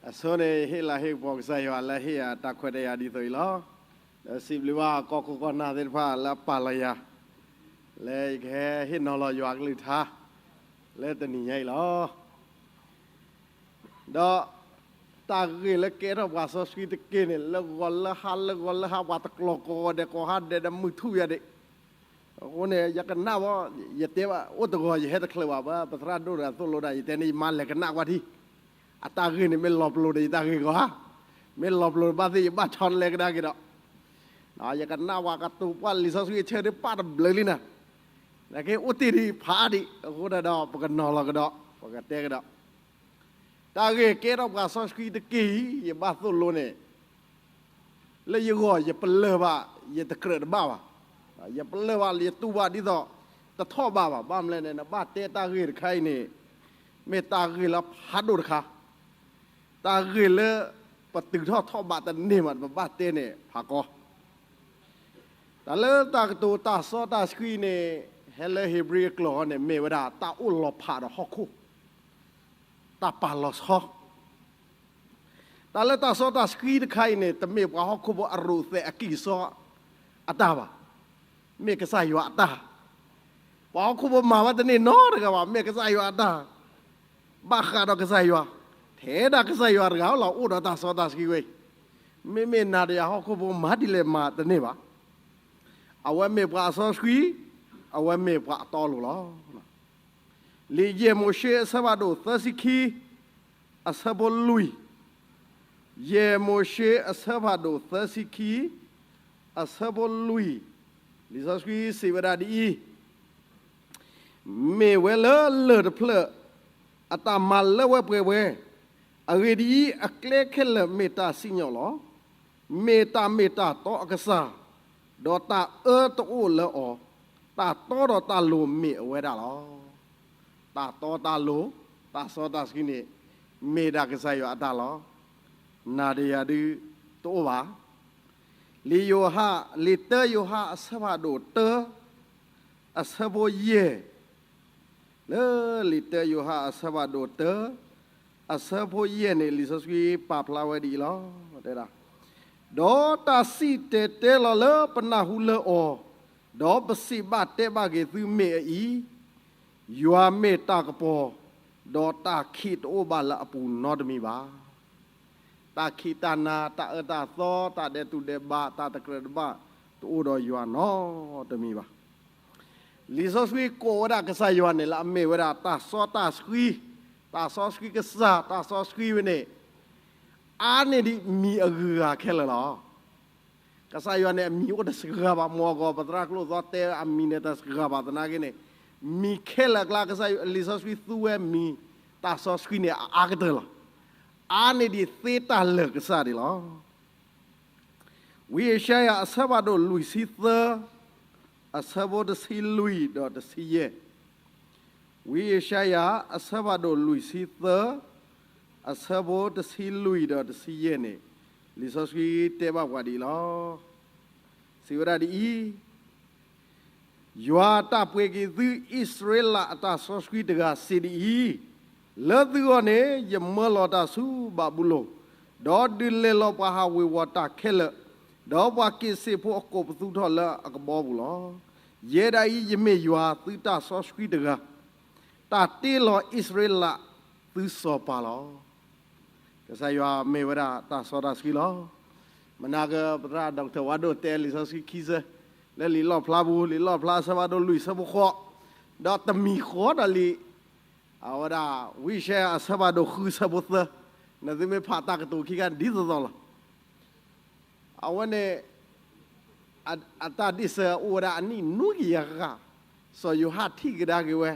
အဆိန့ၣ် ဟ့ၣ်လၤဟ့ၣ်ကပီၤကစၢ်ယွၤလၢဟ့ၣ်ယၤတၢ်ခွဲးတၢ်ယာ်ဒ်သိးအံၤလီၤ. ဒီးစံးဘျုးဘၣ်ကီၢ်ခိၣ်ကီၢ်နၢ်သ့ၣ်တဖၣ်လၢအပာ်လီၤယၤ လၢယကဟဲဟ့ၣ်နီၤလီၤယွၤအကလုၢ်ကထါ လၢတနံၤညါအံၤလီၤ. ဒီးတၢ်ဂ့ၢ်လၢကဲထီၣ်ပှၤစီဆှံတက့ၢ်န့ၣ် လၢဂီၤလၢဟါ လၢဂီၤလၢဟါ ပှၤတကျီၤကိးဂၤဒဲး ကိးဂၤဒဲးဒီး မုၢ်ထူၣ်ယၤဒံး. အဃိန့ၣ် ယကနၣ်ဘၣ်, ယတဲဘၣ်အိၣ်တဂီၤ ယဟဲတချုးဘၣ်ဘၣ်, ပသရၣ်ဒိၣ်တဂၤသိၣ်လိဒၣ် ယတဲန့ၣ် ယမါလဲၤကနၣ်ကွၢ်ထံၣ်, အတၢ်ဂ့ၢ်န့ၣ် မ့ၢ်လီၤပလိာ်ဒီးယတၢ်ဂ့ၢ်ဂီၢ်ဧါ, မ့ၢ်လီၤပလိာ်ဘၣ်သ့ၣ် ယဘၣ်ဆီတလဲကဒါက့ၤဒီး, ယကနၣ်ဝဲကတိၤပှၢ်လံာ်စီဆှံအဆၢဒ်ပၣ်တဘျုးလံနၤ, နက့အိၣ်တ့ၢ်ဒံးဖးဒံး, အဃိဒီး ပကနီၤလီၤကဒီး ပကတဲကဒီး တၢ်ဂ့ၢ်ကဲထီၣ်ပှၤစီဆှံတက့ၢ်အံၤ ယဘၣ်သိၣ်လိန့ၣ် လၢယဂီၢ် ယပလၢၢ်ဘၣ် ယတကြၢးတဘၣ်ဘၣ်, ယပလၢၢ်ဘၣ် ယတူၢ်ဘၣ်ဒ်သိး တထီၣ်ဘးဘၣ်. ဘၣ်မနုၤလဲၣ်န့ၣ် နဘၣ်တဲတၢ်ဂ့ၢ်တခါအံၤန့ၣ် မ့ၢ်တၢ်ဂ့ၢ်လၢဖးဒိၣ်တခါ, တၢ်ဂ့ၢ်လၢ ပတုၤထီၣ်ထီၣ်ဘးတန့ၢ်မး ပဘၣ်တဲန့ၣ်ဖးကီ တၢ်လၢတၢ်ကတိၤတၢ်စီတၢ်ဆှံန့ၣ် ဟဲလၢဧ့ၤဘြံၤအကျိာ်ဃီန့ၣ် မ့ၢ်ဝဲဒၣ်တၢ်အိၣ်လီၤဖးဒီးဟီၣ်ခိၣ်, တၢ်ပာ်လီၤဆီ တၢ်လၢတၢ်စီတၢ်ဆှံတခါအံၤန့ၣ် တမ့ၢ်ပှၤဟီၣ်ခိၣ်ဖိအရူးသဲးအကံၢ်စီအတၢ်ဘၣ်, မ့ၢ်ကစၢ်ယွၤအတၢ်, ပှၤဟီၣ်ခိၣ်ဖိမၤဝဲတန့ၢ်နီတဂၤဘၣ်, မ့ၢ်ကစၢ်ယွၤအတၢ်, ဘၣ်ဃးဒီးကစၢ်ယွၤ, ထဲဒၣ်ကစၢ်ယွၤတဂၤလီၤ အိၣ်ဒီးတၢ်စီတၢ်ဆှံဝဲအံၤ, မ့မ့ၢ်နၤဒီးယၤဟီၣ်ခိၣ်ဖိမၤဒ်လဲၣ်မၤတန့ၢ်ဘၣ်. အဝဲမ့ၢ်ပှၤအစီဆှံ, အဝဲမ့ၢ်ပှၤအတီအလိၤလီၤ. လံာ်ယဲၢ်မိၤၡ့အဆၢဖးဒိၣ်သၢဆံခံ, အဆၢဖိလွံၢ်, ယဲၢ်မိၤၡ့အဆၢဖးဒိၣ်သၢဆံခံ, အဆၢဖိလွံၢ်, လံာ်စီဆှံစံးဝဲဒၣ်ဒ်အံၤ, မ့ၢ်ဝဲလၢလၢၢ်တဖျၢၣ် အတၢ်မၤလၢဝဲပှဲၤဝဲ, အဂ့ၢ်ဒ်အံၤ, အကျဲခဲလၢာ်မ့ၢ်တၢ်စံၣ်ညီၣ်လီၤ. မ့ၢ်တၢ်မ့ၢ်တၢ်တီအကစၢ်, ဒီးတၢ်အၢတအိၣ်လၢအီၤ, တၢ်တီဒီးတၢ်လိၤမ့ၢ်အဝဲဒၣ်လီၤ. တၢ်တီတၢ်လိၤ, တၢ်စီတၢ်ဆှံန့ၣ် မ့ၢ်ဒၣ်ကစၢ်ယွၤအတၢ်လီၤ. နၤဒီးယၤဒုးတအိၣ်ဘၣ်. လံာ်ယိၤဟၣ်, လံာ်တၢယိၤဟၣ်အဆၢဖးဒိၣ်တၢ, အဆၢဖိယဲၢ်, လၢလံာ်တၢယိၤဟၣ်အဆၢဖးဒိၣ်တၢ, အဆၢဖိယဲၢ်န့ၣ် လံာ်စီဆှံပာ်ဖျါဝဲဒ်အံၤလီၤ. တဲဒၣ်, ဒီးတၢ်စံၣ်တဲၤတဲလီၤလၢပနၢ်ဟူလၢအီၤ, ဒီးပစံးဘၣ်တဲဘၣ်က့ၤသုမ့ၢ်အအံၤ, ယွၤမ့ၢ်တၢ်ကပီၤ, ဒီးတၢ်ခံးတအိၣ်ဘၣ်လၢအပူၤနီတမံၤဘၣ်. တၢ်ခံးတၢ်နၤ တၢ်အၢတၢ်သီ တၢ်ဒဲးတူၢ်ဒဲးဘး တၢ်တကြၢးတဘၣ် တအိၣ်ဒီးယွၤနီတမံၤဘၣ်. လံာ်စီဆှံကိးဝဲဒၣ်ကစၢ်ယွၤန့ၣ် လၢအမ့ၢ်ဝဲဒၣ်တၢ်စီတၢ်ဆှံ, တၢ်စီဆှံကစၢ်, တၢ်စီဆှံဝဲန့ၣ် အါန့ၢ်ဒံးမံၤအဂုၤအဂၤခဲလၢာ်လီၤ. ကစၢ်ယွၤန့ၣ် အမံၤအိၣ်တစှၤဘၣ်, မ်အဂီၢ် ပသရၣ်ကျိၣ်သီတဲအမံၤန့ၣ်တစှၤဘၣ်သနာ်က့န့ၣ်, မံၤခဲလၢာ်အကျါ ကစၢ်ယွၤ လံာ်စီဆှံသူဝဲမံၤ တၢ်စီဆှံန့ၣ် အအါကတၢၢ်လီၤ. အါန့ၢ်ဒံးသ့တၢ်လၢာ်ကစၢ်ဒံးလီၤ. ဝံယၡါယၤ အဆၢဖးဒိၣ်လွံၢ်ဆံသၢ, အဆၢဖိတဆံလွံၢ်ဒီးတဆံယဲၢ်. ဝံယၡါယၤ အဆၢဖးဒိၣ်လွံၢ်ဆံသၢ, အဆၢဖိတဆံလွံၢ်ဒီးတဆံယဲၢ်န့ၣ်, လံာ်စီဆှံတဲဘၣ်ပှၤဒ်အံၤလီၤ. စံးဝဲဒၣ်ဒ်အံၤ, ယွၤတၢ်ပှ့ၤက့ၤသုအံၣ်စရ့လးအတၢ်စီဆှံတဂၤစံးဒ်အံၤ, လၢသုဂီၢ်န့ၣ် ယမၢလီၤတၢ်ဆူဘၤဘူလိၣ်, ဒီးဒုးလဲၤလီၤပှၤဟးဝ့ၤဝီၤတၢ်ခဲလၢာ်, ဒီးပှၤက့ၤစ့းဖိအကိးပသူထီၣ်လၢအကဘီပူၤလီၤ. ယဲဒၣ်အံၤ ယမ့ၢ်ယွၤသုတၢ်စီဆှံတဂၤ, တၢ်တ့လီၤအံၣ်စရ့လးသုစီၤပၤလီၤ. ကစၢ်ယွၤမ့ၢ်ဝဲဒၣ်တၢ်စီတၢ်ဆှံလီၤ. မနၤကပသရၣ် Doctor ဝါဒိၣ်တဲလံာ်စီဆှံခံဆၢ, လၢလံာ်လီၣ်ဖျါပူၤ, လံာ်လီၣ်ဖျါအဆၢဖးဒိၣ်လွံၢ်ဆၢဖိဃိး, ဒီးတမံၤဃီဒီးလံာ်, အဝဲဒၣ် ဝံယၡါယၤအဆၢဖးဒိၣ်ဃုဆၢဖိသၢ, နသုမ့ၢ်ဖးတၢ်ကတိၤခံခါဒ်သိးသိးလီၤ. အဝဲန့ၣ် အတၢ်ဒ့ၣ်စၢၤအိၣ်ဝဲဒၣ်အနံၣ်နွံကယၤဃၣ်ဃၣ်, စီၤယိၤဟၣ်ထံၣ်ကဒါက့ၤဝဲ,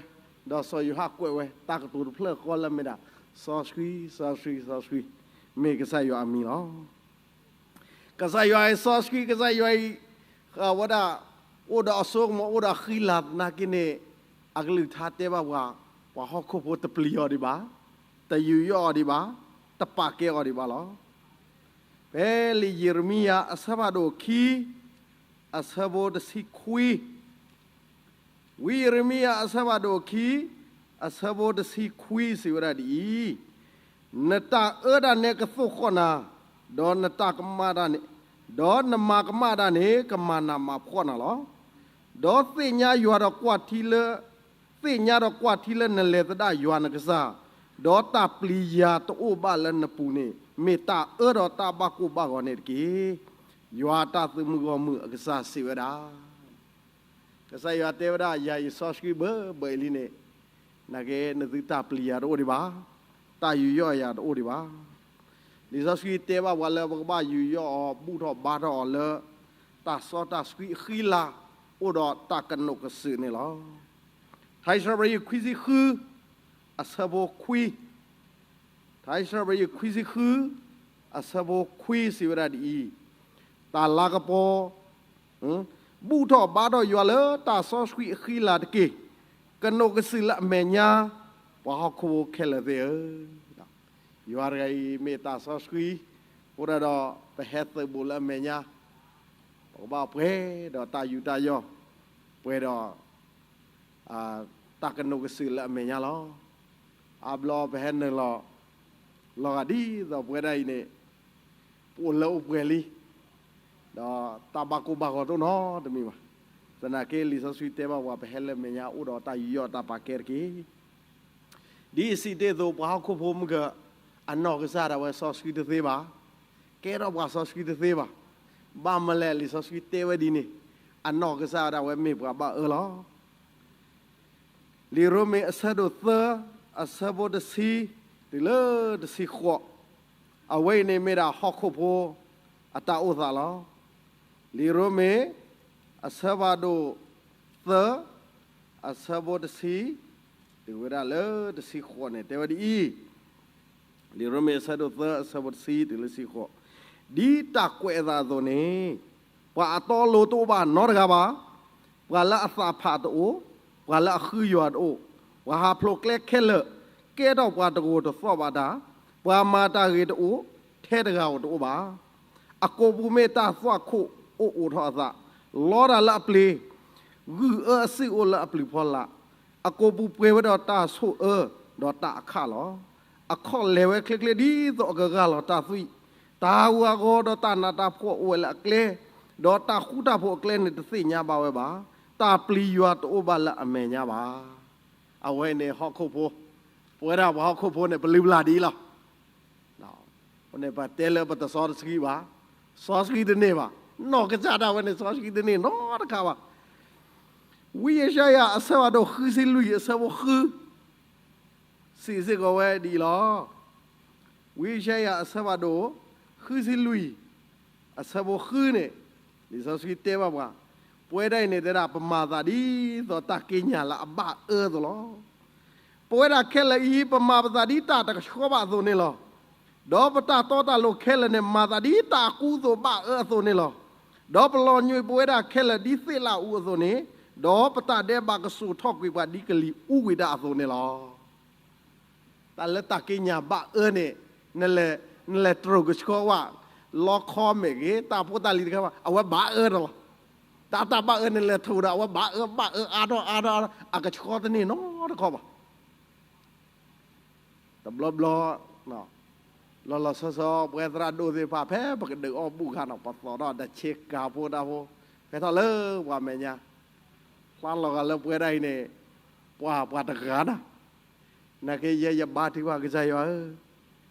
ဒီးစီၤယိၤဟၣ်ကွဲးဝဲ တၢ်ကတိၤတဖျၢၣ်ဃီလၢမ့ၢ်ဒၣ် စီဆှံ စီဆှံ စီဆှံ, မ့ၢ်ကစၢ်ယွၤအမံၤလီၤ. ကစၢ်ယွၤအံၤစီဆှံ, ကစၢ်ယွၤအံၤ ဝဲဒၣ် အိၣ်ဒီးအစိကမီၤ အိၣ်ဒီးအဃံလၤသနာ်က့န့ၣ်, အကလုၢ်ကထါတဲဘၣ်ပှၤ, ပှၤဟီၣ်ခိၣ်ဖိတပျံၤအီၤဒံးဘၣ်, တယူးယီၣ်အီၤဒံးဘၣ်, တပာ်ကဲအီၤဒံးဘၣ်လီၤ. ဖဲလံာ်ယံးရမံယၤအဆၢဖးဒိၣ်ခံ, အဆၢဖိတဆံခွံ, ဝံယံးရမံယၤအဆၢဖးဒိၣ်ခံ, အဆၢဖိတဆံခွံစံးဝဲဒၣ်ဒ်အံၤ, နတၢ်အၢတၢ်န့ၣ်ကသိၣ်ဃီၣ်နၤ, ဒီးနတၢ်ကမၣ်တၢ်န့ၣ်, ဒီးနမၤကမၣ်တၢ်န့ၣ် ကမၤနးမၤဖှီၣ်နၤလီၤ. ဒီးသ့ၣ်ညါယွၤဒီးကွၢ်ထံလၢ, သ့ၣ်ညါဒီးကွၢ်ထံလၢနလဲၤသဒၣ်ယွၤနကစၢ်, ဒီးတၢ်ပျံၤယၤတအိၣ်ဘၣ်လၢနပူၤန့ၣ် မ့ၢ်တၢ်အၢဒီးတၢ်ဘၣ်ကိၢ်ဘၣ်ဂီၤန့ၣ်တက့ၢ်. ယွၤတၢ်သုးမုၢ်ဂီၢ်မုၢ်အကစၢ်စံးဝဲဒၣ် ကစၢ်ယွၤတဲဝဲဒၣ် ယၤယစီဆှံဘၢဘၢအံၤလံန့ၣ်, နာ်က့နသုတၢ်ပျံၤယၤတအိၣ်ဒံးဘၣ်, တၢ်ယူးယီၣ်ယၤတအိၣ်ဒံးဘၣ်. လံာ်စီဆှံတဲဘၣ်ပှၤလၢပကဘၣ်ယူးယီၣ်အီၤ ဘူၣ်ထီၣ်ဘါထီၣ်အီၤလၢ တၢ်စီတၢ်ဆှံအဃံလၤ အိၣ်ဒီးတၢ်ကနိးကစုာ်န့ၣ်လီၤ. ထါအံၣ်စရ့လးခွံဆံဃု အဆၢဖိခွံ ထါအံၣ်စရ့လးခွံဆံဃု အဆၢဖိခွံစံးဝဲဒၣ်ဒ်အံၤ, တၢ်လၤကပီၤ ဘူၣ်ထီၣ်ဘါထီၣ်ယွၤလၢတၢ်စီဆှံအဃံလၤတက့ၢ်. ကနိးကစုာ်လၢအမဲာ်ညါ ပှၤဟီၣ်ခိၣ်ဖိခဲလၢာ်သ့ၣ်ဧၢ. ယွၤတဂၤအံၤမ့ၢ်တၢ်စီဆှံ, အဃိဒၣ်ဒီး ပဟဲသုးဘူးလၢအမဲာ်ညါ, ပကဘၣ်ပှဲၤဒီးတၢ်ယူးတၢ်ယီၣ်, ပှဲၤဒီး တၢ်ကနိးကစုာ်လၢအမဲာ်ညါလီၤ. အါဘျီပဟဲနုာ်လီၤ လီၤဂာ်ဒ်သိးပဝဲဒၣ်အံၤန့ၣ် ပအိၣ်လၢအိၣ်ပှဲၤလံ, ဒီးတၢ်ဘၣ်ကိၢ်ဘၣ်ဂီၤတအိၣ်နီတမံၤဘၣ်. သနာ်က့လံာ်စီဆှံတဲဘၣ်ပှၤ ပဟဲလၢမဲာ်ညါအိၣ်ဒီးတၢ်ယူးယီၣ်တၢ်ပာ်ကဲတက့ၢ်. ဒ်အံၤစံးတ့ၢ်အသိး ပှၤဟီၣ်ခိၣ်ဖိမုၢ်က အနီၢ်ကစၢ်ဒၣ်ဝဲစီဆှံတသ့ဘၣ်, ကဲထီၣ်ပှၤစီဆှံတသ့ဘၣ်. ဘၣ်မလဲၣ်လံာ်စီဆှံတဲဝဲဒ်န့ၣ်, အနီၢ်ကစၢ်ဒၣ်ဝဲမ့ၢ်ပှၤဘၣ်အၢလီၤ. လံာ်ရိမ့ၤအဆၢဒိၣ်သၢ အဆၢဖိတဆံ တုၤလၢတဆံဃိး, အဝဲအံၤန့ၣ်မ့ၢ်ဒၣ်ဟီၣ်ခိၣ်ဖိ အတၢ်အိၣ်သးလီၤ. လံာ်ရိမ့ၤ အဆၢဖးဒိၣ်သၢ အဆၢဖိတဆံ တုၤဝဲဒၣ်လၢတဆံဃိးန့ၣ် တဲဝဲဒ်အံၤ, လံာ်ရိမ့ၤအဆၢဒိၣ်သၢ အဆၢဖိတဆံ တုၤလၢတဆံဃိး, ဒ်တၢ်ကွဲးအသးအသိးန့ၣ် ပှၤအတီအလိၤတအိၣ်ဘၣ်နီတဂၤဘၣ်, ပှၤလၢအသးဖးတအိၣ်, ပှၤလၢအဃုယွၤတအိၣ်, ပှၤဟးဖျိးကျဲခဲလၢာ် ကဲထီၣ်ပှၤတဂိာ်တသီၣ်ဘၣ်တၢ်, ပှၤမၤတၢ်ဂ့ၤတအိၣ်, ထဲတဂၤဧိၤတအိၣ်ဘၣ်. အကိာ်ပူၤမ့ၢ်တၢ်သွၣ်ခိၣ်အိၣ်အိးထီၣ်အသး, လီတၢ်လၢအပျ့ၤ, ဂုၢ်အၢအစုၣ်အိၣ်လၢအပျုၤဖီလာ်, အကိာ်ပူၤပှဲၤဝဲဒီးတၢ်ဆိၣ်အၢဒီးတၢ်အခၣ်လီၤ. အခီၣ်လဲၢ်ဝဲချ့ချ့ဒ်သိးအကဂၢ်လီၤတၢ်သွံၣ်, တၢ်ဂူာ်အဂီၤဒီးတၢ်နးတၢ်ဖှီၣ်အိၣ်ဝဲလၢအကျဲ, ဒီးတၢ်ဃူတၢ်ဖိးအကျဲန့ၣ်တသ့ၣ်ညါဘၣ်ဝဲဘၣ်. တၢ်ပျံၤယွၤတအိၣ်ဘၣ်လၢအမဲာ်ညါဘၣ်. အဝဲန့ၣ်ဟီၣ်ခိၣ်ဖိ, ပဝဲဒၣ်ပှၤဟီၣ်ခိၣ်ဖိန့ၣ် ပလုၢ်ပလၢ်ဒ်အံၤလီၤ. အဃိန့ၣ် ပတဲလၢပတစီတဆှံဘၣ်, စီဆှံတန့ၢ်ဘၣ်, နီၢ်ကစၢ်ဒၣ်ဝဲန့ၣ် စီဆှံတန့ၢ်နီတခါဘၣ်. ဝံယၡါယၤအဆၢဖးဒိၣ်ဃုဆံလွံၢ်အဆၢဖိဃု စံးစ့ၢ်ကီးဝဲဒ်အံၤလီၤ. ဝံယၡါယၤအဆၢဖးဒိၣ်ဃုဆံလွံၢ် အဆၢဖိဃုန့ၣ် လံာ်စီဆှံတဲဘၣ်ပှၤ, ပဝဲဒၣ်အံၤန့ၣ်တဲဒၣ် ပမၤသးဒ်သိးတၢ်က့ညါလၢအဘၣ်အၢအသိးလီၤ. ပဝဲဒၣ်ခဲလၢာ်အံၤ ပမၤပသးဒ်တၢ်တကဆှီဘၣ်အသိးန့ၣ်လီၤ. ဒီးပတၢ်တီတၢ်လိၤခဲလၢာ်န့ၣ် မၤသးဒ်တၢ်အကူအသိးဘၣ်အၢအသိးန့ၣ်လီၤ. ဒီးပလီၤညွံးပဝဲဒၣ်ခဲလၢာ်ဒ်သ့ၣ်လၣ်အူအသိးန့ၣ်, ဒီးပတၢ်ဒဲးဘးကစိာ်ထီၣ်ကွံာ်ပှၤဒ်ကလံၤအူဝံၤဒၣ်အသိးန့ၣ်လီၤ. တၢ်လၢတၢ်က့ညါဘၣ်အၢန့ၣ်, နလဲၤ, နလဲၤတြိာ်ကဆှီဝဲ, လီခီမဲာ်ဂ့ၤ, တၢ်ဖိတၢ်လံၤတခါဘၣ်, အဝဲဘၣ်အၢတလီၤ. တၢ်, တၢ်ဘၣ်အၢန့ၣ် လဲၤထိၣ်ဒီး အဝဲဘၣ်အၢ, ဘၣ်အၢအါထီၣ်အါထီၣ်, အကဆှီတန့ၢ်နီတခီဘၣ်. တဘျီဘျီ, လီၤလီၤဆီဆီ ပဝဲသရၣ်ဒိၣ်သ့ၣ်တဖၣ် ဖဲပကဒုးအီၣ်ဘူၣ်အခါန့ၣ် ပသီၣ်ထီၣ်ဒီးဆ့ကၤဖိတၢ်ဖိ, ဖဲထီၣ်လၢပှၤမဲာ်ညါ, ဖျါလီၤဂာ်လၢပဝဲဒၣ်အံၤန့ၣ်, ပှၤ, ပှၤတဂၤနီၤ, နာ်က့ယဲယဘါထုကဖၣ် ကစၢ်ယွၤဧၢ,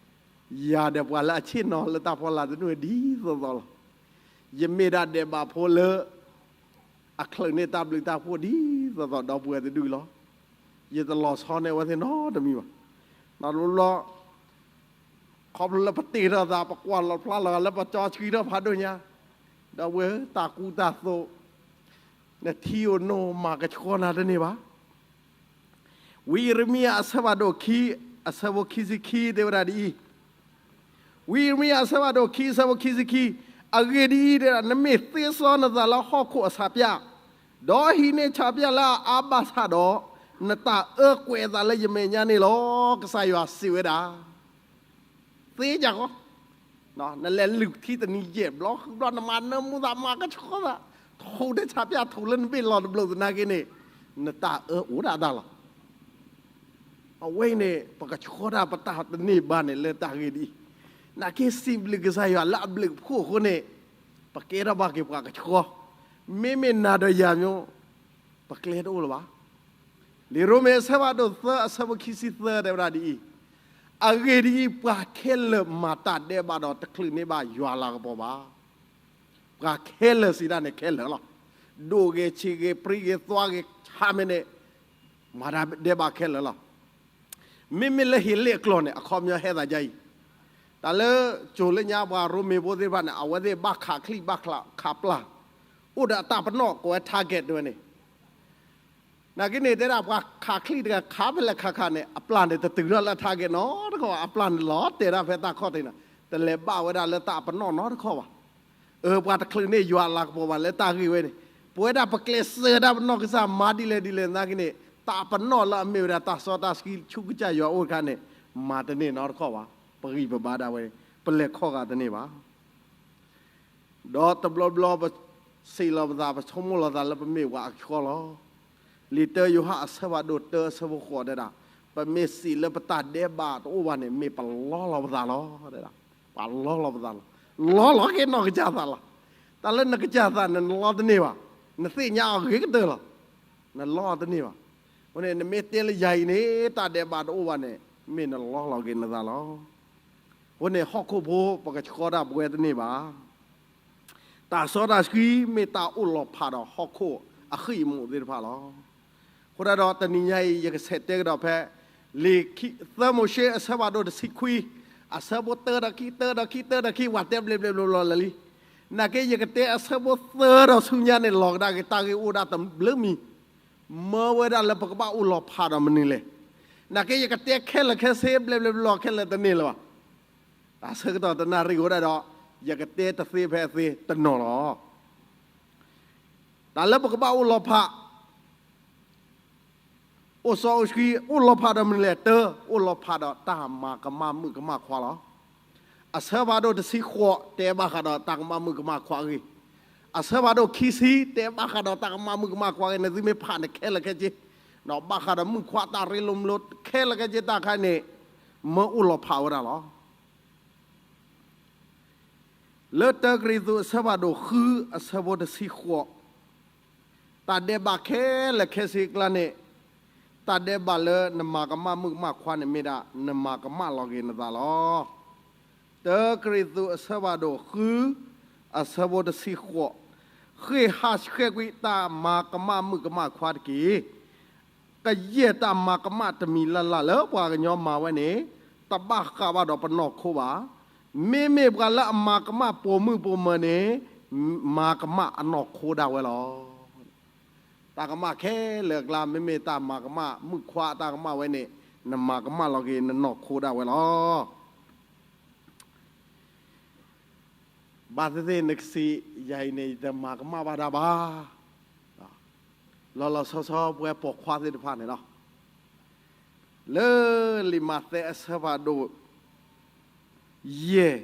ယၤဒီးပှၤလၢအဆ့ၣ်နီၤလၢတၢ်ဖီလာ်တနုာ်ဒ်သိးသိးလီၤ. ယမ့ၢ်ဒၣ်ဒဲးဘးဖိလၢ အချုးန့ၢ်တၢ်ဘျုးတၢ်ဖှိၣ်ဒ်သိးသိး ဒီပုၢ်ဝဲၢ်တဒူၣ်လီၤ. ယတလီၤဆီန့ၢ်အဝဲသ့ၣ်နီတမံၤဘၣ်. နီတဘျီဘျီ ခီဖျိလၢပတ့ထီၣ်သး ပကွၢ်လီၤဖျါလီၤဂာ်လၢပကၠီဆှံထီၣ်ဖးဒိၣ်ညါ, ဒီပုၢ်ဝဲၢ်ဧၢ, တၢ်ကူတၢ်သိး နထံဧိၤနိၣ်မၤကဆှီနၤတန့ၢ်ဘၣ်. ဝံယံးရမံယၤအဆၢဖးဒိၣ်ခံ အဆၢဖိခံဆံခံတဲဝဲဒၣ်ဒ်အံၤ, ဝံယံးရမံယၤအဆၢဖးဒိၣ်ခံ အဆၢဖိခံဆံခံ, အဂ့ၢ်ဒ်အံၤ, နမ့ၢ်သ့စီနသးလၢဟီၣ်ခိၣ်အဆၣ်ပျၢ်, ဒီးဟံးန့ၢ်ဆၣ်ပျၢ်လၢအအါဘၣ်ဆၣ်ဒီး, နတၢ်အၢကွဲးအသးလၢယမဲာ်ညါန့ၣ်လီၤ, ကစၢ်ယွၤစံးဝဲဒၣ်. သ့စ့ၢ်ကီး, နလဲၤလုၢ်ထံတနံၤယဲၢ်ဘျီဃုဘျီ နမၤနၢမူသး မၤကဆှီသး, ထိၣ်န့ၢ်ဆၣ်ပျၢ် ထိၣ်လၢနဘ့ၣ်လီၤတဘျီသနာ်က့န့ၣ်, နတၢ်အၢအိၣ်ဒၣ်တၢ်လီၤ. အဝဲအံၤန့ၣ် ပကဆှီတၢ်ပတၢ်တန့ၢ်ဘၣ်န့ၣ်လၢတၢ်ဂ့ၢ်ဒ်အံၤ, နာ်က့စံးဘျုးကစၢ်ယွၤလၢအဘျုးအဖှိၣ်အဃိန့ၣ်, ပကဲထီၣ်ဘၣ်က့ၤပှၤကဆှီ, မ့မ့ၢ်နၤဒီးယၤမ့ၢ် ပကျဲတအိၣ်လၢၤဘၣ်. လံာ်ရိမ့ၤအဆၢဖးဒိၣ်သၢအဆၢဖိခံဆံသၢတဲဝဲဒၣ်ဒ်အံၤ, အဂ့ၢ်ဒ်အံၤ, ပှၤခဲလၢာ်မၤတၢ်ဒဲးဘးဒီးတချုးန့ၢ်ဘၣ်ယွၤလၤကပီၤဘၣ်. ပှၤခဲလၢာ်စံးတၢ်န့ၣ်ခဲလၢာ်လီၤ. ဒိၣ်ဂ့ၤဆံးဂ့ၤ ပြံဂ့ၤသွါဂ့ၤ ဆါမ့ၢ်န့ၣ် မၤတၢ်ဒဲးဘးခဲလၢာ်လီၤ. မ့မ့ၢ်လၢဟ့းလ့ၣ်အကျိာ်န့ၣ် အခီပညီဟဲသးဒ်အံၤ, တၢ်လၢ ကၠိၤလၢညါပှၤရိမ့ၤဖိသ့ၣ်တဖၣ်န့ၣ် အဝဲသ့ၣ်ဘၣ်ခးချံၣ်ဘၣ်ခးပျၢ်, အိၣ်ဒီးအတၢ်ပနီၣ်ကိးဝဲ target တဲဝဲန့ၣ် နာ်က့န့ၣ် တဲဒၣ်ပှၤခးချံၣ်တဂၤခးဖဲလဲၣ်ခးခးန့ၣ် အပျၢ်န့ၣ်တတုၤထီၣ်လၢ target နီတခီဘၣ်, အပျၢ်န့ၣ်လီၤတဲာ်ဒၣ်ဖဲတၢ်ခီၣ်ထံးနီၤ, တလဲၤဘၣ်ဝဲဒၣ်လၢတၢ်ပနီၣ်နီတခီဘၣ်. အၢ ပှၤတချုးန့ၢ်ယွၤလၤကပီၤဘၣ်လၢတၢ်ဂ့ၢ်ဝဲန့ၣ်, ပဝဲဒၣ်ပကျဲးစၢးတၢ်ပနီၣ်ကစၢ်မၤဒ်လဲၣ်ဒ်လဲၣ်နာ်က့န့ၣ် တၢ်ပနီၣ်လၢအမ့ၢ်ဝဲဒၣ်တၢ်စီတၢ်ဆှံဆူကစၢ်ယွၤအိၣ်တခါန့ၣ် မၤတန့ၢ်နီတခီဘၣ်, ပဂံၢ်ပဘါဒၣ်ဝဲ, ပလဲၤခီဂာ်တန့ၢ်ဘၣ်. ဒီးတဘျီဘျီပစံးလီၤပသး ပဆိကမိၣ်လီၤသးလၢပမ့ၢ်ပှၤအဆှီလီၤ. လံာ်တၢယိၤဟၣ်အဆၢဖးဒိၣ်တၢအဆၢဖိဃိးတဲဒၣ်, ပမ့ၢ်စံးလၢပတၢ်ဒဲးဘးတအိၣ်ဘၣ်န့ၣ် မ့ၢ်ပလီလီၤပသးလီၤ. ပလီလီၤပသးလီၤ. လီလီၤက့ၤနီၢ်ကစၢ်သးလီၤ. တၢ်လၢနကစၢ်သးန့ၣ် နလီတန့ၢ်ဘၣ်. နသ့ၣ်ညါအီၤဂ့ၤကတၢၢ်လီၤ. နလီအီၤတန့ၢ်ဘၣ်. အဃိန့ၣ် နမ့ၢ်တဲလၢယၤအံၤန့ၣ် တၢ်ဒဲးဘးတအိၣ်ဘၣ်န့ၣ် မ့ၢ်နလီလီၤက့ၤနသးလီၤ. အဃိန့ၣ် ဟီၣ်ခိၣ်ဖိပကဆှီတၢ်ပဝဲတန့ၢ်ဘၣ်. တၢ်စီတၢ်ဆှံမ့ၢ်တၢ်အိၣ်လီၤဖးဒီးဟီၣ်ခိၣ်အဃံၢ်အမူးသ့ၣ်တဖၣ်လီၤ. အဃိသတးဒီးတနံၤညါအံၤ ယကဆဲးတဲကဒီးဖဲ လံာ်သၢမိၤၡ့အဆၢဖးဒိၣ်တဆံခွံ အဆၢဖိတၢဒီးခံ တၢဒီးခံ တၢဒီးခံ ပှၤတဲဘျဲးဘျဲးဘျီဘျီလၢာ်လံ. နာ်က့ယကတဲအဆၢဖိသၢဒီးဆူညါန့ၣ် လီၤကဒါက့ၤတၢ်ဂ့ၢ်အိၣ်ဒၣ်တဘျုးမံၤ မၢဝဲဒၣ်လၢပကဘၣ်အိၣ်လီၤဖးဒီးမနုၤလဲၣ်. နာ်က့ယကတဲခဲလၢာ်ခဲဆ့ဘျဲးဘျဲးဘျီခဲလၢာ်တန့ၢ်လၢၤဘၣ်. တၢ်ဆၢကတီၢ်တနၣ်ရံၣ်အိၣ်ဒၣ်ဒီး ယကတဲတသ့ဖဲအသ့တနီၤလီၤ. တၢ်လၢပကဘၣ်အိၣ်လီၤဖး အိၣ်စီအိၣ်ဆှံ အိၣ်လီၤဖးဒီးမနုၤလဲၣ်. တၢ အိၣ်လီၤဖးဒီးတၢ်မၤကမၣ်မုၣ်ကမၣ်ခွါလီၤ. အဆၢဖးဒိၣ်တဆံဃိး တဲဘၣ်ဃးဒီးတၢ်ကမၣ်မုၣ်ကမၣ်ခွါအဂ့ၢ်, အဆၢဖးဒိၣ်ခံဆံ တဲဘၣ်ဃးဒီးတၢ်ကမၣ်မုၣ်ကမၣ်ခွါအဂ့ၢ်, နသုမ့ၢ်ဖးန့ၣ်ခဲလၢာ်ခဲဆ့, ဒီးဘၣ်ဃးဒီးမုၣ်ခွါတၢ်ရ့လိာ်မုာ်လိာ်ခဲလၢာ်ခဲဆ့တၢ်ခါန့ၣ် မၢအိၣ်လီၤဖးဝဲဒၣ်လီၤ. လၢတၢကရံၣ်သူးအဆၢဖးဒိၣ်ဃုအဆၢဖိတဆံဃိး, တၢ်ဒဲးဘးခဲလၢာ်ခဲဆ့အကျါန့ၣ်, တၢ်ဒဲးဘးလၢနမၤကမၣ်မုၣ်ကမၣ်ခွါန့ၣ်မ့ၢ်ဒၣ် နမၤကမၣ်လီၤက့ၤနသးလီၤ. တၢကရံၣ်သူးအဆၢဖးဒိၣ်ဃု အဆၢဖိတဆံဃိး, ဃ့ၢ်ဟးဆှဲးကွံာ်တၢ်မၤကမၣ်မုၣ်ကမၣ်ခွါတက့ၢ်. ကယဲၢ်တၢ်မၤကမၣ်တမံၤလၢ်လၢ်လၢပှၤကညီမၤဝဲန့ၣ်, တဘၣ်ဃးဘၣ်ဒီးပနီၢ်ခိဘၣ်. မ့မ့ၢ်ပှၤလၢအမၤကမၣ်ပိာ်မုၣ်ပိာ်မၢၤန့ၣ်, မၤကမၣ်အနီၢ်ခိဒၣ်ဝဲလီၤ. တၢ်ကမၣ်ခဲလၢာ်အကျါ မ့မ့ၢ်တၢ်မၤကမၣ်မုၣ်ခွါတၢ်ကမၣ်ဝဲန့ၣ်, နမၤကမၣ်လီၤက့ၤနနီၢ်ခိဒၣ်ဝဲလီၤ. ဘၣ်သ့ၣ်သ့ၣ်နကစံး, ယၤအံၤန့ၣ် ယတမၤကမၣ်ဘၣ်တၢ်ဘၣ်. လီၤလီၤဆီဆီပဝဲပိာ်ခွါသ့ၣ်တဖၣ်န့ၣ်လီၤ. လၢလံာ်မးသဲအဆၢဖးဒိၣ် ယဲၢ်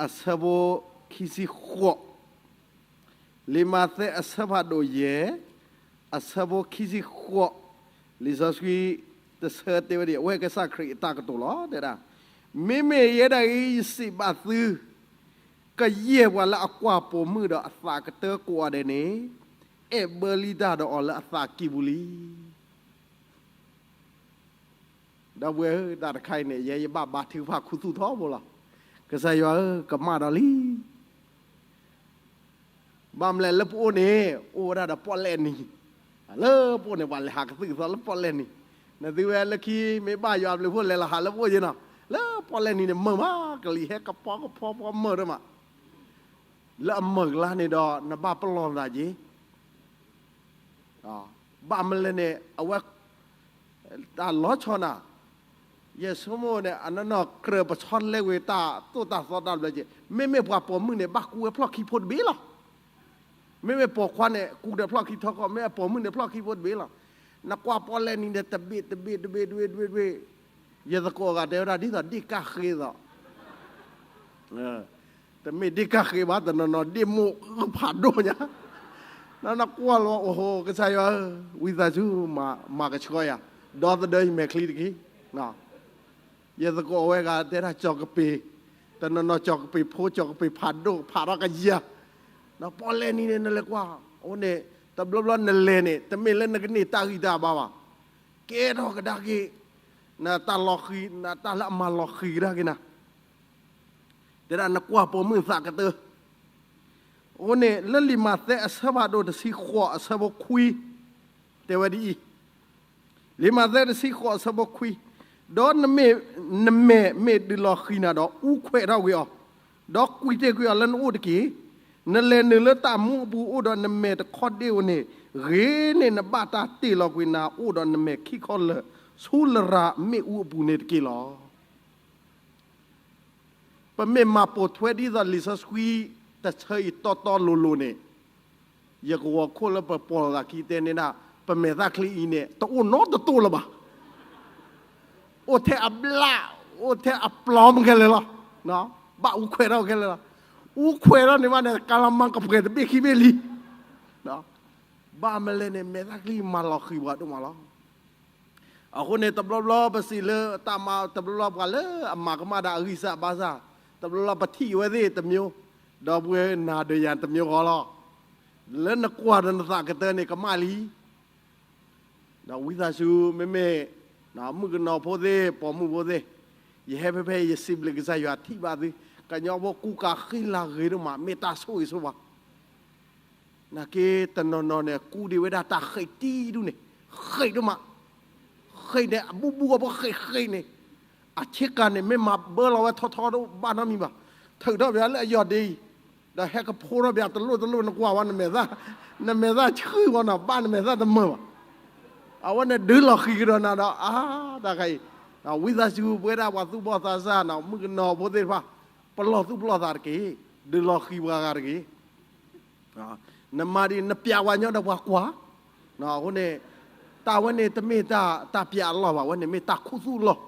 အဆၢဖိခံဆံဃိး, လံာ်မးသဲအဆၢဖးဒိၣ်ယဲၢ် အဆၢဖိခံဆံဃိး, လံာ်စီဆှံတဆၢတဲဝဲဒ်အံၤ, အဝဲကစၢ်ခရံာ်အတၢ်ကတိၤလီၤ. တဲဒၣ်, မ့မ့ၢ်ယဲဒၣ်အံၤ ယစံးဘၣ်သု, ကယဲၢ်ပှၤလၢအကွၢ်ပိာ်မုၣ်ဒီးအသးကတၢၢ်ကိးဂၤဒဲးန့ၣ်, အဲၣ်ဘၢလံတၢ်ဒီးအီၤလၢအသးကံၢ်ပူၤလံ. ဒီပုၢ်ဝဲၢ်ဧၢ, တၢ်တခါအံၤန့ၣ် ယဲယဘၣ်ဘါထုကဖၣ်ခူသူၣ်ထီဘိလီၤ. ကစၢ်ယွၤဧၢ, ကမၣ်ဒီးလံ. ဘၣ်မနုၤလဲၣ်လၢပအိၣ်န့ၣ် အိၣ်ဝဲဒၣ်ဒီးပီၣ်လဲၣ်နံၤ, လၢပအိၣ်န့ၣ် ပှၤလဲၤဟးကသုၣ်ကသီလၢပီၣ်လဲၣ်နံၤ, နသုဝဲလၢခံမ့ၢ်ဘၣ်ယွၤအဘျုးအဖှိၣ်လဲၤလီၤဟးလၢပအိၣ်ယ့ၢ်နီၤ, လၢပီၣ်လဲၣ်နံၤန့ၣ် မုာ်မး, ကလံၤဟဲကပီၤကပီၤပီၤမုာ်ဒိၣ်မး, လၢအမုာ်အကျါန့ၣ်ဒီး နဘၣ်ပလီၢ်နသးက့ၤ ဘၣ်မနုၤလဲၣ်န့ၣ် အဝဲ တၢ်လီၤဆီနၤ, ယဆိကမိၣ်န့ၣ် အနီၢ်နီၢ်ကြၢးပဆီလဲဝ့ၤတၢ်သိၣ်တၢ်သီတၢ်ဘျၢက့ၤ, မ့မ့ၢ်ပှၤပိာ်မုၣ်န့ၣ် ဘၣ်ကူဝဲဖျီၣ်ခံဖိတဘ့ၣ်လီၤ. မ့မ့ၢ်ပိာ်ခွါန့ၣ် ကူဒီးဖျီၣ်ခံထီခီၣ်, မ့ၢ်အပိာ်မုၣ်န့ၣ် ဖျီၣ်ခံဖိတဘ့ၣ်လီၤ. နကွၢ်ပီၣ်လဲၣ်နံၤန့ၣ် တဘ့ၣ်တဘ့ၣ်တဘ့ၣ်တဘ့ၣ်တဘ့ၣ်တဘ့ၣ်, ယသကိးအဂၤတဲဝဲဒၣ်ဒ်သိးဒ့ၣ်ကၢ်ဃ့သိး တမ့ၢ်ဒ့ၣ်ကၢ်ဃ့ဘၣ်, တနီၤနီၤဒ့ၣ်မိၢ်အုၣ်ဖးဒိၣ်ညါ, နကွၢ်လီၤ အိၣ်ဟိ ကစၢ်ယွၤဧၢ, ဝံသးစူၤ မၤကဆှီယၤ, ဒီသဒၢယမဲာ်ချံတက့ၢ်. ယသကိးဝဲဂၤတဲဒၣ်ကၠီၤကပ့ၤ, တနီၤနီၤကၠီၤကပ့ၤဖိ ကၠီၤကပ့ၤဖးဒိၣ် ဖးထီၣ်ကယၤ, ပီၣ်လဲၣ်နံၤန့ၣ် နလဲၤကွၢ်, အဃိန့ၣ် တဘျီဘျီနလဲၤန့ၣ် တမ့ၢ်လၢနကန့ၢ်တၢ်ဂံၢ်တၢ်ဘါဘၣ်, ကဲထီၣ်ကဒါက့ၤ နတၢ်လီၤဃံၤ နတၢ်လၢအမၤလီၤဃံၤကဒါက့ၤနၤ တဲဒၣ်နကွၢ်ပိာ်မုၣ်သးကတၢၢ်. အဃိန့ၣ် လၢလံာ်မးသဲအဆၢဖးဒိၣ်တဆံဃိးအဆၢဖိခွံ တဲဝဲဒ်အံၤ, လံာ်မးသဲတဆံဃိးအဆၢဖိခွံ, ဒီးနမဲာ်မ့ၢ်ဒုးလီၤဃံၤနၤဒီး အူခွဲးထီၣ်ကွံာ်အီၤ, ဒီးကွံာ်တ့ၢ်ကွံာ်အီၤလၢနအိၣ်တက့ၢ်. နလဲၤနုာ်လၢတၢ်မူအပူၤ အိၣ်ဒီးနမဲာ်တခီဒ့ဧိၤန့ၣ်, ဂ့ၤန့ၢ်နဘၣ်တၢ်တ့ၢ်လီၤကွံာ်နၤ အိၣ်ဒီးနမဲာ်ခံခီလၢာ် ဆူလရာ်မ့ၣ်အူအပူၤန့ၣ်တက့ၢ်လီၤ. ပမ့ၢ်မၤပိာ်ထွဲဒ်သိးလံာ်စီဆှံတဆၢအံၤတီတီလိၤလိၤန့ၣ်, ယကဝီၤခိၣ်လၢပပိာ်လိာ်သးခံတဲန့ၣ်ဒၣ် ပမဲာ်သၣ်ချံအံၤန့ၣ် တအိၣ်နီတတိၢ်လၢၤဘၣ်. အိၣ်ထဲအဘျၣ်, အိၣ်ထဲအပျီမ့ၢ်ခဲလၢာ်လီၤ. ဘၣ်အူခွဲးထီၣ်ခဲလၢာ်လီၤ. အူခွဲးထီၣ်န့ၣ်ဘၣ်န့ၣ် ကလၤမၤကပှဲၤတဘ့ၣ်ခံဘ့ၣ်လံ. ဘၣ်မနုၤလဲၣ်န့ၣ် မဲာ်သၣ်ချံမၤလီၤဃံၤပှၤဒိၣ်မးလီၤ. အဃိန့ၣ် တဘျီဘျီပစံးလၢတၢ်မၤ တဘျီဘျီပှၤလၢအမၤကမၣ်ဒၣ်အဂံၢ်စၢ်ဘါစၢ်, တဘျီဘျီပထံၣ်ဝဲသ့ၣ်တမျိုး, ဒီပုၢ်ဝဲၢ်နၤဒီးယၤတမျိုးဃီလီၤ. လၢနကွၢ်ဒီးနသးကတၢၢ်န့ၣ် ကမၣ်လံ. ဒီးဝံသးစူၤ မ့မ့ၢ် မုၣ်ကနီၤဖိသ့ၣ် ပိာ်မုၣ်ဖိသ့ၣ်, ယဟဲဖဲဖဲယစံးဘျုးကစၢ်ယွၤထံၣ်ဘၣ်သု, ကညီဖိကူကၤဃံလၤဂ့ၤဒိၣ်မး မ့ၢ်တၢ်ဆိၣ်ဂ့ၤဆိၣ်ဝါ နာ်က့တနီၤနီၤန့ၣ် ကူဒံးဝဲဒၣ်တၢ်ဃ့ၢ်တံၢ်ဒူၣ်န့ၣ်, ဃ့ၢ်ဒိၣ်မး, ဃ့ၢ်န့ၣ် အဘူၣ်ဘူၣ်အဖီဃ့ၢ်ဃ့ၢ်န့ၣ်, အဆ့ကၤန့ၣ် မ့ၢ်မၤဘၢလီၤဝဲထီထီဒိၣ်ဘၣ်နီတမံၤဘၣ်, ထုးထီၣ်ပၠးလၢအယီၢ်ဒ့အံၤ, ဒီးဟဲကဖိထီၣ်ပၠးတလိၣ်တလိၣ် နကွၢ်ဝဲနမဲာ်သၣ်, နမဲာ်သၣ်ဆှံဝဲနီၤ ဘၣ်နမဲာ်သၣ်တမုာ်ဘၣ်. အဝဲန့ၣ်ဒုးလီၤဃံၤကဒီးနၤဒီး အါ တၢ်ခါအံၤ, ဝံသးစူၤပဝဲဒၣ်ပှၤသူၣ်ဘီၣ်သးစၢ်နီၤ မုၣ်ကနီၤဖိသ့ၣ်တဖၣ်, ပလီၢ်သူၣ်ပလီၢ်သးတက့ၢ်, ဒုးလီၤဃံၤပှၤဂၤတက့ၢ်. နမၤဒ်နပျးဝဲညီဒီးပှၤကွၢ်, အဃိန့ၣ် တၢ်ဝဲန့ၣ်တမ့ၢ်တၢ်ပျးအလီၢ်ဘၣ်, ဝဲန့ၣ်မ့ၢ်တၢ်ခူသူၣ်လီၢ်,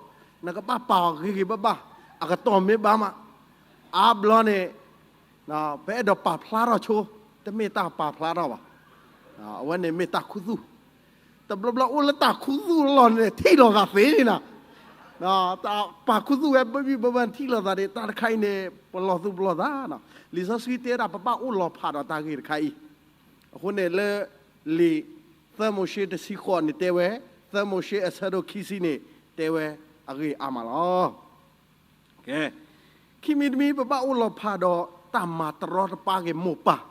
နကဘၣ်ပာ်အီၤဂ့ၤဂ့ၤဘၣ်ဘၣ်, အကတီၢ်မ့ၢ်ဘၣ်မး, အါဘျီန့ၣ် ပအဲၣ်ဒိးပာ်ဖျါထီၣ်ဆိ, တမ့ၢ်တၢ်ပာ်ဖျါထီၣ်ဘၣ်, အဝဲန့ၣ်မ့ၢ်တၢ်ခူသူၣ်, တဘျီဘျီအိၣ်လၢတၢ်ခူသူၣ်လီၢ်န့ၣ် ထံၣ်လိာ်သးသ့န့ၣ်နီၤ ပာ်ခူသူၣ်ဝဲဘၣ်ဘၣ်ဘၣ် ထံၣ်လိာ်သးန့ၣ် တၢ်တခါအံၤန့ၣ် ပလီၢ်သူၣ်ပလီၢ်သး, လံာ်စီဆှံတဲဒၣ် ပဘၣ်အိၣ်လီၤဖးဒီးတၢ်ဂ့ၢ်တခါအံၤ, အဃိန့ၣ်လၢ လံာ်သၢမိၤၡ့တဆံဃိးန့ၣ်တဲဝဲ, သၢမိၤၡ့အဆၢဒိၣ်ခံဆံန့ၣ် တဲဝဲအဂ့ၢ်အါမးလီၤ. ခံမံၤတမံၤ ပဘၣ်အိၣ်လီၤဖးဒီးတၢ်မၤတရီတပါက့ၤမိၢ်ပၢ်,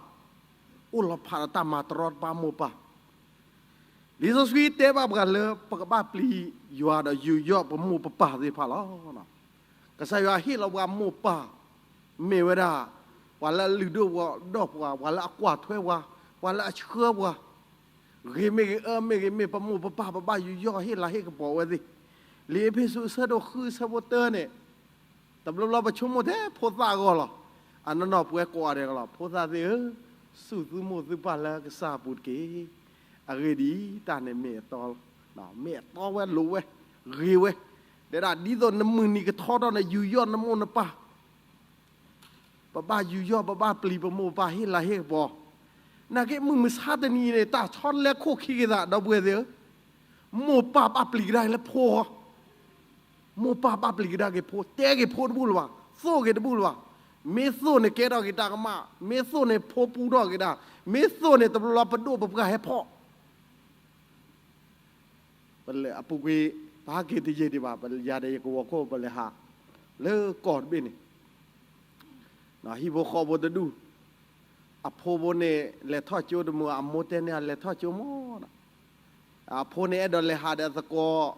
အိၣ်လီၤဖးဒီးတၢ်မၤတရီတပါမိၢ်ပၢ် လံာ်စီဆှံတဲဘၣ်ပှၤလၢ ပကဘၣ်ပျံၤယွၤဒီးယူးယီၣ်ပမိၢ်ပပၢ်သ့ၣ်တဖၣ်လီၤ. ကစၢ်ယွၤဟ့ၣ်လီၤပှၤမိၢ်ပၢ်, မ့ၢ်ဝဲဒၣ် ပှၤလၢအလုၢ်ဒိၣ်ပှ့ၤဒိၣ်ပှၤ, ပှၤလၢအကွၢ်ထွဲပှၤ, ပှၤလၢအဆှၢပှၤ, ဂ့ၤမ့ၢ်ဂ့ၤ အၢမ့ၢ်ဂ့ၤ မ့ၢ်ပမိၢ်ပပၢ် ပဘၣ်ယူးယီၣ်ဟ့ၣ်လၤဟ့ၣ်ကပီၤဝဲသ့ၣ်, လံာ်အ့းဖ့းစူးအဆၢဒိၣ်ဃုအဆၢဖိတၢန့ၣ် တဘျီဘျီပဆိကမိၣ်ထဲဖိသၣ်အဂီၢ်လီၤ. အနီၢ်နီၢ်ပဝဲကိးဂၤဒဲးလီၤ, ဖိသၣ်သ့ၣ်ဧၢ, စူၢ်သုမိၢ်သုပၢ်လၢကစၢ်အပူၤတက့ၢ်. အဂ့ၢ်ဒ်အံၤ, တၢ်န့ၣ်မ့ၢ်အတီ, မ့ၢ်အတီဝဲလိၤဝဲ, ဂ့ၤဝဲ, တဲဒၣ်ဒ်သိးနမုၢ်နံၤကထီထီၣ်န့ၣ် ယူးယီၣ်နမိၢ်နပၢ် ပဘၣ်ယူးယီၣ် ပဘၣ်ပျံၤပမိၢ်ပပၢ်ဟ့ၣ်လၤဟ့ၣ်ကပီၤ, နာ်က့မုၢ်မဆါတနံၤအံၤန့ၣ် တၢ်ဆီတလဲခိၣ်ခံက့ၤသး ဒီပုၢ်ဝဲၢ်သ့ၣ်ဧၢ, မိၢ်ပၢ်ဘၣ်ပျံၤကဒါက့ၤလၢဖိအဂီၢ်, မိၢ်ပၢ်ဘၣ်ပျံၤကဒါက့ၤဖိ, တဲက့ၤဖိတဘူၣ်လၢၤဘၣ်, သိၣ်က့ၤတဘူၣ်လၢၤဘၣ်, မ့ၢ်သိၣ်န့ၣ်ကဲထီၣ်က့ၤတၢ်ကမၣ်, မ့ၢ်သိၣ်န့ၣ်ဖိပူထီၣ်က့ၤတၢ်, မ့ၢ်သိၣ်န့ၣ်တဘျီဘျီပဒိၣ်ပပှၢ်ဟဲဖီၣ် ပလဲၤအပူၤကွံာ် ပဟးက့ၤတယံာ်ဒံးဘၣ်, ပယၤဒီးယကဝီၤခိၣ်ပလဲၤဟး လၢကီၢ်တဘ့ၣ်န့ၣ်, ဟံၣ်ဖိဃီဖိတဒူၣ်, အဖိဖိန့ၣ် လဲၤထီၣ်ကၠိတမုာ် အမိၢ်တဲန့ၢ်အလဲၤထီၣ်ကၠိမီၢ်, အဖိန့ၣ်အဲၣ်ဒိးလဲၤဟးဒီးအသကိး,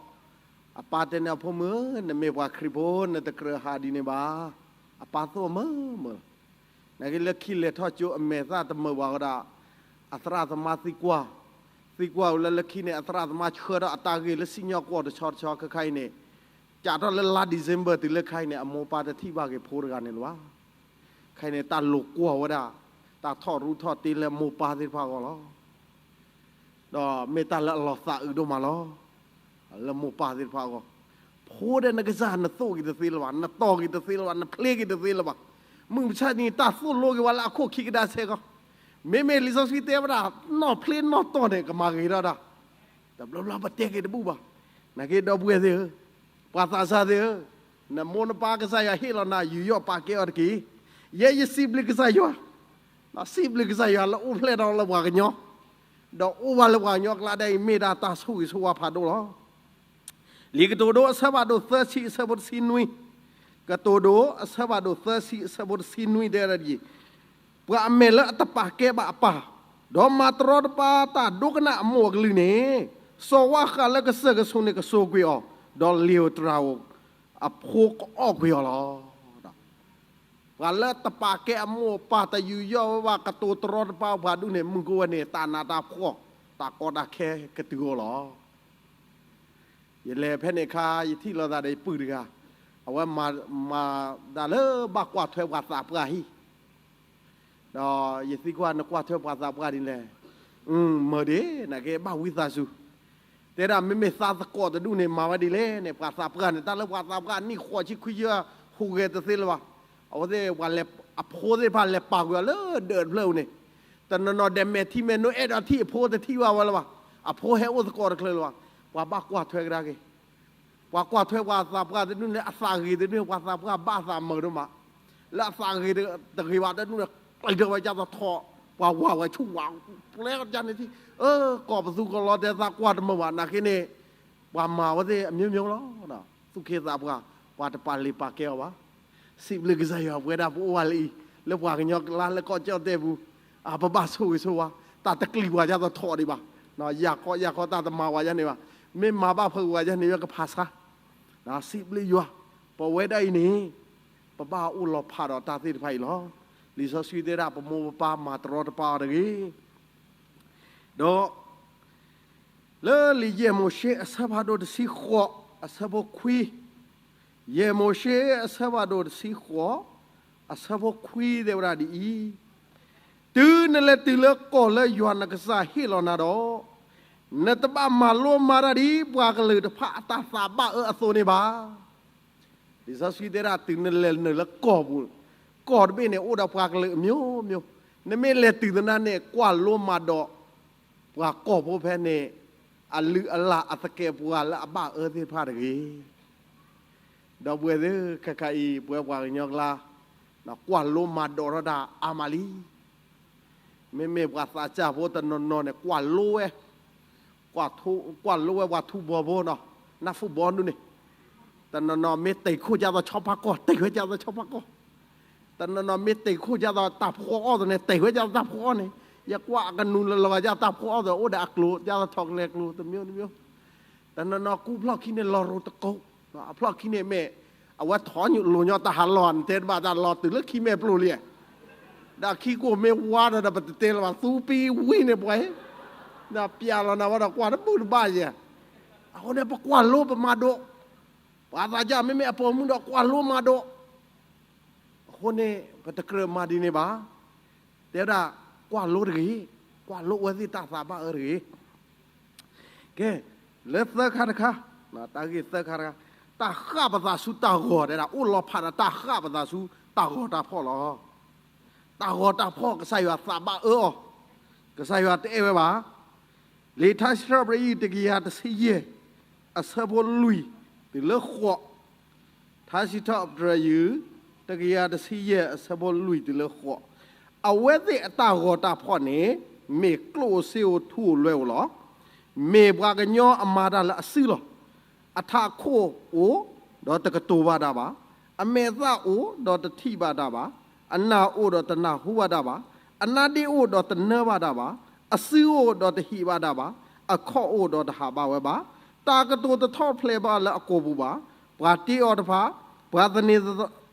အပၢ်တဲန့ၢ်အဖိမုၣ်ဧၢ, နမ့ၢ်ပှၤခရံာ်ဖိ နတကြၢးဟးဒ်န့ၣ်ဘၣ်, အပၢ်သိၣ်မုာ်မုာ်လီၤ. နာ်က့လၢခံလဲၤထီၣ်ကၠိအမဲာ်သၣ်တမုာ်ဘၣ်ဝဲဒၣ်, အသရၣ်သမါသံကွၢ်, သံကွၢ်ဝဲလၢလၢခံန့ၣ် အသရၣ်သမါဆှၢထီၣ်အတၢ်ဂ့ၢ်လၢစံၣ်ညီၣ်ကွီၢ်တဆီတဆီခဲခါအံၤန့ၣ်, ကးထီၣ်လၢလါ December တုၤလၢခါအံၤန့ၣ် အမိၢ်ပၢ်တထံၣ်ဘၣ်က့ၤဖိတဂၤန့ၣ်လၢၤဘၣ်. ခဲအံၤန့ၣ် တၢ်လိာ်ကွီၢ်ဝဲဒၣ်, တၢ်ထီၣ်ရူးထီၣ်တ့လၢမိၢ်ပၢ်သ့ၣ်တဖၣ်အဂီၢ်လီၤ. ဒီးမ့ၢ်တၢ်လၢအလီၤသးအုးဒိၣ်မးလီၤ. လၢမိၢ်ပၢ်သ့ၣ်တဖၣ်အဂီၢ်, ဖိဒီးနကစၢ်နသိၣ်က့ၤတသ့လၢၤဘၣ်, နတီၢ်က့ၤတသ့လၢၤဘၣ်, နဖျ့က့ၤတသ့လၢၤဘၣ်. မုၢ်မဆါတနံၤ တၢ်သိၣ်လိက့ၤဝဲလၢအခိၣ်ခံကဒါဆဲးကီး, မ့မ့ၢ်လံာ်စီဆှံတဲဝဲဒၣ် နီၢ်ဖျ့နီၢ်တီၢ်န့ၣ် ကမၤဂ့ၤထီၣ်တၢ်, တဘျီဘျီပတဲက့ၤတဘူၣ်ဘၣ်. နာ်က့ဒီပုၢ်ဝဲၢ်သ့ၣ်ဧၢ, ပှၤသးစၢ်သ့ၣ်ဧၢ, နမိၢ်နပၢ်ကစၢ်ယွၤဟ့ၣ်လီၤနၤ ယူးယီၣ်ပာ်ကဲအီၤတက့ၢ်. ယဲယစံးဘျုးကစၢ်ယွၤ, စံးဘျုးကစၢ်ယွၤလၢအိၣ်ဖျဲၣ်ထီၣ်လၢပှၤကညီ, ဒီးအိၣ်ဘၣ်လၢပှၤကညီအကျါဒ်အံၤ မ့ၢ်ဒၣ်တၢ်ဆိၣ်ဂ့ၤဆိၣ်ဝါဖးဒိၣ်လီၤ. လံာ်ကတိၤဒိ အဆၢဖးဒိၣ်သၢဆံ အဆၢဖိတဆံနွံ, ကတိၤဒိ အဆၢဖးဒိၣ်သၢဆံ အဆၢဖိတဆံနွံ တဲဝဲဒၣ်ဒ်အံၤ, ပှၤအမဲာ်လၢအတပာ်ကဲဘၣ်အပၢ်, ဒီးမၤတရီတပါတၢ်ဒိကနၣ်အမိၢ်အကလုၢ်န့ၣ်, စီၤဝၣ်ဃးလၢကစၢၢ်ကဆိးန့ၣ်ကစိာ်ကွံာ်အီၤ, ဒီးလံာ်ဧိၤတြၤဧိၤအဖိကအီၣ်ကွံာ်အီၤလီၤ. ပှၤလၢတပာ်ကဲအမိၢ်အပၢ် တယူးယီၣ်ဝဲဘၣ် ကတိၤတရီတပါပှၤဒူၣ်န့ၣ် မုၢ်ကအိၣ်ဝဲန့ၣ် တၢ်နးတၢ်ဖှီၣ် တၢ်ကီတၢ်ခဲကတုၤအီၤလီၤ. ယလဲၤဖဲန့ၣ်အခါ ယထံၣ်လိာ်သးဒီးယပုၢ်တဂၤ, အဝဲမၤဒၣ်လၢဘၣ်ကွၢ်ထွဲပှၤသးပှၢ်ဟံၣ်, ဒီးယသံကွၢ် နကွၢ်ထွဲပှၤသးပှၢ်ဒ်လဲၣ်, မုာ်ဒံး နာ်က့ဘၣ်ဝံသးစူၤ, တဲဒၣ်မ့မ့ၢ်သးသကိးတဒူၣ်န့ၣ် မၤဝဲဒ်လဲၣ်န့ၣ် ပှၤသးပှၢ်န့ၣ် တၢ်လၢပှၤသးပှၢ်နံၣ်ဃိးဆံခွံဆံ ဟူးဂဲၤတသ့လၢၤဘၣ်. အဝဲသ့ၣ် အဖိသ့ၣ်တဖၣ်လဲၤပာ်ကွံာ်အီၤလၢဒၢးတဖျၢၣ်အူန့ၣ်, တနီၤနီၤဒဲးမဲာ်ထံမဲာ်နိ အဲၣ်ဒိးထံၣ်အဖိတထံၣ်ဘၣ်ဝဲလၢၤဘၣ်. အဖိဟဲအိၣ်သကိးတချုးလၢၤဘၣ်. ပှၤဘၣ်ကွၢ်ထွဲကဒါက့ၤ ပှၤကွၢ်ထွဲပှၤသးပှၢ်တဒူၣ်န့ၣ် အသးဂ့ၤတဒူၣ်န့ၣ် ပှၤသးပှၢ်ဘၣ်သးမုာ်ဒိၣ်မး, လၢအသးဂ့ၤတဂ့ၤဘၣ်တဒူၣ်န့ၣ် ကျဲးထီၣ်ဝဲဒ်သိးထိး, ပှၤဝၤဝဲဆူၣ်ဝး, ပျဲကန့ၣ်ထံၣ်, အၢ ကိးပသူကလီတဲသးကွၢ်တမုာ်ဘၣ် နာ်က့န့ၣ်, ပှၤမၤဝဲသ့ၣ်အမျိုးမျိုးလီၤ. သူၣ်က့သးပှၢ်, ပှၤတပာ်လံာ်ပာ်ကဲအီၤဘၣ်. စံးဘျုးကစၢ်ယွၤ ပဝဲဒၣ်ပအိၣ်ဝဲလၢအံၤ, လၢပှၤကညီကျါလၢကီၢ်ကၠီၣ်တဲၣ်ပူၤ, အပဘၣ်ဆိၣ်ဂ့ၤဆိၣ်ဝါ, တၢ်တကျံၤပှၤဒ်သိးထိးဒံးဘၣ်, ယၤခီယၤခီတၢ်တမၤဝဲဒ်န့ၣ်ဘၣ်, မ့ၢ်မၤဘၣ်ဖုးဝဲဒ်န့ၣ် ယကဖးဆါ စံးဘျုးယွၤ, ပဝဲဒၣ်အံၤန့ၣ်, ပဘၣ်အိၣ်လီၤဖးဒီးတၢ်သ့ၣ်တဖၣ်အံၤလီၤ. လံာ်စီဆှံတဲဒၣ် ပမိၢ်ပပၢ်မၤတရီတပါအီၤတဂ့ၤ, ဒီး လၢလံာ်ယဲၢ်မိၤၡ့အဆၢဖးဒိၣ်တဆံဃိး, အဆၢဖိခွံ, ယဲၢ်မိၤၡ့အဆၢဖးဒိၣ်တဆံဃိး, အဆၢဖိခွံတဲဝဲဒၣ်ဒ်အံၤ, တုၤနလဲၤတုၤလၢကီၢ်လၢယွၤနကစၢ်ဟ့ၣ်လီၤနၤဒီး, နတဘၣ်မၤလိမၤတၢ်ဒ်ပှၤကလုာ်တဖၣ်အတၢ်သးဘၣ်အၢအသိးန့ၣ်ဘၣ်. လံာ်စီဆှံတဲဒၣ် တုၤနလဲၤနုာ်လၢကီၢ်ပူၤ, ကီၢ်တဘ့ၣ်န့ၣ် အိၣ်ဒီးပှၤကလုာ်အမျိုးမျိုး, နမ့ၢ်လဲၤတုၤသနာ်န့ၣ် ကွၢ်လိမၤဒိး ပှၤကီၢ်ဖိဖဲန့ၣ် အလုၢ်အလၢ်အသကဲးပဝးလၢအဘၣ်အၢသ့ၣ်တဖၣ်တဂ့ၤ. ဒီပုၢ်ဝဲၢ်သ့ၣ်ဧၢ, ခဲခါအံၤ ပဝဲပှၤကညီကျါ ကွၢ်လိမၤဒိးထီၣ်တၢ်အါမးလံ. မ့မ့ၢ်ပှၤသးစၢ်ဖိတနီၤနီၤန့ၣ် ကွၢ်လိဝဲ, ကွၢ်လိဝဲပှၤထူဘီဖိနီၤ, နၢ်ဖူဘီဒူၣ်န့ၣ်, တနီၤနီၤမ့ၢ်တံာ်ခိၣ်ဒ်သိးဆီဖါကီၢ် တံာ်ဝဲဒ်သိးဆီဖါကီၢ်, တနီၤနီၤမ့ၢ်တံာ်ခိၣ်ဒ်သိးတၢ်ဖှီအီၣ်သိးန့ၣ် တံာ်ဝဲဒ်သိးတၢ်ဖှီအီၣ်န့ၣ်, ယကွၢ်အကနူၤလီၤလီၤဒ်သိးတၢ်ဖှီအီၣ်သိး အိၣ်ဒီးအကျိၤ ဒ်သိးထိးကလဲၤကျိၤ တမျိုးတမျိုး, တနီၤနီၤကူဖျီၣ်ခံန့ၣ်လီၤရိၤတကိး, အဖျီၣ်ခံန့ၣ်မ့ၢ် အဝဲထီၣ်လိာ်ညီတၢ်ဟးလီၤ နတဲတဘၣ်တၢ်လီၤတုၤလၢခံမဲာ်ပျိၤလံ, ဒီးခံကိၢ်မ့ၢ်ဝါဒီး ပတတဲလၢၤဘၣ် သူပံဝံန့ၣ်ပှၤ, ဒီးပျဲလီၤနၤဝဲဒီးကွၢ်တဘူၣ်တဘၣ်ယဲ, အဃိန့ၣ် ပကွၢ်လိပမၤဒိး, ပှၤသးစၢ်မ့မ့ၢ်အပိာ်မုၣ်ဒီးကွၢ်လိမၤဒိး, အဃိန့ၣ် ပတကြၢးမၤဒ်န့ၣ်ဘၣ်. တဲဝဲဒၣ် ကွၢ်လိတဂ့ၤ, ကွၢ်လိအဝဲသ့ၣ်တၢ်သးဘၣ်အၢတဂ့ၤ. ကဲ, လၢသၢခါတခါ, တၢ်ဂ့ၢ်သၢခါတခါ, တၢ်ဃၣ်ပသးဆူတၢ်ဂီၤ တဲဒၣ် အိၣ်လီၤဖးဒီးတၢ်ဃၣ်ပသးဆူတၢ်ဂီၤတၢ်ဖီၣ်လီၤ. တၢ်ဂီၤတၢ်ဖီၣ် ကစၢ်ယွၤသးဘၣ်အၢအီၤ, ကစၢ်ယွၤတအဲၣ်ဝဲဘၣ်. လံာ်ထါစံးထီၣ်ပတြၢၤ တကယၤတဆံယဲၢ် အဆၢဖိလွံၢ်တုၤလၢဃိး, ထါစံးထီၣ်ပတြၢၤ တကယၤတဆံယဲၢ် အဆၢဖိလွံၢ်တုၤလၢဃိး, အဝဲသ့ၣ်အတၢ်ဂီၤတၢ်ဖီၣ်န့ၣ် မ့ၢ်ကျိၣ်ဧိၤစ့ဧိၤထူဧိၤလွဲဧိၤလီၤ. မ့ၢ်ပှၤကညီအမၤတၢ်လၢအစုလီၤ. အထးခိၣ်အိၣ်ဒီးတကတိၤဘၣ်တၢ်ဘၣ်, အမဲာ်သၣ်အိၣ်ဒီးတထံၣ်ဘၣ်တၢ်ဘၣ်, အနၢ်အိၣ်ဒီးတနၢ်ဟူဘၣ်တၢ်ဘၣ်, အနါဒ့အိၣ်ဒီးတနၢဘၣ်တၢ်ဘၣ်, အစုအိၣ်ဒီးတဟံးဘၣ်တၢ်ဘၣ်, အခီၣ်အိၣ်ဒီးတဟးဘၣ်ဝဲဘၣ်, တၢ်ကတိၤတထီၣ်ဖျဲးဘၣ်လၢအကိာ်ပူၤဘၣ်, ပှၤတ့အီၤတဖၣ်, ပှၤသန့ၤ,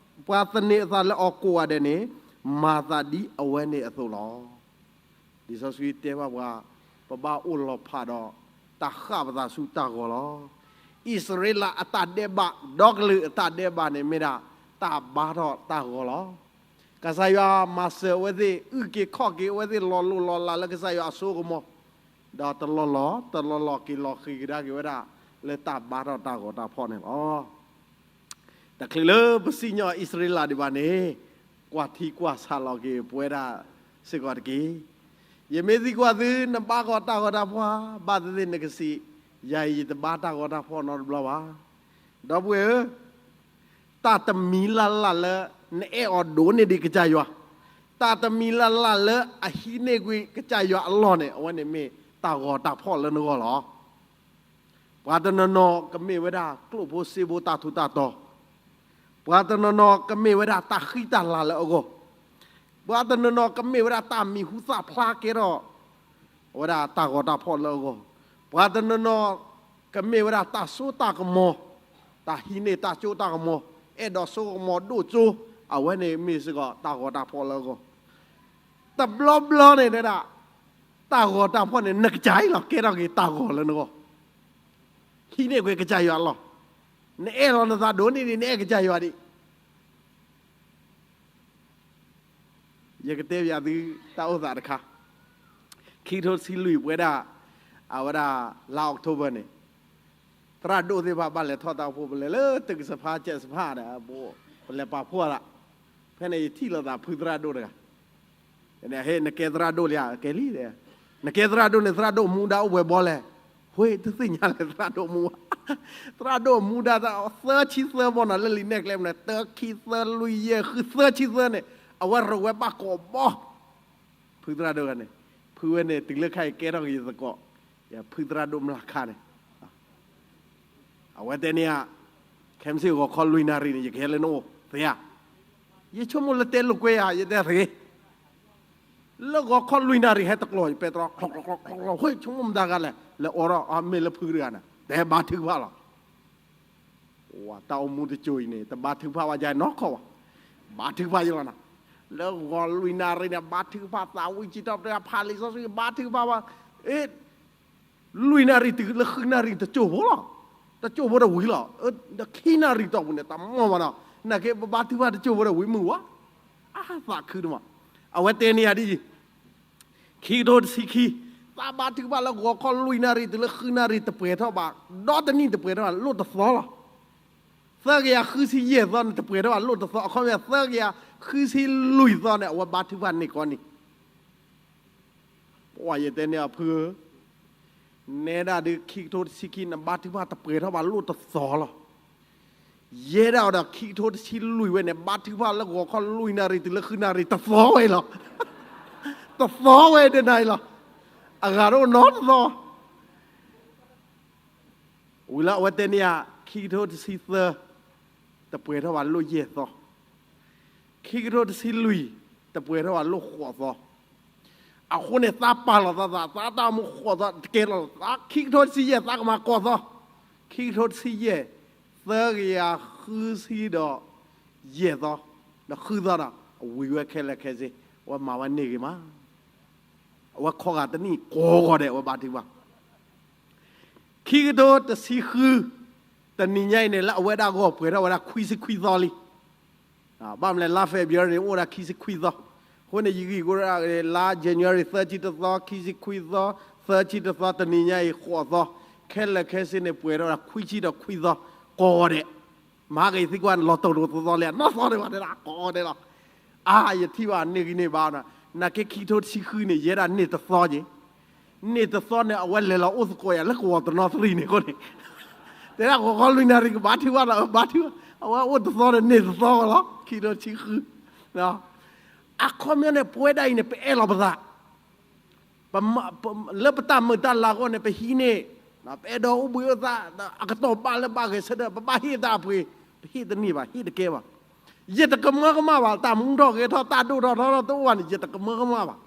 ပှၤသန့ၤအသးလၢအီၤကိးဂၤဒဲးန့ၣ်, မၤသးဒ်အဝဲန့ၣ်အသိးလီၤ. လံာ်စီဆှံတဲဘၣ်ပှၤ, ပဘၣ်အိၣ်လီၤဖးဒီးတၢ်ဃၣ်ပသးဆူတၢ်ဂီၤလီၤ. အံၣ်စရ့လးအတၢ်ဒဲးဘး, ဒီကလုာ်အတၢ်ဒဲးဘးန့ၣ်မ့ၢ်ဒၣ် တၢ်ဘါထီၣ်တၢ်ဂီၤလီၤ. ကစၢ်ယွၤမၤစၢၤအဝဲသ့ၣ်, အုၣ်က့ၤခီၣ်က့ၤအဝဲသ့ၣ် လီၤလိၢ်လီၤလးလၢကစၢ်ယွၤအစိကမီၤ, ဒီးတလီၢ်လီၢ်, တလီၢ်လီၢ်က့ၤလီၤဃံၤကဒါက့ၤဝဲဒၣ် လၢတၢ်ဘါထီၣ်တၢ်ဂီၤတၢ်ဖီၣ်န့ၣ်လီၤ. တချုးလၢပစံၣ်ညီၣ်အံၣ်စရ့လးဒံးဘၣ်န့ၣ်, ကွၢ်ထံကွၢ်ဆးလီၤက့ၤပဝဲဒၣ်စ့ၢ်ကီးတက့ၢ်. ယမ့ၢ်သံကွၢ်သု, နဘါကီးတၢ်ဂီၤတၢ်ဖီၣ်ဘၣ်သ့ၣ်သ့ၣ် နကစံး, ယၤအံၤယတဘါတၢ်ဂီၤတၢ်ဖှီၣ်နီတဘျီဘၣ်. ဒီပုၢ်ဝဲၢ်ဧၢ, တၢ်တမံၤလၢ်လၢ်လၢ နအဲၣ်အီၤဒိၣ်န့ၢ်ဒံးကစၢ်ယွၤ, တၢ်တမံၤလၢ်လၢ်လၢအဟံးန့ၢ်ကွံာ်ကစၢ်ယွၤအလီၢ်န့ၣ် အဝဲန့ၣ်မ့ၢ်တၢ်ဂီၤတၢ်ဖှီၣ်လၢနဂီၢ်လီၤ. ပှၤတနီၤနီၤကမ့ၢ်ဝဲဒၣ်ကျိၣ်ဖိစ့ဖိတၢ်ထူးတၢ်တီၤ, ပှၤတနီၤနီၤကမ့ၢ်ဝဲဒၣ်တၢ်ဃံတၢ်လၤလၢအဂီၢ်, ပှၤတနီၤနီၤကမ့ၢ်ဝဲဒၣ်တၢ်မံၤဟူသၣ်ဖျါကဲထီၣ် အဝဲဒၣ်တၢ်ဂီၤတၢ်ဖှီၣ်လၢအဂီၢ်, ပှၤတနီၤနီၤ ကမ့ၢ်ဝဲဒၣ်တၢ်စိတၢ်ကမီၤ, တၢ်ဟံးန့ၢ်တၢ်စိတၢ်ကမီၤ, အဲၣ်ဒိးစိကမီၤဒိၣ်ကၠိ, အဝဲန့ၣ်မ့ၢ်စ့ၢ်ကီးတၢ်ဂီၤတၢ်ဖှီၣ်လၢအဂီၢ်. တဘျီဘျီန့ၣ်ဒၣ် တၢ်ဂီၤတၢ်ဖှီၣ်န့ၣ် နကစၢ်အံၤလီၤ ကဲထီၣ်က့ၤတၢ်ဂီၤလၢနဂီၢ်, ဟံးန့ၢ်ကွံာ်ကစၢ်ယွၤအလီၢ်, နအဲၣ်လီၤနသးဒိၣ်န့ၢ်ဒံး နအဲၣ်ကစၢ်ယွၤဒံး ယကတဲပျးသုတၢ်အိၣ်သးတခါ, ခံကထိတဆံလွံၢ်ပဝဲဒၣ် အဝဲဒၣ်လါ October န့ၣ်, သရၣ်ဒိၣ်သ့ၣ်တဖၣ်ဘၣ်လဲၤထီၣ်တၢ်အိၣ်ဖှိၣ် ပလဲၤလၢတုကစၢဖါစဲးစဖါဒီး ပလဲၤပာ်ဖှိၣ်သး, ဖဲန့ၣ်ယထံၣ်လိာ်သးဖုသရၣ်ဒိၣ်တဂၤ, ဟ့ၣ် နကဲသရၣ်ဒိၣ်လံဧါ, ကဲလံ, နကဲသရၣ်ဒိၣ်န့ၣ် သရၣ်ဒိၣ်မူဒါအိၣ်ပှဲၤဘီလဲၣ်, ဝ့ၢ် တသ့ၣ်ညါလဲၣ် သရၣ်ဒိၣ်မူ, သရၣ်ဒိၣ်မူဒါသၢဆံသၢဘီနီၤ လၢလံာ်နဲၣ်ကျဲန့ၣ် တၢ ခံ သၢ လွံၢ် ယဲၢ် ဃု သၢဆံသၢန့ၣ် အဝဲရိးဝဲဘၣ်ကိးဘီ, ဖုသရၣ်ဒိၣ်န့ၣ်, ဖုဝဲန့ၣ် တုၤလၢခဲအံၤကဲထီၣ်က့ၤယသကိး, ယဖုသရၣ်ဒိၣ်မျၢ်ခါန့ၣ် အဝဲတဲန့ၢ်ဧါ, ခဲမုၢ်ဆ့ၣ်ဂီၤခီလွံၢ်နၣ်ရံၣ်န့ၣ် ယကဟဲလၢနအိၣ်သ့ဧါ, ယဆိကမိၣ်လၢတဲလိာ်ကွဲဧါ ယတဲသ့, လၢဂီၤခီလွံၢ်နၣ်ရံၣ်ဟဲတကျိၤ ယပဲတြီ ချီ ချီ ချီ ချီ ဝ့ၢ် ဆိကမိၣ်မတၤတဂၤလဲၣ်, လဲၤအိးထီၣ် အမ့ၢ်လၢဖုတဂၤန့ၣ် တဲဘါထုကဖၣ်လီၤ. တၢ်အိၣ်မူတစိၤအံၤန့ၣ် တဘါထုကဖၣ်ဘၣ်ယါနီတခီဘၣ်, ဘါထုကဖၣ်ယလီၤနီၤ, လၢဂီၤလွံၢ်နၣ်ရံၣ်န့ၣ် ဘါထုကဖၣ်သးဝံၣ်စံးထီၣ်ပတြၢၤ ဖးလံာ်စီဆှံ ဘါထုကဖၣ်ဘၣ်, အ့ လွံၢ်နၣ်ရံၣ်တုၤလၢဃုနၣ်ရံၣ်တစိၢ်ဖိလီၤ, တစိၢ်ဖိဒီးဝံၤလီၤ, ဒီးခံနၣ်ရံၣ်တီၢ်ပူၤန့ၣ် တၢ်မီၢ်မးနီၤ, နာ်က့ပဘါထုကဖၣ်တစိၢ်ဖိဒီးဝံၤမုာ်ဝဲ, အသးခုဒိၣ်မး, အဝဲတဲန့ၢ်ယၤဒ်အံၤ, ခံကထိတဆံခံ, သးဘါထုကဖၣ်လၢဂီၤခီလွံၢ်နၣ်ရံၣ်တုၤလၢဃုနၣ်ရံၣ်တပှဲၤထီၣ်ဘၣ်, ဒီတနံၣ်တပှဲၤထီၣ်ဘၣ်လိၣ်တသီလီၤ. သၢကယၤဃုဆံယဲၢ်သီန့ၣ် တပှဲၤထီၣ်ဘၣ်လိၣ်တသီ, အခီပညီ သၢကယၤဃုဆံလွံၢ်သီန့ၣ် အဝဲဘါထုကဖၣ်န့ၢ်ကိးနံၤ ပှၤယတဲန့ၢ်အဖုဧၢ, နဲဒၣ်ဒုးခံကထိတဆံခံ နဘါထုကဖၣ်တပှဲၤထီၣ်ဘၣ်လိၣ်တသီလီၤ. ယဲဒၣ်အီၤဒီးခံကထိတဆံလွံၢ်ဝဲန့ၣ် ဘါထုကဖၣ်လၢဂီၤခီလွံၢ်နၣ်ရံၣ်တုၤလၢဃုနၣ်ရံၣ်တသီဝဲလီၤ. တသီဝဲဒၣ်နၤအံၤလီၤ. အဂၤတအိၣ်နီတသီ ဝံၤလၢအဝဲတဲန့ၢ်ဧါ, ခံကထိတဆံသၢ တပှဲၤထီၣ်ဘၣ်လိၣ်ယဲၢ်သီ, ခံကထိတဆံလွံၢ် တပှဲၤထီၣ်ဘၣ်လိၣ်ဃိးသီ, အဃိန့ၣ် သးပာ်လီၤသးသး သးတၢ်အိၣ်မူဃိးသီ တကဲလီၤ, သးခံကထိတဆံယဲၢ် သးကမၤကိးသီ, ခံကထိတဆံယဲၢ် သၢကယၤဃုဆံဒီးယဲၢ်သီ, ဒီးဃုသီဒီး အဝံၤဝဲခဲလၢာ်ခဲဆ့, အဝဲမၤဝဲန့ၢ်ဂ့ၤမး, အဝဲခီဂာ်တနံၣ်ကိးဂီၤဒဲး အဝဲဘါထုကဖၣ် ခံကထိတဆံဃု, တနံၤညါအံၤန့ၣ် လၢအဝဲဒၣ်ဂီၢ်ပှဲၤထီၣ်ဝဲဒၣ် ခွံဆံခွံသီလံ. ဘၣ်မနုၤလဲၣ် လါ February န့ၣ် အိၣ်ဝဲဒၣ်ခံဆံခွံသီ, အဃိန့ၣ် ယဂံၢ်ကီဒၣ်လါ January သၢဆံတသီ, ခံဆံခွံသီ, သၢဆံတသီ, တနံၤညါအံၤဃိးသီ, ခဲလၢာ်ခဲဆ့န့ၣ် ပှဲၤထီၣ်ဝဲဒၣ် ခွံဆံဒီးခွံသီ, ကိးဂီၤဒဲး, မၤက့ၤသံကွၢ်န့ၣ် လီၤတိၢ်တိၢ်သီသီလံ, နီၢ်သီဒဲးဘၣ်တဲဒၣ် ကိးဂီၤဒဲးလီၤ. အါ ယထံၣ်ဘၣ်န့ၢ်ဂံၢ်န့ၢ်ဘါနီၤ, နာ်က့ခံကထိတဆံဃုန့ၣ် ယဲဒၣ်န့ၢ်တသီက့ၤ န့ၢ်တသီန့ၣ် အဝဲလဲၤလီၤအိၣ်သကိးယၤလၢကဝီၤတနီသရံၣ်န့ၣ်အဃိန့ၣ်, တဲဒၣ်ဂီၤခီလွံၢ်နၣ်ရံၣ်ကဘါထုကဖၣ်လီၤ, ဘါထုကဖၣ်, အဝဲအိၣ်တသီန့ၣ်န့ၢ်တသီလီၤ, ခံကထိတဆံဃု. အခီပညီန့ၣ် ပဝဲဒၣ်အံၤန့ၣ် ပအဲၣ်လီၤပသး လၢပတၢ်မုာ်တၢ်လၤအဂီၢ်န့ၣ် ပဟံးန့ၢ်, ပအဲၣ်ဒိးအိၣ်ဘှံးအိၣ်သါ, အကတီၢ်ဘၣ်လၢဘၣ်ဂဲၤဆၢထၢၣ် ပဘၣ်ဟ့ၣ်တၢ်အပှ့ၤ, ပဟ့ၣ်တန့ၢ်ဘၣ်, ဟ့ၣ်တကဲဘၣ်. ယတကမၢကမၣ်ဘၣ်, တၢ်မူထီၣ်ဂဲၤထီၣ် တၢ်ဒိၣ်ထီၣ်ထီထီၣ်တအိၣ်ဘၣ်န့ၣ် ယတကမၢကမၣ်ဘၣ်.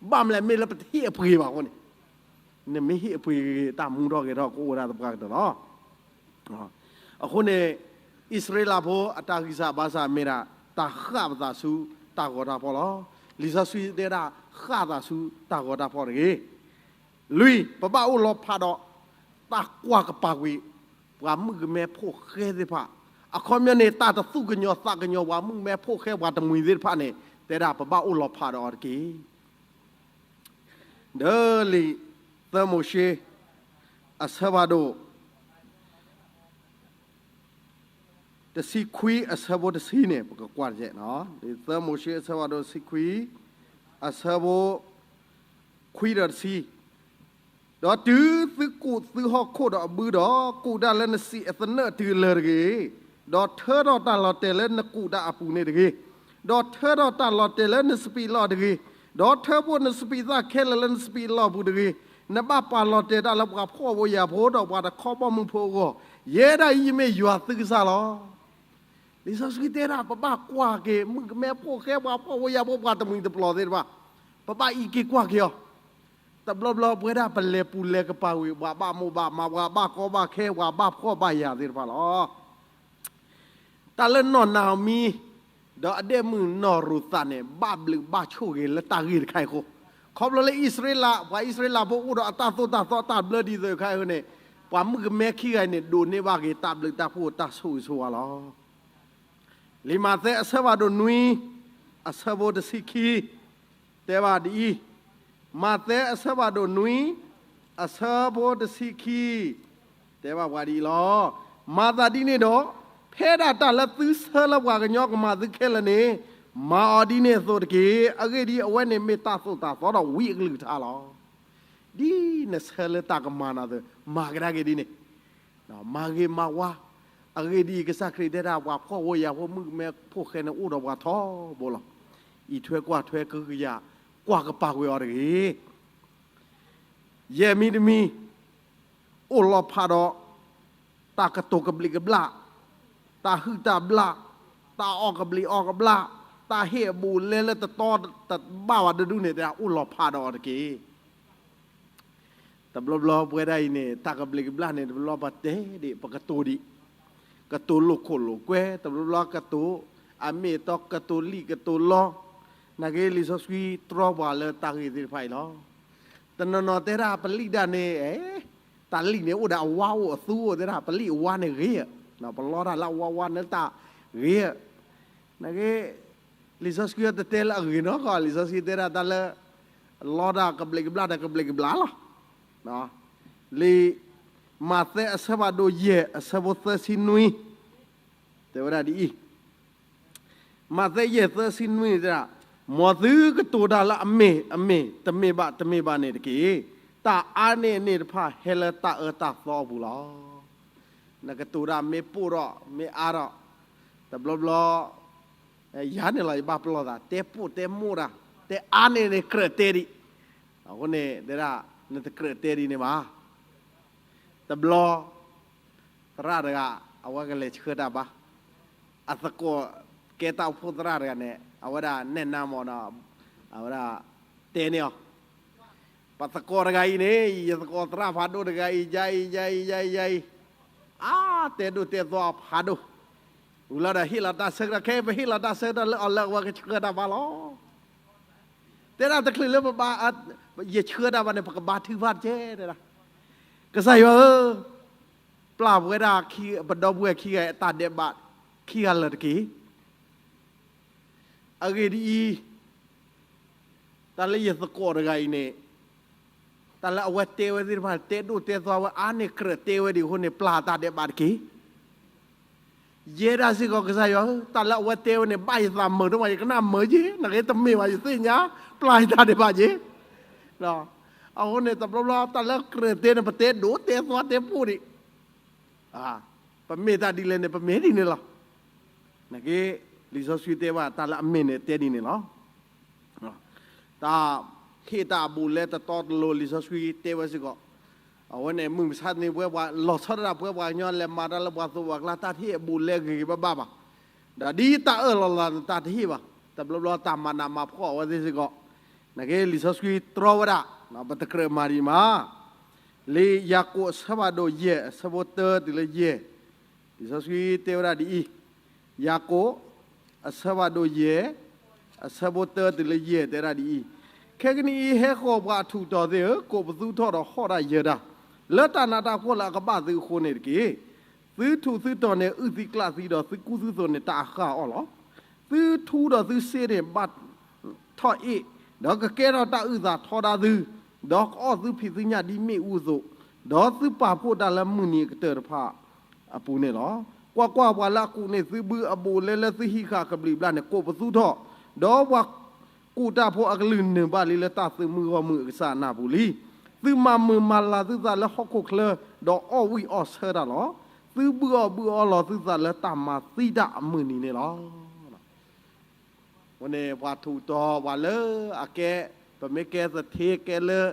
ဘၣ်မနုၤလဲၣ် မ့ၢ်လၢပတဟ့ၣ်အပှ့ၤဘၣ်အဃိန့ၣ်, နမ့ၢ်ဟ့ၣ်အပှ့ၤဂ့ၤ တၢ်မူထီၣ်ဂဲၤထီၣ်ကအိၣ်ဝဲဒၣ်သပှၢ်ကတၢၢ်လီၤ. အဃိန့ၣ် အံၣ်စရ့လးဖိအတၢ်ဂံၢ်စၢ်ဘါစၢ်မ့ၢ်ဒၣ် တၢ်ဃၣ်ပသးဆူတၢ်ဂီၤတၢ်ဖှီၣ်လီၤ. လံာ်စီဆှံတဲဒၣ် ဃၣ်သးဆူတၢ်ဂီၤတၢ်ဖှီၣ်တဂ့ၤ. လွံၢ်, ပဘၣ်အိၣ်လီၤဖးဒီး တၢ်ကွၢ်ကပၤကွံာ် ပှၤမုၣ်ကမဲဖိၣ်ဃဲသ့ၣ်တဖၣ်, အခီပညီန့ၣ် တၢ်တသူၣ်ကညီၤသးကညီၤ ပှၤမုၣ်ကမဲဖိၣ်ဃဲ ပှၤတမှံၤသ့ၣ်တဖၣ်န့ၣ် တဲဒၣ်ပဘၣ်အိၣ်လီၤဖးဒီးအီၤတက့ၢ်. ဒီးလံာ်သၢမိၤၡ့ အဆၢဖးဒိၣ် တဆံခွံ အဆၢဖိတဆံန့ၣ် ပကကွၢ်တက့ၢ်. လံာ်သၢမိၤၡ့ အဆၢဖးဒိၣ်တဆံခွံ အဆၢဖိခွံဒီးတဆံ, ဒီးတုၤသု ကူးသုဟီၣ်ခိၣ်ဒီးအဘုဒီး ကူးတၢ်လၢနစံးအသနၢၣ်တုၤလၢာ်တဂ့ၤ, ဒီးထၢထီၣ်တၢ်လီၤတဲာ်လၢနကူးတၢ်အပူၤန့ၣ်တဂ့ၤ, ဒီးထၢထီၣ်တၢ်လီၤတဲာ်လၢနစပံးလီၢ်တဂ့ၤ, ဒီးထၢဖှိၣ်နစပံးသၣ်ခဲလၢာ်လၢနစပံးလီၢ်ပူၤတဂ့ၤ, နဘၣ်ပာ်လီၤတဲာ်တၢ်လၢပှၤဖှီၣ်ဖိယာ်ဖိဒီးပှၤတခီဘီမုၢ်ဖိအဂီၢ်, ယဲဒၣ်အံၤယမ့ၢ်ယွၤသုကစၢ်လီၤ. လံာ်စီဆှံတဲဒၣ် ပဘၣ်ကွၢ်က့ၤ မုၣ်ကမဲဖိဃဲ ပှၤဖှီၣ်ဖိယာ်ဖိ ပှၤတမှံၤတပျီၤသ့ၣ်တဖၣ်, ပဘၣ်အံးက့ၤကွၢ်က့ၤအီၤ. တဘျီဘျီပဝဲဒၣ်ပလဲၤပူၤလဲၤကပၤဝံၤ ပှၤဘၣ်မိၢ်ဘၣ်မး ပှၤဘၣ်ကီဘၣ်ခဲ ပှၤဘၣ်ဖှီၣ်ဘၣ်ယာ်သ့ၣ်တဖၣ်လီၤ. တၢ်လၢနီၢ်နၤဧိၤမံ ဒီးအဒဲၣ်မုၣ်နီၢ်ရူၤသးန့ၣ် ဘၣ်ဘျုးဘၣ်ဆိၣ်ဂ့ၤလၢတၢ်ဂ့ၢ်တခါအံၤအဃိ, ခီဖျိလၢအံၣ်စရ့လး ပှၤအံၣ်စရ့လးဖိအိၣ်ဒီးအတၢ်သိၣ်တၢ်သီတၢ်ဘျၢဒ်သိးတခါအံၤအဃိန့ၣ်, ပှၤမုၣ်ကမဲခံဂၤအံၤန့ၣ် ဒိးန့ၢ်ဘၣ်က့ၤတၢ်ဘျုးတၢ်ဖှိၣ်တၢ်ဆိၣ်ဂ့ၤဆိၣ်ဝါလီၤ. လံာ်မးသဲအဆၢဖးဒိၣ်နွံ အဆၢဖိတဆံခံ တဲဘၣ်ဒ်အံၤ, မးသဲအဆၢဖးဒိၣ်နွံ အဆၢဖိတဆံခံ တဲဘၣ်ပှၤဒ်အံၤလီၤ. မၤသးဒ်န့ၣ်ဒီး, ဖဲဒၣ်တၢ်လၢသုဆၢလၢပှၤကညီကမၤသုခဲလၢာ်န့ၣ်, မၤအီၤဒ်န့ၣ်အသိးတက့ၢ်. အဂ့ၢ်ဒ်အံၤ, အဝဲန့ၣ်မ့ၢ်တၢ်သိၣ်တၢ်သီဒီးဝံအကလုၢ်ကထါလီၤ. ဒ်နဆၢလၢတၢ်ကမၤနၤအသိး, မၤကဒါက့ၤဒ်န့ၣ် မၤဂ့ၤမၤဝါ, အဂ့ၢ်ဒ်အံၤ, ကစၢ်ခရံာ်တဲဒၣ် ပှၤဖှီၣ်ဖိယာ်ဖိ မုၣ်ကမဲဖိဃဲန့ၣ် အိၣ်ဒီးပှၤထီဘိလီၤ. အံးထွဲကွၢ်ထွဲကဟုကယာ် ကွၢ်ကပၤကွံာ်အီၤတဂ့ၤ. ယဲၢ်မံတမံၤ, အိၣ်လီၤဖးဒီး တၢ်ကတိၤကဘျံးကဘျၣ်, တၢ်ဟုၣ်တၢ်ဘျၣ်, တၢ်အီၣ်ကဘျံးအီၣ်ကဘျၣ်, တၢ်ဟ့ၣ်အဘူးအလဲလၢတတီတဘၣ်ဘၣ်တဒူၣ်န့ၣ် တဲဒၣ်အိၣ်လီၤဖးဒီးအီၤတက့ၢ်. တဘျီဘျီပဝဲဒၣ်အံၤန့ၣ် တၢ်ကဘျံးကဘျၣ်န့ၣ် တဘျီဘျီပတဲဒံး ပကတိၤဒံး, ကတိၤလိာ်ခိၣ်လိာ်ကွဲ, တဘျီဘျီကတိၤ, အမ့ၢ်အတီကတိၤလံၣ်ကတိၤလီ, နာ်က့လံာ်စီဆှံတြီပှၤလၢတၢ်ဂ့ၢ်သ့ၣ်တဖၣ်အံၤလီၤ. တနီၤနီၤတဲဒၣ်ပလံၣ်ဒၣ်န့ၣ်, တၢ်လံၣ်န့ၣ်အိၣ်ဒီးအဝါအိၣ်အသူအိၣ်တဲဒၣ် ပလံၣ်အဝါန့ၣ်ဂ့ၤဧါ, ပလီတၢ်လၢအဝါဝါန့ၣ်တၢ်ဂ့ၤဧါ. နာ်က့ လံာ်စီဆှံတတဲလၢအဂ့ၤနီတခီ, လံာ်စီဆှံတဲဒၣ်တၢ်လၢ လီတၢ်ကဘျံးကဘျၣ်ဒီးကဘျံးကဘျၣ်လီၤ. လံာ်မးသဲအဆၢဖးဒိၣ်ယဲၢ် အဆၢဖိသၢဆံနွံ တဲဝဲဒၣ်ဒ်အံၤ, မးသဲယဲၢ်သၢဆံနွံန့ၣ်တဲဒၣ်, မ်သုကတိၤတၢ်လၢအမ့ၢ်အမ့ၢ်, တမ့ၢ်ဘၣ်တမ့ၢ်ဘၣ်န့ၣ်တက့ၢ်. တၢ်အါန့ၢ်အန့ၣ်တဖၣ်ဟဲလၢတၢ်အၢတၢ်သီအပူၤလီၤ. နကတိၤတၢ်မ့ၢ်ပိၢ်ထီၣ်မ့ၢ်အါထီၣ်, တဘျီဘျီ ယၤန့ၣ်လီၤ ယဘၣ်ပလီၢ်သး တဲပိၢ်တဲမိၢ်တၢ်, တဲအါန့ၢ်န့ၣ်ကြၢးတဲဒံး, အဃိန့ၣ်တဲဒၣ် နတကြၢးတဲဒ်န့ၣ်ဘၣ်. တဘျီ သရၣ်တဂၤ အဝဲကလဲၤဆှၢတၢ်ဘါ, အသကိးကဲတၢ်အိၣ်ဖှိၣ်သရၣ်တဂၤန့ၣ် အဝဲဒၣ်နဲၣ်နါမးဒီး အဝဲဒၣ်တဲန့ၢ်အီၤ, ပသကိးတဂၤအံၤန့ၣ် ယသကိးသရၣ်ဖးဒိၣ်တဂၤအံၤ ယါအံၤ ယါအံၤ ယါအံၤ အါ တဲဒိၣ်တဲသီဖးဒိၣ်, ဝံၤလီၤဒီးဟ့ၣ်လီၤတၢ်ဆၢကတီၢ် ခဲအံၤပဟ့ၣ်လီၤတၢ်ဆၢကတီၢ်လၢအီၤလၢအဝဲကဆှၢတၢ်ဘါလီၤ. တဲဒၣ်တချုးလၢပဘါ ယဆှၢတၢ်ဘါန့ၣ် ပကဘါထုကဖၣ်တကဲတဲဒၣ်, ကစၢ်ယွၤဧၢ, ပျၢ်ပဝဲဒၣ် ပဒီပုၢ်ဝဲၢ်ခံဂၤအတၢ်ဒဲးဘး ခံဂၤလၢာ်တက့ၢ်. အဂ့ၢ်ဒ်အံၤ, တၢ်လၢယသကိးတဂၤအံၤန့ၣ် တၢ်လၢအဝဲတဲဝဲသ့ၣ်တဖၣ် တဲဒိၣ်တဲသီဝဲအါန့ၢ်ကြၢးတဲဝဲဒံးအဃိန့ၣ် ပျၢ်တၢ်ဒဲးဘးတက့ၢ်. ယဲဒၣ်စ့ၢ်ကီးကစၢ်ယွၤဧၢ, တၢ်လၢအဝဲတဲဝဲန့ၣ် ဘၣ်ယသးမုာ်ဒိၣ်မး ယကနၣ်မုာ်က့ၤ, နာ်က့တမ့ၢ်ဘၣ် ယသ့ၣ်ညါ, ပျၢ်ယတၢ်ဒဲးဘးက့ၤ. အဃိန့ၣ် တဘျီဘျီ တၢ်လၢကြၢးတဲန့ၣ် ပတဲဒိၣ်တဲသီတဲပိၢ်ဒံး, ပမ့ၢ်တၢ်ဒ်လဲၣ်န့ၣ် ပမ့ၢ်ဒ်န့ၣ်လီၤ. နာ်က့ လံာ်စီဆှံတဲဘၣ် တၢ်လၢအမ့ၢ်န့ၣ်တဲဒ်န့ၣ်လီၤ. တၢ်ဟ့ၣ်တၢ်အဘူးအလဲတတီတလိၤ လံာ်စီဆှံတဲဝဲစ့ၢ်ကီး, အဝဲန့ၣ်မုၢ်မဆါတနံၤ ပဝဲပှၤလီၤဆီဒၣ်တၢ် ပဝဲပှၤကညီလဲၤမၤတၢ်လၢပှၤသိးပှၤကျါ တၢ်တဟ့ၣ်အဘူးအလဲဂ့ၤဂ့ၤဘၣ်ဘၣ်ဘၣ်, ဒီးဒ်တၢ်အၢၣ်လီၤလီၤနတၢ်တဟ့ၣ်ဘၣ်, တဘျီဘျီတၢ်မၤနးမၤဖှီၣ်အဝဲသ့ၣ်စ့ၢ်ကီး, နာ်က့လံာ်စီဆှံတြီဝဲဒၣ်, ပတကြၢးမၤဒံးမး လံာ်ယၤကိာ်အဆၢဖးဒိၣ်ယဲၢ် အဆၢဖိတၢတုၤလၢယဲၢ်, လံာ်စီဆှံတဲဝဲဒၣ်ဒ်အံၤ, ယၤကိာ် အဆၢဖးဒိၣ်ယဲၢ် အဆၢဖိတၢတုၤလၢယဲၢ် တဲဒၣ်ဒ်အံၤ, ခဲကနံၣ်အံၤ ဟဲဃီၤပှၤအထူးတီၤသ့ၣ်ဧၢ, ကိးပသူထီၣ်ဒီးဟီၣ်တၢ်ယၢၤတၢ်, လၢတၢ်နးတၢ်ဖှီၣ်လၢအကဘၣ်သုအဃိန့ၣ်တက့ၢ်. သုထူးသုတီၤန့ၣ် အုၣ်သံကျၣ်သံဒီး သုကူသုသိးန့ၣ် တၢ်အဃၢ်အီၣ်လီၤ. သုထူဒီးသုစ့န့ၣ် ဘၣ်ထီၣ်အ့ၣ်, ဒီးကကဲထီၣ်တၢ်အုၣ်သးထီဒါသု, ဒီးကအီၣ်သုဖံးသုညၣ်ဒ်မ့ၣ်အူအသိး, ဒီးသုပာ်ဖှိၣ်တၢ်လၢမုၢ်နံၤအကတၢၢ်တဖၣ်အပူၤန့ၣ်လီၤ. ကွၢ်ကွၢ်, ပှၤလၢအကူးန့ၢ်သုဘုအဘူးအလဲလၢသုဟံးဃာ်ကဘျံးဘျၣ်န့ၣ် ကိးပသူထီၣ်, ဒီးပှၤကူးတၢ်ဖိအကလုၢ်နုာ်ဘၣ်လံလၢတၢ်သုးမုၢ်ဂီၢ်မုၢ်အကစၢ်အနၢ်ပူၤလံ. သုမၤမုာ်မၤလၤသုသးလၢဟီၣ်ခိၣ်ချၢ, ဒီးအီၣ်ဝံၣ်အီၣ်ဆၢတၢ်လီၤ. သုဘုၣ်အီၣ်ဘုၣ်အီလီၤသုသးလၢတၢ်မၤသံတၢ်အမုၢ်နံၤန့ၣ်လီၤ. အဃိန့ၣ် ပှၤထူးတီၤပှၤလၢအကဲ, ပမ့ၢ်ကဲသထ့ကဲလၢ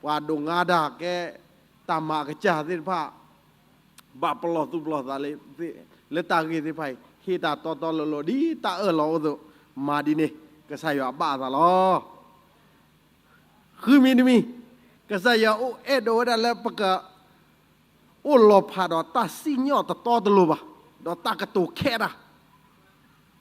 ပှၤဒိးငါတၢ်ကဲ, တၢ်မၤအကစၢ်သ့ၣ်တဖၣ် ဘၣ်ပလီၢ်သူၣ်ပလီၢ်သးလၢ, လၢတၢ်ဂ့ၢ်သ့ၣ်တဖၣ်အံၤ ဟ့ၣ်တၢ်တီတီလိၤလိၤဒ်တၢ်အၢၣ်လီၤအိၣ်အသိး, မၤဒ်န့ၣ် ကစၢ်ယွၤဘၣ်အသးလီၤ. ဃုမံၤတမံၤ, ကစၢ်ယွၤအိၣ်အဲၣ်ဒိးဝဲဒၣ်လၢပက အိၣ်လီၤဖးဒီးတၢ်စံၣ်ညီၣ်တတီတလိၤဘၣ်, ဒီးတၢ်ကတိၤခဲတၢ်.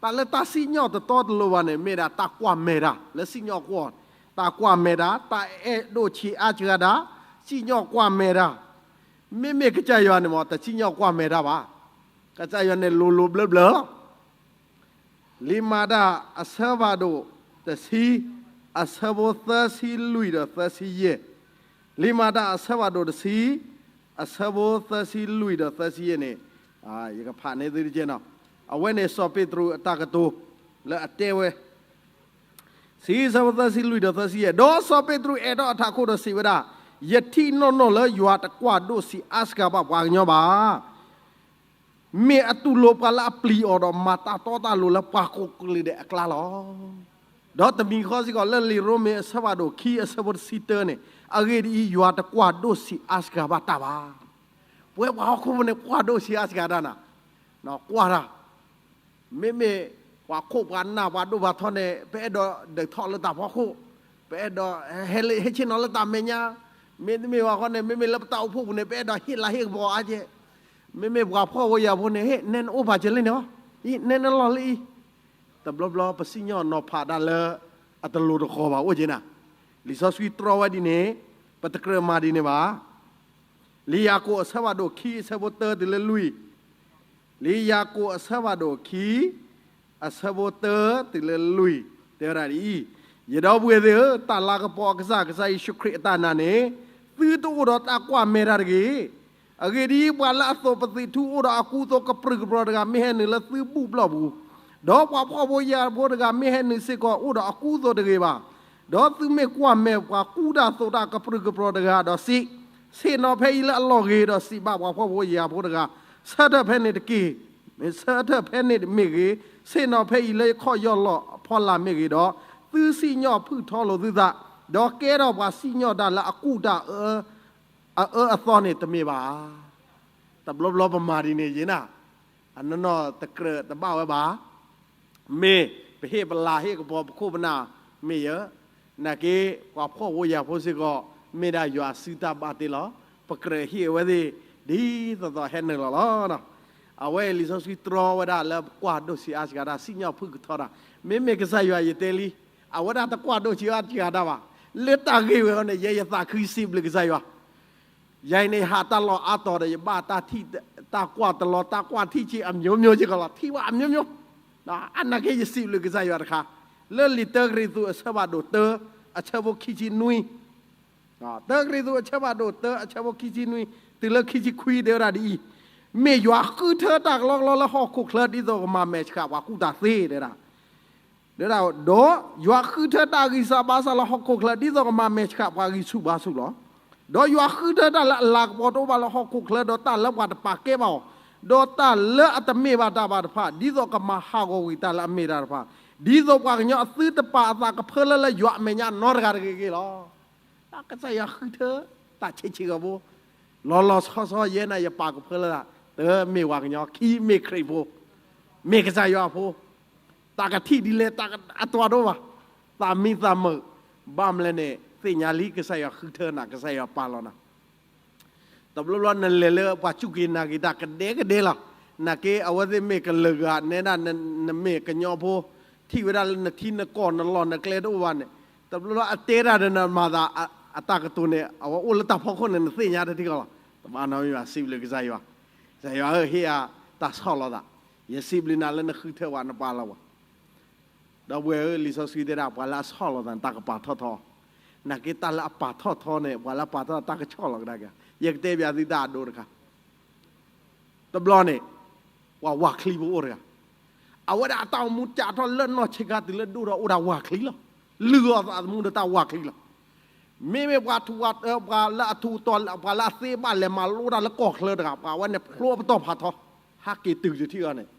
တၢ်လၢတၢ်စံၣ်ညီၣ်တတီတလိၤဘၣ်န့ၣ် မ့ၢ်ဒၣ်တၢ်ကွၢ်မဲာ်တၢ်လၢစံၣ်ညီၣ်ကွီၢ်, တၢ်ကွၢ်မဲာ်တၢ်, တၢ်အဲၣ်ဒိၣ်ဆံးအါစှၤဒၣ်, စံၣ်ညီၣ်ကွၢ်မဲာ်တၢ်. မ့မ့ၢ်ကစၢ်ယွၤန့ၣ်မ့ၢ် တစံၣ်ညီၣ်ကွၢ်မဲာ်တၢ်ဘၣ်. ကစၢ်ယွၤန့ၣ်လိၤလိၤဘျၢဘျၢလီၤ. လံာ်မၤတၢ်အဆၢဖးဒိၣ်တဆံ, အဆၢဖိသၢဆံလွံၢ်ဒီးသၢဆံယဲၢ်. လံာ်မၤတၢ်အဆၢဖးဒိၣ်တဆံ, အဆၢဖိသၢဆံလွံၢ်ဒီးသၢဆံယဲၢ်န့ၣ်, ယကဖးန့ၢ်သုတက့ၢ်နီၤ. အဝဲန့ၣ်စီၤပ့းတရူးအတၢ်ကတိၤ လၢအတဲဝဲ ဆံ အဆၢဖိသၢဆံလွံၢ်ဒီးသၢဆံယဲၢ်, ဒီးစီၤပ့းတရူးအဲၣ်ထီၣ်အထးခိၣ်ဒီးစံးဝဲဒၣ်, ယထံၣ်နီၢ်နီၢ်လၢယွၤတကွၢ်ဒိၣ်ဆံးအါစှၤဘၣ်ပှၤကညီဘၣ်. မ့ၢ်အတူၢ်လိာ်ပှၤလၢအပျံၤအီၤဒီးမၤတၢ်တီတၢ်လိၤလၢပှၤကိးကလုာ်ဒဲးအကျါလီၤ. ဒီးတမံၤဃီစ့ၢ်ကီးလၢလံာ်ရိမ့ၤအဆၢဖးဒိၣ်ခံအဆၢဖိတဆံတၢန့ၣ်, အဂ့ၢ်ဒ်အံၤ, ယွၤတကွၢ်ဒိၣ်ဆံးအါစှၤဘၣ်တၢ်ဘၣ်. ပဝဲပှၤဟီၣ်ခိၣ်ဖိန့ၣ် ကွၢ်ဒိၣ်ဆံးအါစှၤဒၣ်နၤ, ကွၢ်တၢ် မ့မ့ၢ်ပှၤခိးပှၤနၢ်ပှၤဒိၣ်ပှၤထီန့ၣ် ပအဲၣ်ဒိးဒုးထီၣ်လၢတၢ်ဖီခိၣ်, ပအဲၣ်ဒိးဟဲဆ့ၣ်နီၤလၢတၢ်မဲာ်ညါ, မ့တမ့ၢ်ဘၣ်ဃီန့ၣ် မ့မ့ၢ်လၢပတၢ်အိၣ်ဖှိၣ်ပူၤန့ၣ် ပအဲၣ်ဒိးဟ့ၣ်လၤဟ့ၣ်ကပီၤအါကဲ, မ့မ့ၢ်ပှၤဖှီၣ်ဖိယာ်ဖိန့ၣ် ဟ့ၣ်နဲနအိၣ်ဖးစၢၤလံန့ၣ်, အံၤနဲနလီၢ်လံအံၤ, တဘျီဘျီပစံၣ်ညီၣ်နီၤဖးဒၣ်လၢ အတလိၤတဃီၤဘၣ်အိၣ်က့နၤ, လံာ်စီဆှံတြီဝဲဒ်န့ၣ်, ပတကြၢးမၤဒ်န့ၣ်ဘၣ်. လံာ်ယၤကိာ်အဆၢဖးဒိၣ်ခံအဆၢဖိတၢတုၤလၢလွံၢ်, လံာ်ယၤကိာ်အဆၢဖးဒိၣ်ခံ, အဆၢဖိတၢတုၤလၢလွံၢ်, တဲဝဲဒၣ်ဒ်အံၤ, ယဒီပုၢ်ဝဲၢ်သ့ၣ်ဧၢ, တၢ်လၤကပီၤအကစၢ် ကစၢ်ယ့ၣ်ၡူးခရံာ်အတၢ်နာ်န့ၣ်, သုတအိၣ်ဒီးတၢ်ကွၢ်မဲာ်တၢ်တဂ့ၤ. အဂ့ၢ်ဒ်အံၤ, ပှၤလၢအသိးပသံးထူအိၣ်ဒီးအကူအသိးကပြုၢ်ကပြီၤတဂၤ မ့ၢ်ဟဲနုာ်လၢသုဘူၣ်ဘျီၣ်ပူၤ, ဒီးပှၤဖှီၣ်ဖိယာ်ဖိတဂၤ မ့ၢ်ဟဲနုာ်စ့ၢ်ကီး အိၣ်ဒီးအကူအသိးတဂ့ၤဘၣ်. ဒီးသုမ့ၢ်ကွၢ်မဲာ်ပှၤကူတၢ်သိးတၢ်ကပြုၢ်ကပြီၤတဂၤဒီးစံး, ဆ့ၣ်နီၤဖဲအံၤလၢအလီၢ်ဂ့ၤ, ဒီးစံးဘၣ်ပှၤဖှီၣ်ဖိယာ်ဖိတဂၤ, ဆၢထၢၣ်ဖဲန့ၣ်တက့ၢ်. မ့ၢ်ဆၢထၢၣ်ဖဲန့ၣ်မ့ၢ်ဂ့ၤ, ဆ့ၣ်နီၤဖဲအံၤလၢယခီၣ်ယီၢ်လီၢ်အဖီလာ်မ့ၢ်ဂ့ၤဒီး, သုစံၣ်ညီၣ်ဖုၣ်ထီလိာ်သုသး, ဒီးကဲထီၣ်ပှၤစံၣ်ညီၣ်တၢ်လၢအကူၣ်တၢ်အၢအသီန့ၣ်တမ့ၢ်ဘၣ်. တဘျီဘျီပမၤဒ်န့ၣ်ယဲနၤ, အနီၢ်နီၢ်တကြၢးတဘၣ်ဝဲဘၣ်. မ့ၢ်ပဟ့ၣ်ပလၤဟ့ၣ်ကပီၤပခိၣ်ပနၢ်မ့ၢ်ယဲ, နာ်က့ ပှၤဖှီၣ်ဖိယာ်ဖိစ့ၢ်ကီး မ့ၢ်ဒၣ်ယွၤစုတၢ်ဘၣ်တ့လီၤ. ပကြၢးဟ့ၣ်အဝဲသ့ၣ် ဒ်သိးသိးဟဲနုာ်လီၤလီၤ. အဝဲလံာ်စီဆှံတြီဝဲဒၣ်လၢကွၢ်ဒိၣ်ဆံးအါစှၤဒၣ် စံၣ်ညီၣ်ဖုၣ်ကထီတၢ်, မ့မ့ၢ်ကစၢ်ယွၤယတဲလံ, အဝဲဒၣ်တကွၢ်ဒိၣ်ဆံးအါစှၤဒၣ်ဘၣ်. လၢတၢ်ဂ့ၢ်ဝဲအံၤန့ၣ် ယဲယသးခုစံးဘျုးကစၢ်ယွၤ ယၤအံၤန့ၣ် ယဟးတၢ်လီၢ်အါတီၤဒီး ယဘၣ်တၢ်ထံၣ် တၢ်ကွၢ်တလီၤ တၢ်ကွၢ်ထံၣ်ဆံးအမျိုးမျိုးစ့ၢ်ကီးလီၤ. ထံၣ်ဝဲအမျိုးမျိုး, အနာ်က့ယစံးဘျုးကစၢ်ယွၤတခါ, လၢလံာ်တၢကရံၣ်သူးအဆၢဖးဒိၣ်တၢ အဆၢဖိခံဆံနွံ, တၢကရံၣ်သူးအဆၢဖးဒိၣ်တၢ အဆၢဖိခံဆံနွံ တုၤလၢခံဆံခွံ တဲဝဲဒၣ်ဒ်အံၤ, မ့ၢ်ယွၤဃုထၢတၢ်ကလီကလီလၢဟီၣ်ခိၣ်ချၢ ဒ်သိးကမၤမဲာ်ဆှးပှၤကူၣ်တၢ်သ့ တဲဒၣ် ဒီးယွၤဃုထၢတၢ်ဂံၢ်စၢ်ဘါစၢ်လၢဟီၣ်ခိၣ်ချၢ ဒ်သိးကမၤမဲာ်ဆှးပှၤဂံၢ်ဆူၣ်ဘါဆူၣ်လီၤ. ဒီးယွၤဃုထၢတၢ်လၢအလၤကပီၤတအိၣ်ဘၣ်လၢဟီၣ်ခိၣ်ချၢ ဒီးတၢ်လၢပှၤတပာ်ကဲဘၣ်အီၤ, ဒီးတၢ်လၢအတမ့ၢ်ဘၣ်တၢ်ဘၣ်တဖၣ် ဒ်သိးကမၤဟးဂီၤကွံာ်တၢ်လၢအမ့ၢ်တၢ်တဖၣ်, ဒ်သိးပှၤကညီအသုတပာ်အသးကဖၢလၢလၢယွၤအမဲာ်ညါနီတဂၤတဂ့ၤတဂ့ၤလီၤ. ကစၢ်ယွၤဃုထၢ တၢ်ဆံးဆံးအဂီၢ်ဖိ, လီၤလီၤဆီဆီယဲနၤ ယပာ်ကဖၢလၢ တၢ မ့ၢ်ပှၤကညီ, ခံ မ့ၢ်ခရံာ်ဖိ, မ့ၢ်ကစၢ်ယွၤအဖိ, တၢ်ကထံၣ်ဒ်လဲၣ် တၢ်အတၢ်တအိၣ်ဘၣ်, သးမံသးမုာ်, ဘၣ်မနုၤလဲၣ်န့ၣ် သ့ၣ်ညါလံ ကစၢ်ယွၤဃုထၢနၤ ကစၢ်ယွၤပာ်လီၤနၤ တဘျီဘျီနလဲၤလၢပှၤစူၢ်က့ၤနာ်က့ၤတၢ်ကဒဲကဒဲလီၤ. နာ်က့ အဝဲသ့ၣ်မ့ၢ်ကလုာ်ဂၤနဲဒၣ် နမ့ၢ်ကညီဖိ, ထံၣ်ဝဲဒၣ်လၢနထံနကီၢ်နလီၢ်နကျဲတအိၣ်ဘၣ်န့ၣ်, တဘျီဘျီအတဲတၢ်ဒီးနမၤသးအတၢ်ကတိၤန့ၣ် အဝဲအိၣ်လၢတၢ်ဖီခိၣ်န့ၣ် နသ့ၣ်ညါတထံၣ်ဃီလီၤ. တဘၣ်နီတမံၤဘၣ် စံးဘျုးကစၢ်ယွၤ, ကစၢ်ယွၤဧၢ ဟ့ၣ်အတၢ်ဆီၣ်လီၤသး, ယစံးဘျုးနၤလၢနဃုထၢပှၤနပာ်လီၤပှၤ ဒီပုၢ်ဝဲၢ်ဧၢ, လံာ်စီဆှံတဲဒၣ် ပှၤလၢအဆီၣ်လီၤသးန့ၣ် တၢ်ကပာ်ထီၣ်ထီ, နာ်က့တၢ်လၢအပာ်ထီၣ်ထီန့ၣ် ပှၤလၢအပာ်ထီၣ်တၢ်ကဆီၣ်လီၤကဒါက့ၤ, ယကတဲဘၣ်သုတၢ်အဒိတခါ, တဘျီန့ၣ် ပှၤဝၤချံဖိအိၣ်တဂၤ, အဝဲဒၣ်အတၢ်အိၣ်မူကးထီၣ်လၢနီၢ်ဆံးခါတုၤလၢဒိၣ်ထီၣ်အိၣ်ဒၣ်ဝၤချံလီၤ. လုၢ်အီၣ်သးသမူဒီးတၢ်ဝၤချံလီၤ. မ့မ့ၢ်ပှၤထူးပှၤတီၤ ပှၤလၢအထူးအတီၤ ပှၤလၢအသ့ဘၣ်လဲၤမၤလိတၢ်လၢကီၢ်ချၢတဂၤ ပှၤဝဲန့ၣ်ဖျိပတီၢ်ဖးထီ, ဟးက့ၤတုၤတထံၣ်အီၤန့ၣ်,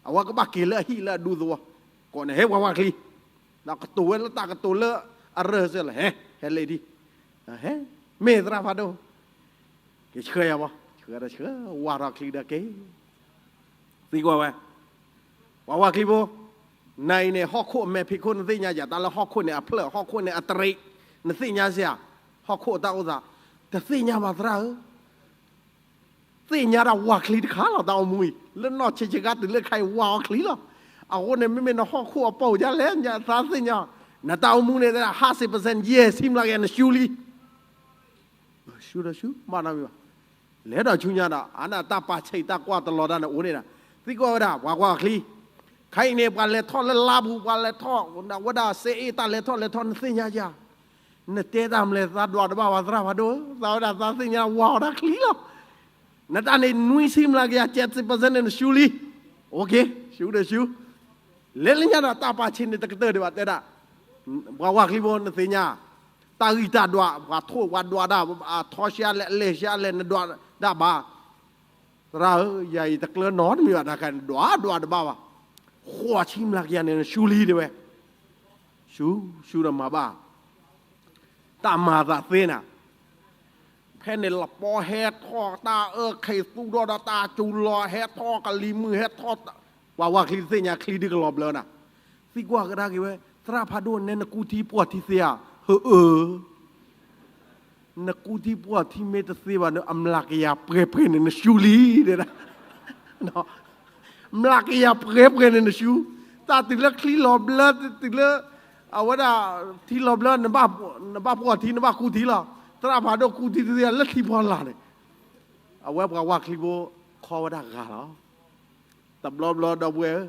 အဝဲကဘၣ်က့ၤလၢအဟံၣ်လၢအဒူသဝီ, ကိးန့ၣ် ဟဲပှၤဝၤချံ, ဒီးကတိၤဝဲလၢတၢ်ကတိၤလၢအရၢၢ်စၢၤလီၤ, ဟဲ ဟဲလ့ဒံ, ဟဲ, မ့ၢ်သရၣ်ဖးဒိၣ်, က့ၤဆှၢယၤဘၣ်, ဆှၢဒီးဆှၢ, ဝါထီၣ်ချံဒီးက့ၤ သံကွၢ်ဝဲ, ပှၤဝၤချံဖိ, နၤအံၤန့ၣ် ဟီၣ်ခိၣ်အမဲာ်ဖံးခိၣ်နသ့ၣ်ညါယၤ, တၢ်လၢဟီၣ်ခိၣ်န့ၣ်အဖျၢၣ်, ဟီၣ်ခိၣ်န့ၣ်အတရံး, နသ့ၣ်ညါစ့ၢ်ဧါ, ဟီၣ်ခိၣ်အတၢ်အိၣ်သး, တသ့ၣ်ညါဘၣ်သရၣ်ဧၢ, သ့ၣ်ညါဒၣ်ဝၤချံတခါလီၤ, တၢ်အိၣ်မူအံၤ လၢနီၢ်ဆံးဆံးခါတုၤလၢခဲအံၤ ဝၤအီၤချံလီၤ, အဃိန့ၣ် မ့မ့ၢ်နဟီၣ်ခိၣ်အပိာ်ဒ်လဲၣ် သးသ့ၣ်ညါ, နတၢ်အိၣ်မူန့ၣ် ဟးစ့းပစဲၣ်ယဲၢ်ဆံမျးကယၤနရှုံးလံ ရှုံးဒီးရှုံး, ဘၣ်နီတမံၤဘၣ်. လဲၤဒီးဆူညါဒီး အန့ၣ်တၢ်ပာ်ဆံးတၢ်ကွၢ်တလီၤတၢ်န့ၣ်အိၣ်န့ၣ်ဒီး, သံကွၢ်ဝဲဒၣ် ပှၤကွၢ်ချံ, ခဲအံၤန့ၣ် ပှၤလဲၤထီၣ်လၢလါပူၤ, ပှၤလဲၤထီၣ်ဝဲဒၣ်စ့အ့ၣ်တၢ်လဲၤထီၣ်လဲၤထီၣ် နသ့ၣ်ညါယၤ, နတဲတၢ်မလဲၣ် သးဒွးတဘၣ်ဝဲသရၣ်ဖးဒိၣ်, သးဝဲဒၣ်သးသ့ၣ်ညါဝၤအီၤတၢ်ချံလီၤ နတၢ်န့ၣ်နွံဆံမျးကယၤ ကဲးစံးပစဲၣ်န့ၣ် နရှုံးလံ, ရှုံးဒီးရှုံး, လဲၤလၢညါဒီးတၢ်ပာ်ဆံးန့ၣ်တကတၢၢ်ဒံးဘၣ် တဲဒၣ်, ပှၤဝၤချံဖိနသ့ၣ်ညါ, တၢ်ဂံၢ်တၢ်ဒွး ပှၤထိၣ်ပှၤဒွးတၢ်, အထီရှဲလဲၣ် အလဲၢ်ရှဲလဲၣ် နဒွးတၢ်ဘၣ်, သရၣ်ဧၢ ယၤအံၤတကျၢၤနီတမံၤဘၣ် တၢ်ခါန့ၣ် ဒွးဒွးတဘၣ်ဘၣ်, ဃိးဆံမျးကယၤန့ၣ် နရှုံးလံတဲဝဲ, ရှုံး ရှုံးဒီးမၤဘၣ် တၢ်မၤသးသ့နၤ, ဖဲန့ၣ်လပီဟဲထီၣ်တၢ်အၢ ခ့သူၣ်ထီၣ်ဒီးတၢ်စူၤလီၤ ဟဲထီၣ်ကလံၤမုၢ် ဟဲထီၣ်, ပှၤဝၤချံတသ့ၣ်ညါချံဒုကလီၤဘျၢနၤ, သံကွၢ်ကဒါက့ၤဝဲ သရၣ်ဖးဒိၣ် နဲနကူထံပှီၢ်ထံသ့ဧါ, ဟၢအၢ နကူထံပှီၢ်ထံမ့ၢ်တသ့ဘၣ်န့ၣ် အမျးကယၤပှဲၤပှဲၤန့ၣ် နရှုံးလံတဲဒၣ် မျးကယၤပှဲၤပှဲၤန့ၣ်နရှုံး, တၢ်တုၤလၢချံလီၤဘျၢ တုၤလၢ အဝဲဒၣ် ထံလီၤဘျၢ နဘၣ်ပှီၢ်ထံ နဘၣ်ကူထံလီၤ, သရၣ်ဖးဒိၣ်ကူထံတသ့ လၢထံဖီလာ်န့ၣ်, အဝဲပှၤဝၤချံဖိ ခီဝဲဒၣ်ဂၤလီၤ တဘျီဘျီဒီပုၢ်ဝဲၢ်ဧၢ,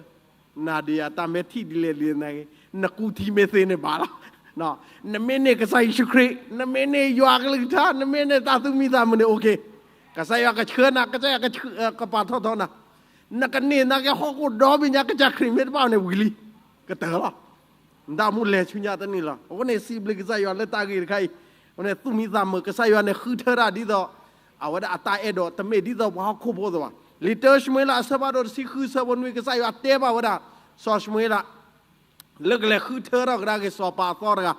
နၤဒံးယၤတၢ်မ့ၢ်ထံၣ်ဒ်လဲၣ်ဒ်လဲၣ်န့ၣ်, နကူထံမ့ၢ်သ့န့ၣ်ဘၣ်လီၤ. နမ့ၢ်န့ၢ်ကစၢ်ယ့ၣ်ၡူးခရံာ်, နမ့ၢ်န့ၢ်ယွၤကလုၢ်ကထါ, နမ့ၢ်န့ၢ်တၢ်သူၣ်မံသးမုာ်န့ၣ် okay, ကစၢ်ယွၤကဆှၢနၤ, ကစၢ်ယွၤကပာ်ထီၣ်ထီနၤ, နကန့ၢ်နာ်က့ဟီၣ်ခိၣ်ဒီဘ့ၣ်ညါ ကစၢ်ခရံာ်မ့ၢ်တဘၣ်န့ၣ်ဝံၤလံ, ကတၢၢ်လီၤ. နတၢ်အိၣ်မူလဲၤဆူညါတန့ၢ်လီၤ. အဃိန့ၣ် စံးဘျုးကစၢ်ယွၤလၢတၢ်ဂ့ၢ်တခါအံၤ, အဃိန့ၣ် သူၣ်မံသးမုာ် ကစၢ်ယွၤန့ၣ်ဃုထၢတၢ်ဒ်သိး အဝဲဒၣ်အတၢ်အဲၣ်ဒိး တမ့ၢ်ဒ်သိးပှၤဟီၣ်ခိၣ်ဖိအသိးဘၣ်. လံာ်တၢၡမူၤအ့လး အဆၢဖးဒိၣ်တဆံဃု အဆၢဖိနွံ ကစၢ်ယွၤတဲဘၣ်ဝဲဒၣ် စီၤၡမူၤအ့လး လၢကလဲၤဃုထၢထီၣ်ကဒါက့ၤစီၤပၤအသီတဂၤ,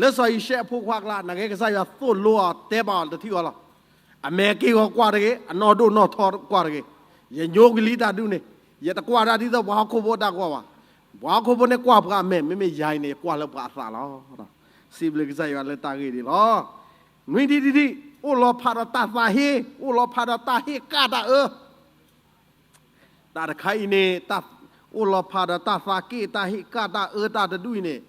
လၢစီၤယံၤၡဲအဖိခွါအကျါ, နာ်က့ကစၢ်ယွၤသိၣ်လိအီၤတဲဘၣ်အီၤတထံၣ်ဃီလီၤ. အမဲာ်က့ၢ်ဂီၤကွၢ်တဂ့ၤ, အနီၢ်ဒိၣ်နီၢ်ထီကွၢ်တဂ့ၤ. ယညိကွံာ်လံတၢ်ဒုးန့ၣ်, ယတကွၢ်တၢ်ဒ်သိးပှၤဟီၣ်ခိၣ်ဖိအတၢ်ကွၢ်ဘၣ်. ပှၤဟီၣ်ခိၣ်ဖိန့ၣ်ကွၢ်ပှၤအမဲာ်, မ့မ့ၢ်ယၤအံၤန့ၣ် ယကွၢ်လၢပှၤအသးလီၤ. စံးဘျုးကစၢ်ယွၤလၢတၢ်ဂ့ၢ်ဒ်လီၤ. နွံထံၣ်တထံၣ်, အိၣ်လီၤဖးဒီးတၢ်သးဟ့, အိၣ်လီၤဖးဒီးတၢ်ဟ့ၣ်ကၣ်တၢ်အၢ တၢ်တခါအံၤန့ၣ်, အိၣ်လီၤဖးဒီးတၢ်သးက့ၣ် တၢ်ဟ့ၣ်ကၣ်တၢ်အၢတၢ်တဒူၣ်အံၤန့ၣ်,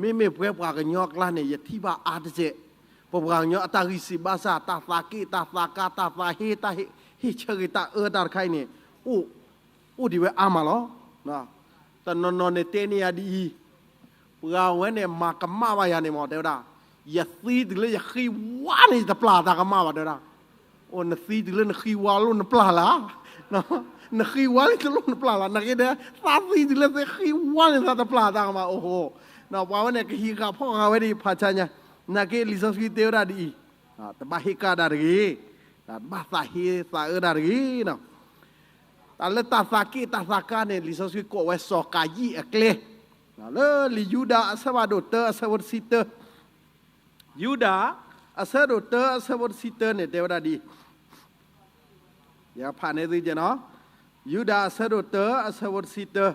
မ့မ့ၢ်ပဝဲပှၤကညီအကျါန့ၣ် ယထံၣ်ဘၣ်အါတစဲး, ပပှၤကညီအတၢ်ဂံၢ်စၢ်ဘါစၢ် တၢ်သးက့ၣ် တၢ်သးကါ တၢ်သးဟ့ တၢ်ဟ့ၣ်ဆၢက့ၤတၢ်အၢတၢ်တခါအံၤန့ၣ်, အိၣ်ဒံးဝဲအါမးလီၤ. တနီၤနီၤန့ၣ်တဲန့ၢ်ယၤဒ်အံၤ, ပှၤဝဲန့ၣ်မၤကမၣ်ဘၣ်ယၤန့ၣ်မ့ၢ် တဲဝဲဒၣ်, ယသံတုၤလၢယဃံဝါန့ၣ် ယတပျၢ်တၢ်ကမၣ်ဘၣ် တဲဝဲဒၣ်. အိၣ်နသံတုၤလၢနဃံဝါလိၣ်နပျၢ်လၢ်, နဃံဝါလံတလိၣ်နပျၢ်လၢ်, နာ်က့ဒီး သးသံတုၤလၢသ့ဃံဝါန့ၣ် သးတပျၢ်တၢ်ကမၣ် အိၣ်ဟိ, ပှၤဝဲန့ၣ်ကဟံးဃာ်ဖီၣ်ဃာ်ဝဲဒ်ဖးဆါညါ, နာ်က့လံာ်စီဆှံတဲဝဲဒၣ်ဒ်အံၤ, တဘၣ်ဟ့ၣ်ကၣ်တၢ်တဂ့ၤ, တဘၣ်သးဟ့သးအၢတၢ်တဂ့ၤ. တၢ်လၢတၢ်သးက့ၣ်တၢ်သးကါန့ၣ် လံာ်စီဆှံကိးဝဲစီၤကၤယံၣ်အကျဲ, လၢလံာ်ယူဒၤအဆၢဖးဒိၣ်တၢ အဆၢဖိတဆံတၢ, ယူဒၤ အဆၢဒိၣ်တၢ အဆၢဖိတဆံတၢန့ၣ် တဲဝဲဒၣ်ဒ်အံၤ, ယဖးန့ၢ်သုကဲနီၤ, ယူဒၤအဆၢဒိၣ်တၢ အဆၢဖိတဆံတၢ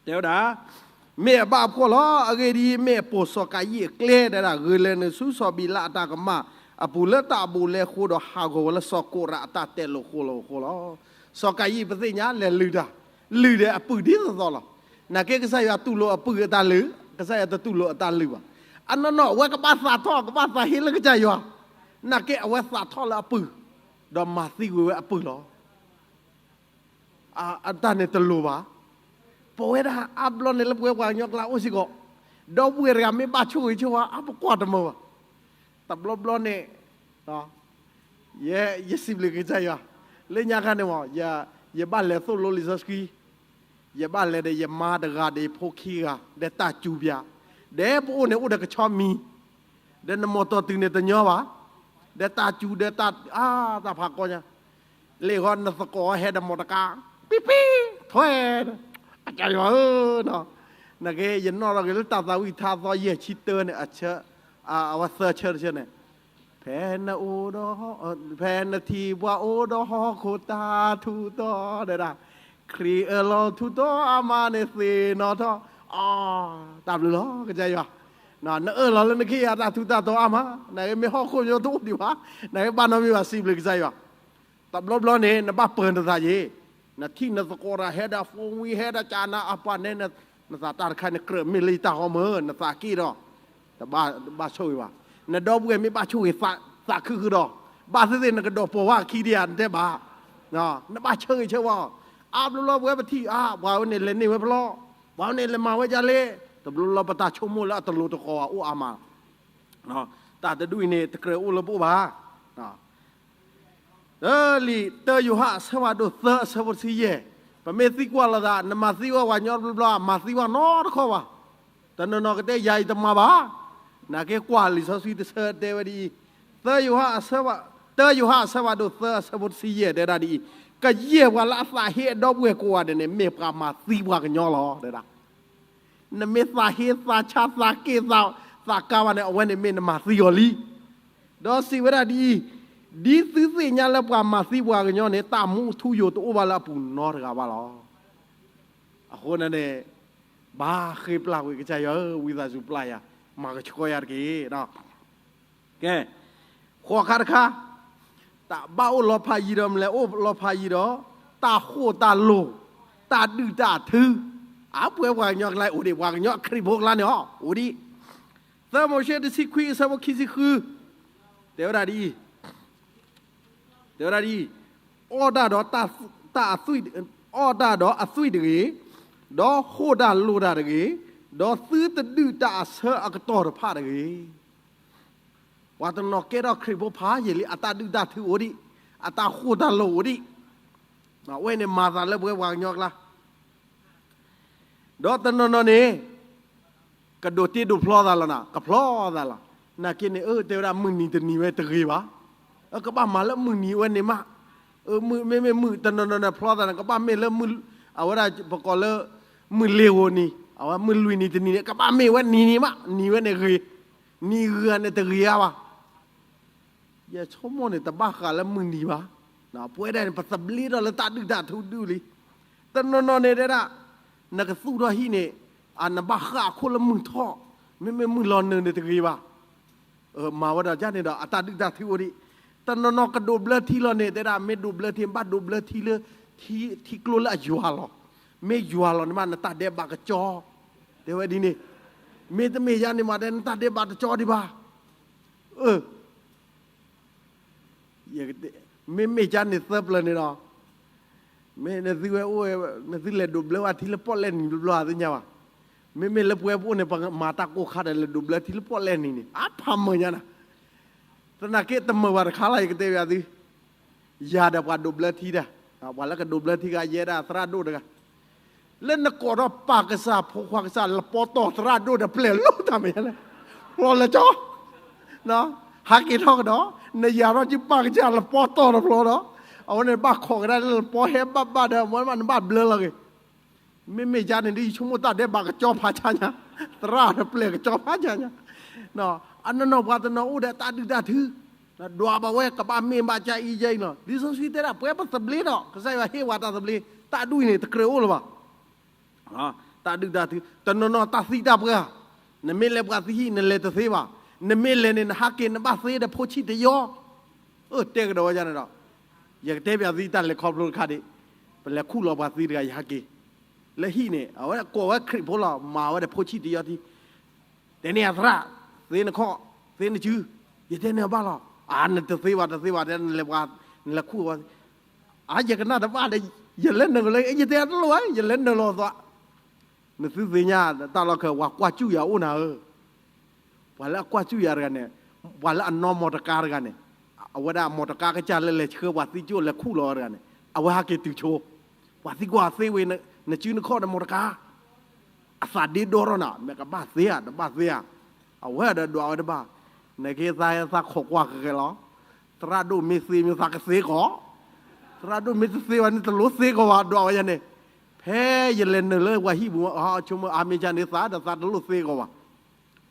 တဲဝဲဒၣ်, မ့ၢ်အဘၣ်အဖှီၣ်လီၤ. အဂ့ၢ်ဒ်အံၤ, မ့ၢ်အပိာ်စီၤကၤယံၣ်အကျဲ တဲဒၣ်, ဂုာ်လဲၤနုာ်ဆူစီၤဘံလးအတၢ်ကမၣ်အပူၤ လၢတၢ်အဘူးအလဲအဃိဒီး ဟးဂီၤဝဲလၢစီၤကိးရးအတၢ်တဲာ်လိာ်ဃိလိာ်အဃိလီၤ. စီၤကၤယံၣ်ပသ့ၣ်ညါလဲၤလုၢ်တၢ်, လုၢ်ဒီးအပုၢ်ဒ်သိးသိးလီၤ. နာ်က့ကစၢ်ယွၤတူၢ်လိာ်အပုၢ်အတၢ်လုၢ်, ကစၢ်ယွၤတတူၢ်လိာ်အတၢ်လုၢ်ဘၣ်. အနီၢ်နီၢ် အဝဲကဘၣ်သးထီၣ် ကဘၣ်သးဟ့လၢကစၢ်ယွၤ, နာ်က့အဝဲသးထီၣ်လၢအပုၢ်, ဒီးမၤသံကွံာ်ဝဲအပုၢ်လီၤ. အတၢ်န့ၣ်တလိၤဘၣ်. ပဝဲဒၣ်အါဘျီန့ၣ်လၢပဝဲပှၤကညီကျါအိၣ်စ့ၢ်ကီး, ဒီပုၢ်ဝဲၢ်တဂၤမ့ၢ်ဘၣ်ဆိၣ်ဂ့ၤဆိၣ်ဝါ အပကွၢ်တမုာ်ဘၣ်. တဘျီဘျီန့ၣ်, ယစံးဘျုးကစၢ်ယွၤ, လၢညါခါန့ၣ်မ့ၢ်, ယဘၣ်လဲၤသိၣ်လိလံာ်စီဆှံ, ယဘၣ်လဲၤဒီးယမါတဂၤဒီးယဖိခံဂၤ ဒီးတၢ်စူၤပၠး, ဒီးပအိၣ်န့ၣ်အိၣ်ဒီးကဆီမံၤ ဒီးနမီၢ်တီၢ်တုၤန့ၣ်တညီဘၣ်, ဒီးတၢ်စူၤဒီးတၢ် အါ တၢ်ဖးကီညါ, လၢဃီနသကိးဟဲဒီးမီၢ်တကါ, ပံပံ, ထွဲ, အကယွၤဧၢ, နက့ ယနီၣ်ထီၣ်က့ၤလၢတၢ်သးဝံၣ်ထါသီယဲၢ်ဆံတၢန့ၣ် အဆၢ, အဝဲသၢဆၢတဆၢန့ၣ်, ဖဲနအိၣ်ဒီး, ဖဲနထံၣ်ပှၤအိၣ်ဒီးဟီၣ်ခိၣ်တၢ်ထူးတီၤဒဲဒၣ်, ခရံာ်အၢၣ်လီၤထူးတီၤအါမးန့ၣ်သ့ၣ်နီၣ်ထီၣ်, အါ, တၢ်ဘျုးလီၤ ကစၢ်ယွၤ, နအၢၣ်လီၤလၢနကဟ့ၣ်ယၤတၢ်ထူးတၢ်တီၤအါမး, နက့မ့ၢ်ဟီၣ်ခိၣ်ညီတအိၣ်ဒံးဘၣ်, နက့ဘၣ်နီတမံၤဘၣ် စံးဘျုးကစၢ်ယွၤ, တဘျီဘျီန့ၣ် နဘၣ်ပၢၤနသးယ့ၤ, နထံၣ်နသကိးတၢ်ဟဲဒီး phone ဝံၤ ဟဲဒီးကနၣ်အပှၤနဲ နသးတၢ်တခါန့ၣ် ကြၢးမ့ၢ်လၢယတၢ်ဟီမၢ် နသးက့ၢ်ဒီး, တဘၣ်ဆိၣ်ဂ့ၤဘၣ်, နဒီပုၢ်ဝဲၢ်မ့ၢ်ဘၣ်ဆိၣ်ဂ့ၤသးခုဃုာ်ဒီး, ဘၣ်သ့ၣ်သ့ၣ်နကဒိးပိာ်ဝဲအခံဒံးဧါ နတဲဘၣ်, နဘၣ်ဆၢဂ့ၤဆၢဝါအီၤ, အါဘျီဘျီပဝဲပထံၣ်အါ ပှၤဝဲန့ၣ်လဲၤန့ၢ်ဝဲဖျီ, ပှၤဝဲန့ၣ်လဲၤမၤဝဲဒ်လဲၣ်, တဘျီဘျီပတၢ်ဆိကမိၣ်လၢအတလိၤတကိးဘၣ်အိၣ်အါမး တၢ်တဒူၣ်အံၤန့ၣ် တကြၢးအိၣ်လၢပအိၣ်ဘၣ်. တၢ်လံာ်တၢယိၤဟၣ်အဆၢဖးဒိၣ်သၢအဆၢဖိတဆံယဲၢ်, ပမ့ၢ်သံကွၢ်လိာ်သး နမၤသံဝဲပှၤကညီတဘျီဘျီ မၤသံဝဲနီတခီဘၣ်. တနီၤနီၤကတဲယၤအံၤတမၤဘၣ်. နာ်က့ကွၢ်လံာ်စီဆှံတဆၢတဲဝဲဒ်အံၤ, သၢယိၤဟၣ်အဆၢဖး, တၢယိၤဟၣ်အဆၢဖးဒိၣ်သၢအဆၢဖိတဆံယဲၢ်တဲဒၣ်ဒ်အံၤ, ကယဲၢ်ပှၤလၢအသးဟ့အဒီပုၢ်ဝဲၢ်ကိးဂၤဒဲးန့ၣ် မ့ၢ်ပှၤမၤသံပှၤကညီလီၤ တဲဒၣ် နမ့ၢ်သးဟ့သးဆါသးက့ၢ်သးကါဘၣ်န့ၣ် အဝဲန့ၣ်မ့ၢ်နမၤသံအီၤလံ. ဒီးစံးဝဲဒၣ်ဒ်အံၤ, ဒ်သုသ့ၣ်ညါလၢပှၤမၤသံပှၤကညီန့ၣ် တၢ်မူအထူအယိာ်တအိၣ်ဘၣ်လၢအပူၤနီတဂၤဘၣ်လီၤ. အဃိန့ၣ်န့ၣ်, ဘၣ်ဃ့ပျၢ်ကွံာ်ကစၢ်ယွၤဧၢ, ဝံသးစူၤပျၢ်ယၤ, မၤကဆှီယၤတက့ၢ်. ကဲ, ဃိးခါတခါ, တၢ်ဘၣ်အိၣ်လီၤဖးယံၤဒီးမနုၤလဲၣ်, အိၣ်လီၤဖးယံၤဒီး, တၢ်ဃိၣ်တၢ်လိၤ, တၢ်ဒုၣ်တၢ်ထု, အပှဲၤပှၤကညီကျါအိၣ်ဒံး, ပှၤကညီခရံာ်ဖိကျါန့ၣ်အီၤ အိၣ်ဒံး. သၢမိၤၡ့ တဆံခွံ အဆၢဖိခံဆံဃု, တဲဝဲဒၣ်ဒ်အံၤ, တဲဝဲဒၣ်ဒ်အံၤ, အီၣ်တၢ်ဒီးတၢ်အသွံၣ်, အီၣ်တၢ်ဒီးအသွံၣ်တဂ့ၤ, ဒီးဃိၣ်တၢ်လိၤတၢ်တဂ့ၤ, ဒီးသုတဒုၣ်တၢ်အဆၢအကတီၢ်တဖၣ်တဂ့ၤ. ပှၤတနီၤကဲထီၣ်ခရံာ်ဖိဖးယံာ်လံ အတၢ်ဒုၣ်တၢ်ထုအိၣ်ဒံး, အတၢ်ဃိၣ်တၢ်လိၤအိၣ်ဒံး, အဝဲန့ၣ်မၤသးလၢပဝဲပှၤကညီကျါ ဒီးတနီၤနီၤန့ၣ်, ကဒိးတ့ဒိးဖျီသးလီၤနၤ, ကဖျီသးလီၤ. နာ်က့န့ၣ် အၢ တဲဝဲဒၣ်မုၢ်နံၤတနံၤဝဲတဂ့ၤဘၣ်. ကဘၣ်မၤလၢမုၢ်နံၤဝဲန့ၣ်မး. မ့မ့ၢ်မုၢ်တနီၤနီၤန့ၣ်ဖျီသးန့ၣ် ကဘၣ်မ့ၢ်လၢမုၢ်, အဝဲဒၣ်ပကိးလၢ မုၢ်လ့ၤဧိၤနံၤ, အဝဲမုၢ်လွံၢ်နံၤတနံၤန့ၣ် ကဘၣ်မ့ၢ်ဝဲနံၤန့ၣ်မး, နံၤဝဲန့ၣ်ဂ့ၤ, နံၤဂ့ၤန့ၣ်တဂ့ၤဧါဘၣ်. ယဆိကမိၣ်န့ၣ် တဘၣ်ဃးလၢမုၢ်နံၤဘၣ်. ပဝဲဒၣ်န့ၣ် ပသဘျ့ထီၣ်လၢတၢ်ဒုၣ်တၢ်ထုဒုၣ်လံ. တနီၤနီၤန့ၣ်တဲဒၣ်, နကသူၣ်ထီၣ်ဟံၣ်န့ၣ်, နဘၣ်ဃၣ်အခိၣ်လၢမုၢ်ထီၣ်, မ့မ့ၢ်မုၢ်လီၤနုာ်န့ၣ်တဂ့ၤဘၣ်. မၤဝဲဒီးဒ်န့ၣ်ဒီး အတၢ်ဒုၣ်တၢ်ထုအိၣ်ဒံး. တနီၤနီၤကဒိးဘျၢထံလီၤန့ၣ် တဲဒၣ် မ့ၢ်ဒိးဘျၢထံ ဘၣ်ဒိးဘျၢထံလၢ ထံကျိလၢအယွၤလီၤ. မ့ၢ်ယွၤလီၤန့ၣ်မး နတၢ်ဒဲးဘးကကၠီ, တဲဝဲဒ်န့ၣ်. မ့တမ့ၢ်ယၤန့ၣ်မး တဲနတၢ်ဒဲးဘးတကၠီဒံးဘၣ်. အၢ မ့မ့ၢ်ကန့ၣ်သၢပျၢၤန့ၣ်ဒီး, မ့ၢ်နသုဝဲအိၣ်, နသုလဲၤဒိးဘျၢဝဲထံလၢပီၣ်လဲၣ်နံၤဘျီဘျီသ့ၣ်ညါဘၣ်. မ့မ့ၢ်လၢပဝဲပအိၣ်န့ၣ် ပမၤတၢ်ကိၢ်ခါဒီးလဲၤဒိးဘျၢထံလၢပီၣ်လဲၣ်နံၤန့ၣ် အါဖးမုာ်ညါနၤ. သနာ်က့တမုာ်ဘၣ်တခါလီၤ ယကတဲဘၣ်သု. ယၤဒီးပှၤဒိးဘျၢထံတၢ်, ပှၤလၢကဒိးဘျၢထံဂၤ ယဲဒၣ်သရၣ်ဒိၣ်တဂၤ လၢနကိးထီၣ်ပၢ်ကစၢ်ဖိခွါကစၢ်လပီတီၢ်သရၣ်ဒိၣ်ဒီးပျဲၢ်လိၣ်တၢ်မဲာ်ညါလဲၣ်, ဖျီလဲၤကၠီ, ဟးက့ၤထီၣ်ကဒီး, နယၤထီၣ်က့ၤပၢ်ကစၢ်လပီတီၢ်တဖျီဒီး, အဝဲန့ၣ်ဘၣ်ခိးကဒါလၢလပီဟဲဘၣ်ဘၣ်ဒီး အဝဲနဘၣ်ဘျၢလီၤက့ၤ. မ့မ့ၢ်ယၤန့ၣ်ဒ်ယဆိကမိၣ်တၢ်ဒဲးဘးကကၠီဖးဆါညါ, သရၣ်ဒီးပျဲၢ်ကကၠီဖးဆါညါ. အနီၢ်နီၢ်ပှၤတနီၤအိၣ်ဒီးတၢ်ဒုၣ်တၢ်ထု ဒွးဘၣ်ဝဲကဘၣ်မ့ၢ်ဘၣ်ကအံၤယဲအံၤလီၤ. လံာ်စီဆှံတဲဒၣ် ပဝဲပသဘျ့ဒီး ကစၢ်ယွၤဟ့ၣ်ဝဲတၢ်သဘျ့, တၢ်ဒ်အံၤန့ၣ် တကြၢးအိၣ်လၢၤဘၣ်. တၢ်ဒုၣ်တၢ်ထု, တနီၤနီၤတၢ်သံတၢ်ပှၢ်, နမ့ၢ်လဲၤပှၤသံဟံၣ် နလဲၤတသ့ဘၣ်. နမ့ၢ်လဲၤန့ၣ် နဟးက့ၤနဘၣ်သ့ဒီးဖိဆံးတယီ, အၢ တဲကဒီးဝဲဒ်န့ၣ်ဒီး, ယကတဲပၠးသုတၢ်လဲၤခီဖျိတခါဒံး, ပလဲၤခူၣ်လီၤပှၤသံတဂၤ ယဟးက့ၤ, လၢဟံၣ်န့ၣ် အဝဲကိးဝဲခရံာ်ဖိလီၤ မၤဝဲဒီးဖိဆံးတယီထံ တဲန့ၢ်အသရၣ်, သ့နခီၣ်, သ့နစု, ယတဲန့ၢ်အဘၣ်လီၤ. အါ နတသ့ဘၣ် တသ့ဘၣ် တဲနလဲၤပှၤ, နလဲၤခူၣ်ဝဲ, အါ ယကနၣ်တဘၣ်ဒီး, ယလဲၤနုာ်လီၤ, ယတဲတလိၣ်ဘၣ် ယလဲၤနုာ်လီၤသး. နသုသ့ၣ်ညါတၢ်လီၢ်ခၢၣ် ပှၤကွၢ်စူၣ်ယၤအိၣ်နၤဧၢ. ပှၤလၢအကွၢ်စူၣ်ယၤတဂၤန့ၣ်, ပှၤလၢအနီၢ်မီတကါတဂၤန့ၣ်, အဝဲဒၣ်မီတကါကစၢ်လၢလဲၤဆှၢပှၤသံကၠိၣ် လဲၤခူၣ်လီၤတဂၤန့ၣ်, အဝဲဟးက့ၤတုၤဆိ, ပှၤသံကွၢ်သ့ဝဲ, နစုနခီၣ်ဒီးမီတကါ အသးဒ့ဒီထီၣ်နၤ မ့ၢ်ကဘၣ်သ့ဧါ တဘၣ်သ့ဧါ. အဝဲဒီးဒွးဝဲတဘၣ်, နကသးသးခိးကွၢ်ဃဲၤဃဲၤလီၤ. သရၣ်ဒိၣ်မ့ၢ်သ့မ့ၢ်သးကသ့ကီး, သရၣ်ဒိၣ်မ့ၢ်တသ့ဘၣ်န့ၣ် တလိၣ်သ့ကီးဘၣ် ဒွးဝဲယၤန့ၣ်. ဖဲယလဲၤနုာ်လၢပှၤဟံၣ်ပူၤ ဆိကမိၣ်အါမ့ၢ်ကန့ၣ်သးဒီးသးတလိၣ်သ့ကီးဘၣ်.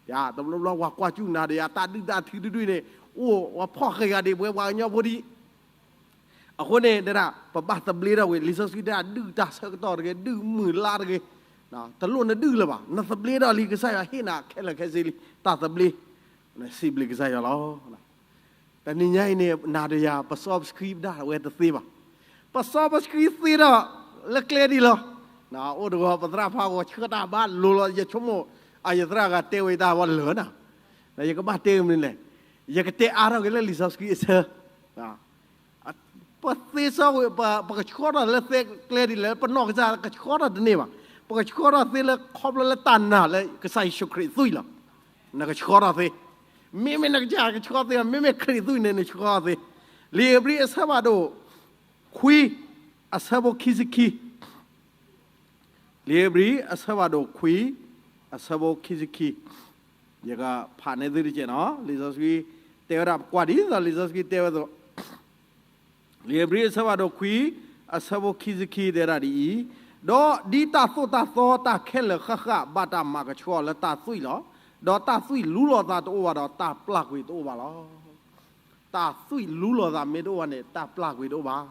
ယတဘျီဘျီပှၤကွၢ်စူၣ်နၤဒီးယၤ တၢ်ဒုၣ်တၢ်ထုတဒုန့ၣ် အိၣ်ဝဲဖီၣ်ဃဲၤဂၤဒံး ပဝဲပှၤကညီဖိဒံး အဃိန့ၣ် တဲဒၣ် ပဘၣ်သဘျ့ထီၣ်ကွံာ် လံာ်စီဆှံတဲဒၣ် ဒုၣ်တၢ်ဆၢကတီၢ်တဂ့ၤ, ဒုၣ်မုၢ်လါတဂ့ၤ, တလိၣ်နဒုၣ်လၢၤဘၣ်, နသဘျ့ထီၣ်လံ ကစၢ်ယွၤဟ့ၣ်နၤခဲလၢာ်ခဲဆ့လံ တၢ်သဘျ့, စံးဘျုးကစၢ်ယွၤလီၤ. တနံၤညါအံၤန့ၣ် နၤဒီးယၤ ပစီပဆှံပဒၣ်ဝဲတသ့ဘၣ်. ပစီပဆှံသ့ထီၣ်လၢကျဲဒ်လီၤ. အိၣ်တဂီၤပသရၣ်ဖးဂီၤဆှၢတၢ်ဘၣ်လိၤလီၤ ယဆိကမိၣ်, အယသရၣ်ဂၤတဲဝဲတၢ်ဝဲလၢာ်နၤ, ယကဘၣ်တဲမနုၤလဲၣ်, ယကတဲအါထီၣ်က့ၤလၢလံာ်စီဆှံအဆၢ ပသ့စီကွံာ် ပကဆှီထီၣ်လၢကျဲဒ်လဲၣ်, ပနီၢ်ကစၢ်ကဆှီထီၣ်တန့ၢ်ဘၣ်. ပကဆှီထီၣ်သ့လၢခီဖျိလၢတၢ်နာ်လၢကစၢ်ယ့ၣ်ၡူးခရံာ်အသွံၣ်လီၤ. နကဆှီထီၣ်သ့, မ့မ့ၢ်နကစၢ်ကဆှီသ့, မ့မ့ၢ်ခရံာ်သွံၣ်န့ၣ် နဆှီထီၣ်သ့. လံာ်ဧ့ၤဘြံၤအဆၢဖးဒိၣ်ခွံ အဆၢဖိခံဆံခံ လံာ်ဧ့ၤဘြံၤ အဆၢဖးဒိၣ်ခွံ အဆၢဖိခံဆံခံ, ယကဖးန့ၢ်သုတကဲးနီၤ, လံာ်စီဆှံတဲဝဲဒၣ် ပကွၢ်ဒ်သိးလံာ်စီဆှံတဲဝဲအသိး, လံာ်ဧ့ၤဘြံၤအဆၢဖးဒိၣ်ခွံ အဆၢဖိခံဆံခံတဲဒၣ်ဒ်အံၤ, ဒီးဒ်တၢ်သိၣ်တၢ်သီတၢ်ခဲလၢာ်ဃၣ်ဃၣ် ဘၣ်တၢ်မၤကဆှီလၢတၢ်သွံၣ်လီၤ. ဒီးတၢ်သွံၣ်လူလီၤသးတအိၣ်ဘၣ်ဒီး တၢ်ပျၢ်ကွံာ်တအိၣ်ဘၣ်လီၤ. တၢ်သွံၣ်လူလီၤသးမ့ၢ်တအိၣ်ဘၣ်န့ၣ် တၢ်ပျၢ်ကွံာ်တအိၣ်ဘၣ်.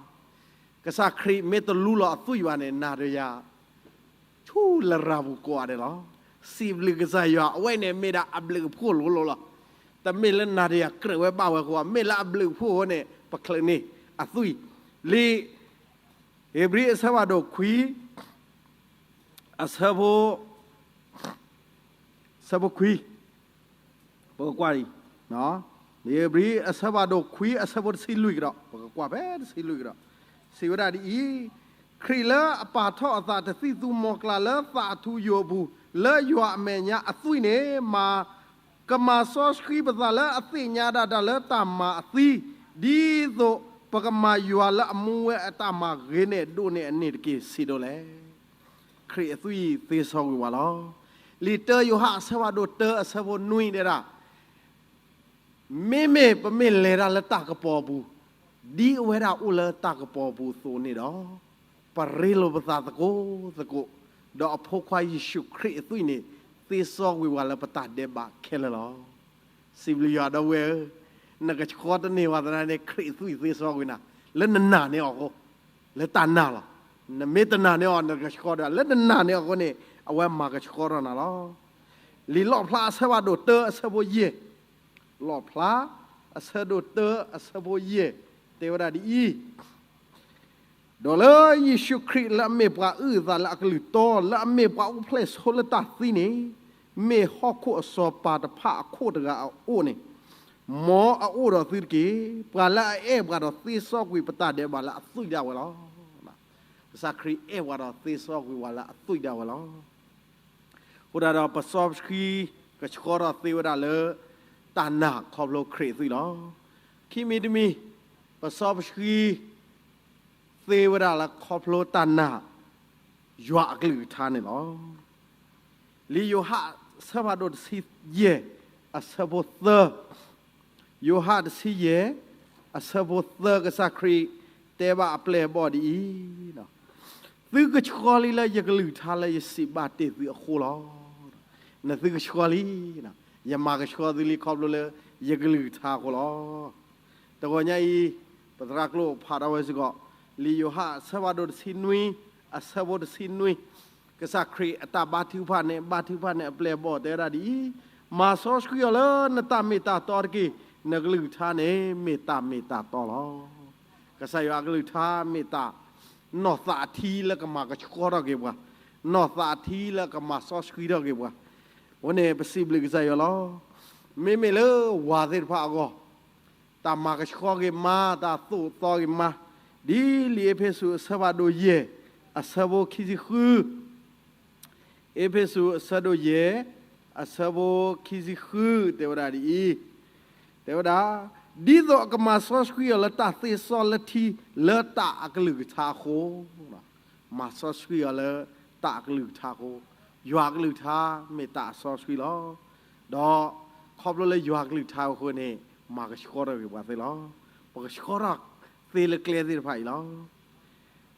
ကစၢ်ခရံာ်မ့ၢ်တလူလီၤအသွံၣ်ဘၣ်န့ၣ် နၤဒီးယၤ ဆူလရာ်ပူၤကိးဂၤဒဲးလီၤ. စံးဘျုးကစၢ်ယွၤ အဝဲန့ၣ်မ့ၢ်ဒၣ်အဘျုးအဖှိၣ်လိၤလိၤလီၤ. တမ့ၢ်လၢနၤဒီးယၤကြၢးဝဲဘၣ်ဝဲအဃိ, မ့ၢ်လၢအဘျုးအဖှိၣ်အဃိန့ၣ် ပချုးန့ၢ်အသွံၣ်. လံာ်ဧ့ၤဘြံၤအဆၢဖးဒိၣ်ခွံ အဆၢဖိ ဆၢဖိခွံ, ပကကွၢ်အံၤ, လံာ်ဧ့ၤဘြံၤအဆၢဖးဒိၣ်ခွံ အဆၢဖိတဆံလွံၢ်ကဒီး, ပကကွၢ်ဖဲတဆံလွံၢ်ကဒီး, စံးဝဲဒၣ်ဒ်အံၤ, ခရံာ်လၢအပာ်ထီၣ်အသးတသံၣ်သူမီၤကျၢ်လၢသးအထူအယိာ်အပူၤ, လၢယွၤအမဲာ်ညါအသွံၣ်န့ၣ် မၤ ကမၤစီဆှံပသးလၢအသ့ၣ်ညါဒၣ်တၢ်လၢတၢ်မၤအသံ, ဒ်သိးပကမၤယွၤလၢအမူဝဲအတၢ်မၤဂ့ၤန့ၢ်ဒိၣ်န့ၢ်အန့ၣ်တက့ၢ် စံးဒိၣ်လဲၣ်. ခရံာ်အသွံၣ်သ့စီကွံာ်ပှၤလီၤ. လံာ်တၢယိၤဟၣ်အဆၢဖးဒိၣ်တၢအဆၢဖိနွံတဲဒၣ်, မ့မ့ၢ်ပမ့ၢ်လဲၤတၢ်လၢတၢ်ကပီၤအပူၤ, ဒ်အဝဲဒၣ်အိၣ်လၢတၢ်ကပီၤအပူၤအသိးန့ၣ်ဒီး, ပရ့လိာ်ပသးသကိးသကိး, ဒီးအဖိခွါယ့ၣ်ၡူးခရံာ်အသွံၣ်န့ၣ် သ့စီကွံာ်ပှၤလၢပတၢ်ဒဲးဘးခဲလၢာ်လီၤ. စံးဘျုးယွၤဒီပုၢ်ဝဲၢ်ဧၢ, နကဆှီတန့ၢ်ဝဲသနာ်က့န့ၣ် ခရံာ်အသွံၣ်သ့စီကွံာ်နၤ, လၢနနာ်န့ၢ်အီၤအဃိ, လၢတၢ်နာ်လီၤ. နမ့ၢ်တနာ်န့ၢ်အီၤ နကဆှီဒီး လၢနနာ်န့ၢ်အီၤအဃိန့ၣ် အဝဲမၤကဆှီထီၣ်နၤလီၤ. လံာ်လီၣ်ဖျါအဆၢဖးဒိၣ်တၢအဆၢဖိယဲၢ်, လီၣ်ဖျါ အဆၢဒိၣ်တၢအဆၢဖိယဲၢ်, တဲဝဲဒၣ်ဒ်အံၤ, ဒီးလၢယ့ၣ်ၡူးခရံာ်လၢအမ့ၢ်ပှၤအုၣ်အသးလၢအကလုၢ်တီ, လၢအမ့ၢ်ပှၤအိၣ်ဖျဲၣ်ဆိလၢတၢ်သံန့ၣ်, မ့ၢ်ဟီၣ်ခိၣ်အစီၤပၤတဖၣ်အခိၣ်တဂၤအအိၣ်န့ၣ်, မ်အအိၣ်ဒီးသုတက့ၢ်. ပှၤလၢအအဲၣ်ပှၤဒီးသ့စီကွံာ်ပတၢ်ဒဲးဘးလၢအသွံၣ်ဒၣ်ဝဲလီၤ. ကစၢ်ခရံာ်အဲၣ်ပှၤဒီးသ့စီကွံာ်ပှၤလၢအသွံၣ်ဒၣ်ဝဲလီၤ. အဃိဒၣ်ဒီး ပစီပဆှံကဆှီထီၣ်သ့ဝဲဒၣ်လၢ တၢ်နာ်ခီဖျိခရံာ်အသွံၣ်လီၤ. ခံမံၤတမံၤ, ပစီပဆှံ သ့ဝဲဒၣ်လၢခီဖျိတၢ်နာ် ယွၤအကလုၢ်ကထါန့ၣ်လီၤ. လံာ်ယိၤဟၣ်အဆၢဖးဒိၣ်တဆံယဲၢ် အဆၢဖိသၢ, ယိၤဟၣ်တဆံယဲၢ် အဆၢဖိသၢ ကစၢ်ခရံာ်တဲဘၣ်အပျဲၢ်အဘီၣ်ဒ်အံၤ, သုကဆှီလံလၢယကလုၢ်ကထါလၢယစံးဘၣ်တ့ၢ်သုအဃိလီၤ. နသုကဆှီလံ, ယမၤကဆှီသုလံခီဖျိလၢယကလုၢ်ကထါအဃိလီၤ. တဂီၤညါအံၤ, ပသရၣ်ကျိာ်ဖးထီၣ်ဝဲစ့ၢ်ကီး, လံာ်ယိၤဟၣ်အဆၢဖးဒိၣ်တဆံနွံ, အဆၢဖိတဆံနွံ, ကစၢ်ခရံာ်အတၢ်ဘါထုကဖၣ်န့ၣ်, ဘါထုကဖၣ်န့ၣ်အပျဲၢ်အဘီၣ်တဲဝဲဒၣ်ဒ်အံၤ, မၤစီဆှံအီၤလၢနတၢ်မ့ၢ်တၢ်တီတက့ၢ်. နကလုၢ်ကထါန့ၣ်မ့ၢ်တၢ်မ့ၢ်တၢ်တီလီၤ. ကစၢ်ယွၤအကလုၢ်ကထါမ့ၢ်တၢ် နီၢ်သးအထံလၢကမၤကဆှီထီၣ်က့ၤပှၤ, နီၢ်သးအထံလၢကမၤစီဆှံထီၣ်က့ၤပှၤ. အဃိန့ၣ် ပစံးဘျုးကစၢ်ယွၤလီၤ. မ့မ့ၢ်လၢဝၤသ့ၣ်တဖၣ်အဂီၢ်, တၢ်မၤကဆှီက့ၤမါ, တၢ်သိၣ်သီက့ၤမါ, ဒ်လံာ်အ့းဖ့းစူးအဆၢဖးဒိၣ်ယဲၢ် အဆၢဖိခံဆံဃု, အ့းဖ့းစူးအဆၢဒိၣ်ယဲၢ် အဆၢဖိခံဆံဃု တဲဝဲဒၣ်ဒ်အံၤ, တဲဝဲဒၣ်, ဒ်သိးအကမၤစီဆှံအီၤလၢတၢ်သ့စီလၢထံ လၢတၢ်အကလုၢ်ကထါအဃိ, မၤစီဆှံအီၤလၢတၢ်အကလုၢ်ကထါအဃိ, ယွၤအကလုၢ်ကထါမ့ၢ်တၢ်အစီဆှံလီၤ. ဒီး ခီဖျိလၢယွၤကလုၢ်ကထါအဃိန့ၣ် မၤကဆှီထီၣ်က့ၤပှၤသ့လီၤ. ပကဆှီထီၣ်သ့လၢကျဲသ့ၣ်တဖၣ်အံၤ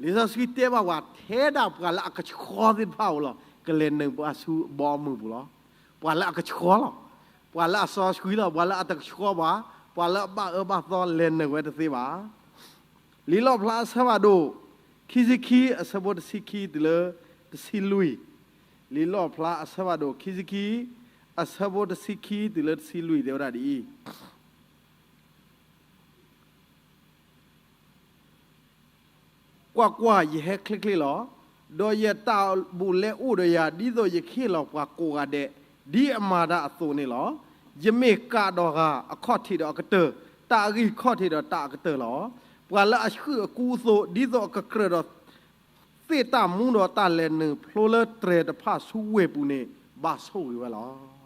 လီၤ. လံာ်စီဆှံတဲဘၣ်ပှၤ ထဲဒၣ်ပှၤလၢအကဆှီသ့ၣ်တဖၣ်ဧိၤလီၤ ကလဲၤနုာ်ဘၣ်ဆူအဘီအမုၢ်ပူၤလီၤ. ပှၤလၢအကဆှီလီၤ. ပှၤလၢအစီဆှံလီၤ. ပှၤလၢအတကဆှီဘၣ်, ပှၤလၢအဘၣ်အၢဘၣ်သီလဲၤနုာ်ဝဲတသ့ဘၣ်. လံာ်လီၣ်ဖျါအဆၢဖးဒိၣ် ခံဆံခံ အဆၢဖိတဆံခံတုၤလၢတဆံလွံၢ်, လံာ်လီၣ်ဖျါအဆၢဖးဒိၣ် ခံဆံခံ အဆၢဖိတဆံခံတုၤလၢတဆံလွံၢ် တဲဝဲဒၣ်ဒ်အံၤ, ကွၢ်ကွၢ်, ယဟဲချ့ချ့လီၤ. ဒီးယတၢ်ဘူၣ်လဲအိၣ်ဒီးယၤ, ဒ်သိးယကဟ့ၣ်လီၤပှၤကိးဂၤဒဲး ဒ်အမၤတၢ်အသိးန့ၣ်လီၤ. ယမ့ၢ်ကးဒီးဂၤ အခီၣ်ထံးဒီးအကတၢၢ်, တၢ်အဂံၢ်ခီၣ်ထံးဒီးတၢ်အကတၢၢ်လီၤ. ပှၤလၢအဆှုၣ်အကူအသိး ဒ်သိးအကကြၢးဒီး သ့ၣ်တၢ်မူဒီးတၢ်လဲၤနုာ်ဖျိလၢတြဲၤတဖၣ်ဆူဝ့ၢ်ပူၤန့ၣ် ဘၣ်ဆိၣ်ဂ့ၤဝဲလီၤ.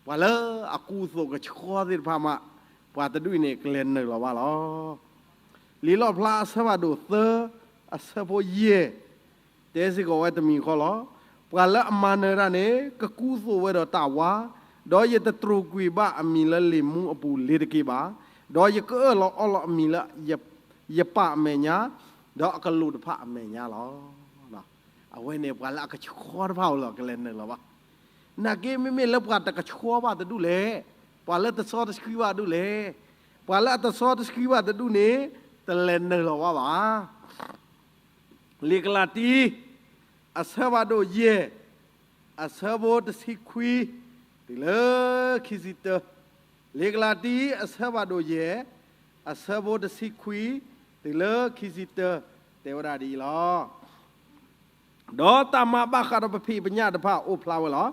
ပှၤလၢအကူအသိးကဆှီသ့ၣ်တဖၣ်မး ပှၤတဒူၣ်အံၤန့ၣ် ကလဲၤနုာ်လီၤဘၣ်လီၤ. လံာ်လီၣ်ဖျါအဆၢဖးဒိၣ်သၢ အဆၢဖိယဲၢ် တဲစ့ၢ်ကီးဝဲတမံၤဃီလီၤ. ပှၤလၢအမၤနၢၤတၢ်န့ၣ် ကကူသိးဝဲဒီးတၢ်ဝါ, ဒီးယတတြူာ်ကွံာ်ဘၣ်အမံၤလၢလံာ်မူအပူၤလ့ၤတက့ၢ်ဘၣ်. ဒီးယကအၢၣ်လီၤအီလီၤအမံၤလၢယပၢ်အမဲာ်ညါ, ဒီးအကလူးတဖၣ်အမဲာ်ညါလီၤ. အဝဲန့ၣ်ပှၤလၢအကဆှီတဖၣ်ဧိၤလီၤ ကလဲၤနုာ်လီၤဘၣ်. နာ်က့မ့မ့ၢ်လၢပှၤတကဆှီဘၣ်တဒူၣ်လဲၣ်, ပှၤလၢတစီတဆှံဘၣ်တဒူၣ်လဲၣ်, ပှၤလၢအတစီတဆှံဘၣ်တဒူၣ်န့ၣ် တလဲၤနုာ်လီၤဘၣ်ဘၣ်. လံာ်ကလၤတံ အဆၢဖးဒိၣ်ယဲၢ် အဆၢဖိတဆံခွံ တုၤလၢခံဆံတၢ, လံာ်ကလၤတံ အဆၢဖးဒိၣ်ယဲၢ် အဆၢဖိတဆံခွံ တုၤလၢခံဆံတၢ တဲဝဲဒၣ်ဒ်အံၤလီၤ. ဒီးတၢ်မၤဘၣ်ဃးဒီးပဖံးပညၣ်တဖၣ်အိၣ်ဖျါဝဲလီၤ.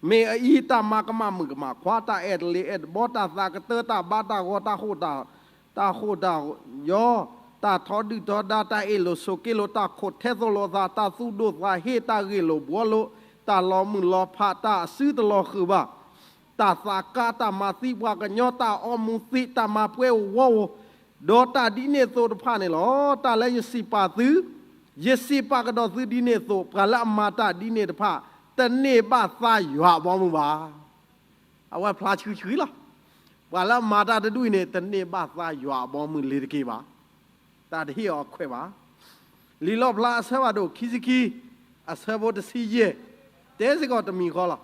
မ့ၢ်အအံၤ တၢ်မၤကမၣ်မုၣ်ကမၣ်ခွါ, တၢ်အဲၣ်တလ့ၤအဲၣ်တဘီ, တၢ်သးကတၢၢ်, တၢ်ဘါတၢ်ဂီၤ, တၢ်ဃိာ်တၢ်, တၢ်ဃိာ်တၢ်ယီ, တၢ်ထီဒုၣ်ထီဒါ, တၢ်အ့ၣ်လိာ်ဆိးက့လိာ်, တၢ်ခိးထဲသိးလိာ်သး, တၢ်သူၣ်ဒိၣ်သးဟ့, တၢ်ဂ့ၢ်လိာ်ဘှီလိာ်, တၢ်လီၤမုၢ်လီၤဖး, တၢ်အစုတလီၤဃုာ်ဘၣ်, တၢ်သးကါ, တၢ်မၤသံပှၤကညီ, တၢ်အီမူၤသံ, တၢ်မၤပှဲၤအိၣ်ဝီဧိၤ, ဒီးတၢ်ဒ်န့ၣ်အသိးတဖၣ်န့ၣ်လီၤ. တၢ်လၢယစံးပာ်သု, ယစံးပာ်ကဒီးသုဒ်န့ၣ်အသိး, ပှၤလၢအမၤတၢ်ဒ်န့ၣ်တဖၣ် တန့ၢ်ဘၣ်သါယွၤအဘီအမုၢ်ဘၣ်. အဝဲဖျါဆှံဆှံလီၤ. ပှၤလၢအမၤတၢ်တဒူၣ်အံၤန့ၣ် တန့ၢ်ဘၣ်သါယွၤအဘီအမုၢ်လ့ၤတက့ၢ်ဘၣ်. တၢ်တဟ့ၣ်အီၤအခွဲးဘၣ်. လံာ်လီၣ်ဖျါအဆၢဖးဒိၣ်ခံဆံခံ အဆၢဖိတဆံယဲၢ် တဲစ့ၢ်ကီးတမံၤဃီလီၤ.